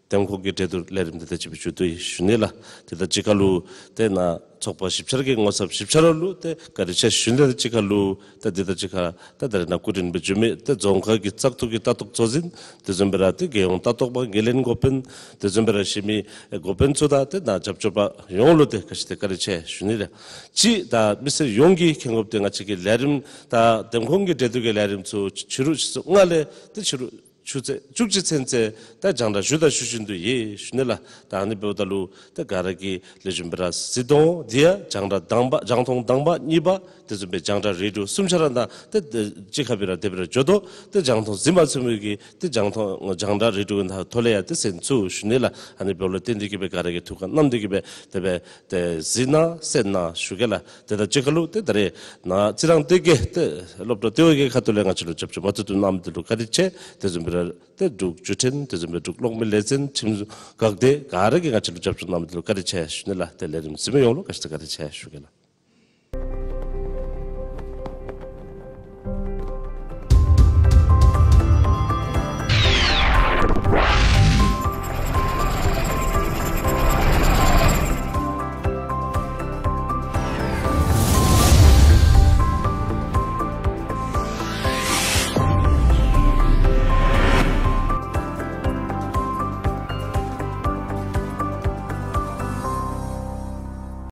འདེམས་ཁོངས་ཀྱི་གྲལ་བསྡུར་ལས་རིམ་འདི་ད་ཅིག་སྦེ་མཇུག་བསྡུ་ཡི་ཞུ་ནི་ལགས། ཏེ་ད་གཅིག་ཁར་ལུ་ཏེ་ནཱ་ཚོགས་པ་བཞི་ཆ་ར་གི་ངོ་ཚབ་བཞི་ཆ་ར་ལུ་ཏེ་བཀའ་དྲིན་ཆེ་ཞུ་ནི་ལགས། ཏེ་གཅིག་ཁར་ལུ་ཏེ་འདི་ད་གཅིག་ཁར་ད་ད་རེས་ནཱ་སྐུ་མགྲོན་སྦེ་བྱོན་མི་ཏེ་རྫོང་ཁག་གི་བཙག་འཐུ་གི་ལྟ་རྟོག་གཙོ་འཛིན་དེ་བཟུམ་སྦེ་ར་ཏེ་རྒྱལ་ཡོངས་ལྟ་རྟོག་པ་འགན་ལེན་འགོ་དཔོན་དེ་བཟུམ་སྦེ་ར་གཞན་མི་འགོ་དཔོན་ཚུ་དང་ཏེ་ནཱ་རྒྱབ་སྐྱོར་པ་ཡོངས་ལུ་ཏེ་ག་ཅི་ཏེ་བཀའ་དྲིན་ཆེ་ཞུ་ནི་ལགས། གཅིག་ད་མི་སེར་ཡོངས་ཀྱིས་མཁྱེན་དགོཔ་འདི་ང་བཅས་ཀྱི་ལས་རིམ་ད་འདེམས་ཁོངས་ཀྱི་གྲལ་བསྡུར་གྱི་ལས་རིམ་ཚུ་ཕྱི་རུ་ཆུ་ཚོད་ལྔ་ལས་ཏེ་ཕྱི་རུ་ཆུ་ཚོད་བཅུ་གཅིག་ཚུན་ཚོད་ད་རྒྱང་བསྒྲགས་ཞུ་དང་ཞུ་བཞིན་དུ་ཡོད་ཞུ་ནི་ལགས། ད་ཨ་ནི་འབདཝ་ད་ལུ་ཏེ་ག་ར་གིས་ལེགས་ཤོམ་སྦེ་ར་གཟིགས་དོ། དེ་ཡང་རྒྱང་བསྒྲགས་དང་པ་རྒྱང་མཐོང་དང་པ་གཉིས་པ་དེ་བཟུམ་སྦེ་རྒྱང་བསྒྲགས་རེ་ཌི་ཡོ་གསུམ་ཆ་ར་ནང་ཏེ་ཏེ་གཅིག་ཁར་སྦེ་ར་དེ་སྦེ་ར་འགྱོ་དོ། ཏེ་རྒྱང་མཐོང་གཟིགས་མ་ཚུགས་མི་གིས་ཏེ་རྒྱང་མཐོང་རྒྱང་བསྒྲགས་རེ་ཌི་ཡོ་ནང་ཐོག་ལས་ཡང་ཏེ་གསན་ཚུགས་ཞུ་ནི་ལགས། ཨ་ནི་འབདཝ་ལས་བརྟེན་ཏེ་གིས་སྦེ་ག་ར་གིས་ཐུགས་ཁར་བསྣམས་ཏེ་གིས་སྦེ་དེ་སྦེ་ཏེ་གཟིགས་གནང་གསན་གནང་ཞུ་གེ་ལགས། ཏེ་ད་གཅིག་ཁར་ལུ་ཏེ་ད་རེས་ནཱ་རྩི་རང་སྡེ་དགེ་ཏེ་སློབ་གྲྭ་ལྟེ་བ་གི་ཁ་ཐུག་ལས་ང་བཅས་ལུ་རྒྱབ་སྐྱོར་མ་བཏུབ་བཏུབ་གནང་མི་འདི་ལུ་བཀའ་དྲིན་ཆེ། དེ་བཟུམ་སྦེ་ར་ཏེ་འབྲུག་བརྒྱུད་འཕྲིན་དེ་བཟུམ་སྦེ་འབྲུག་གློག་མེ་ལས་འཛིན་ཁྲིམས་འགག་སྡེ་ག་ར་གིས་ང་བཅས་ལུ་རྒྱབ་སྐྱོར་གནང་མི་འདི་ལུ་བཀའ་དྲིན་ཆེ་ཞུ་ནི་ལགས། ཏེ་ལས་རིམ་གཟིགས་མི་ཡོངས་ལུ་ག་ཅི་ཏེ་བཀའ་དྲིན་ཆེ་ཞུ་གེ་ལགས།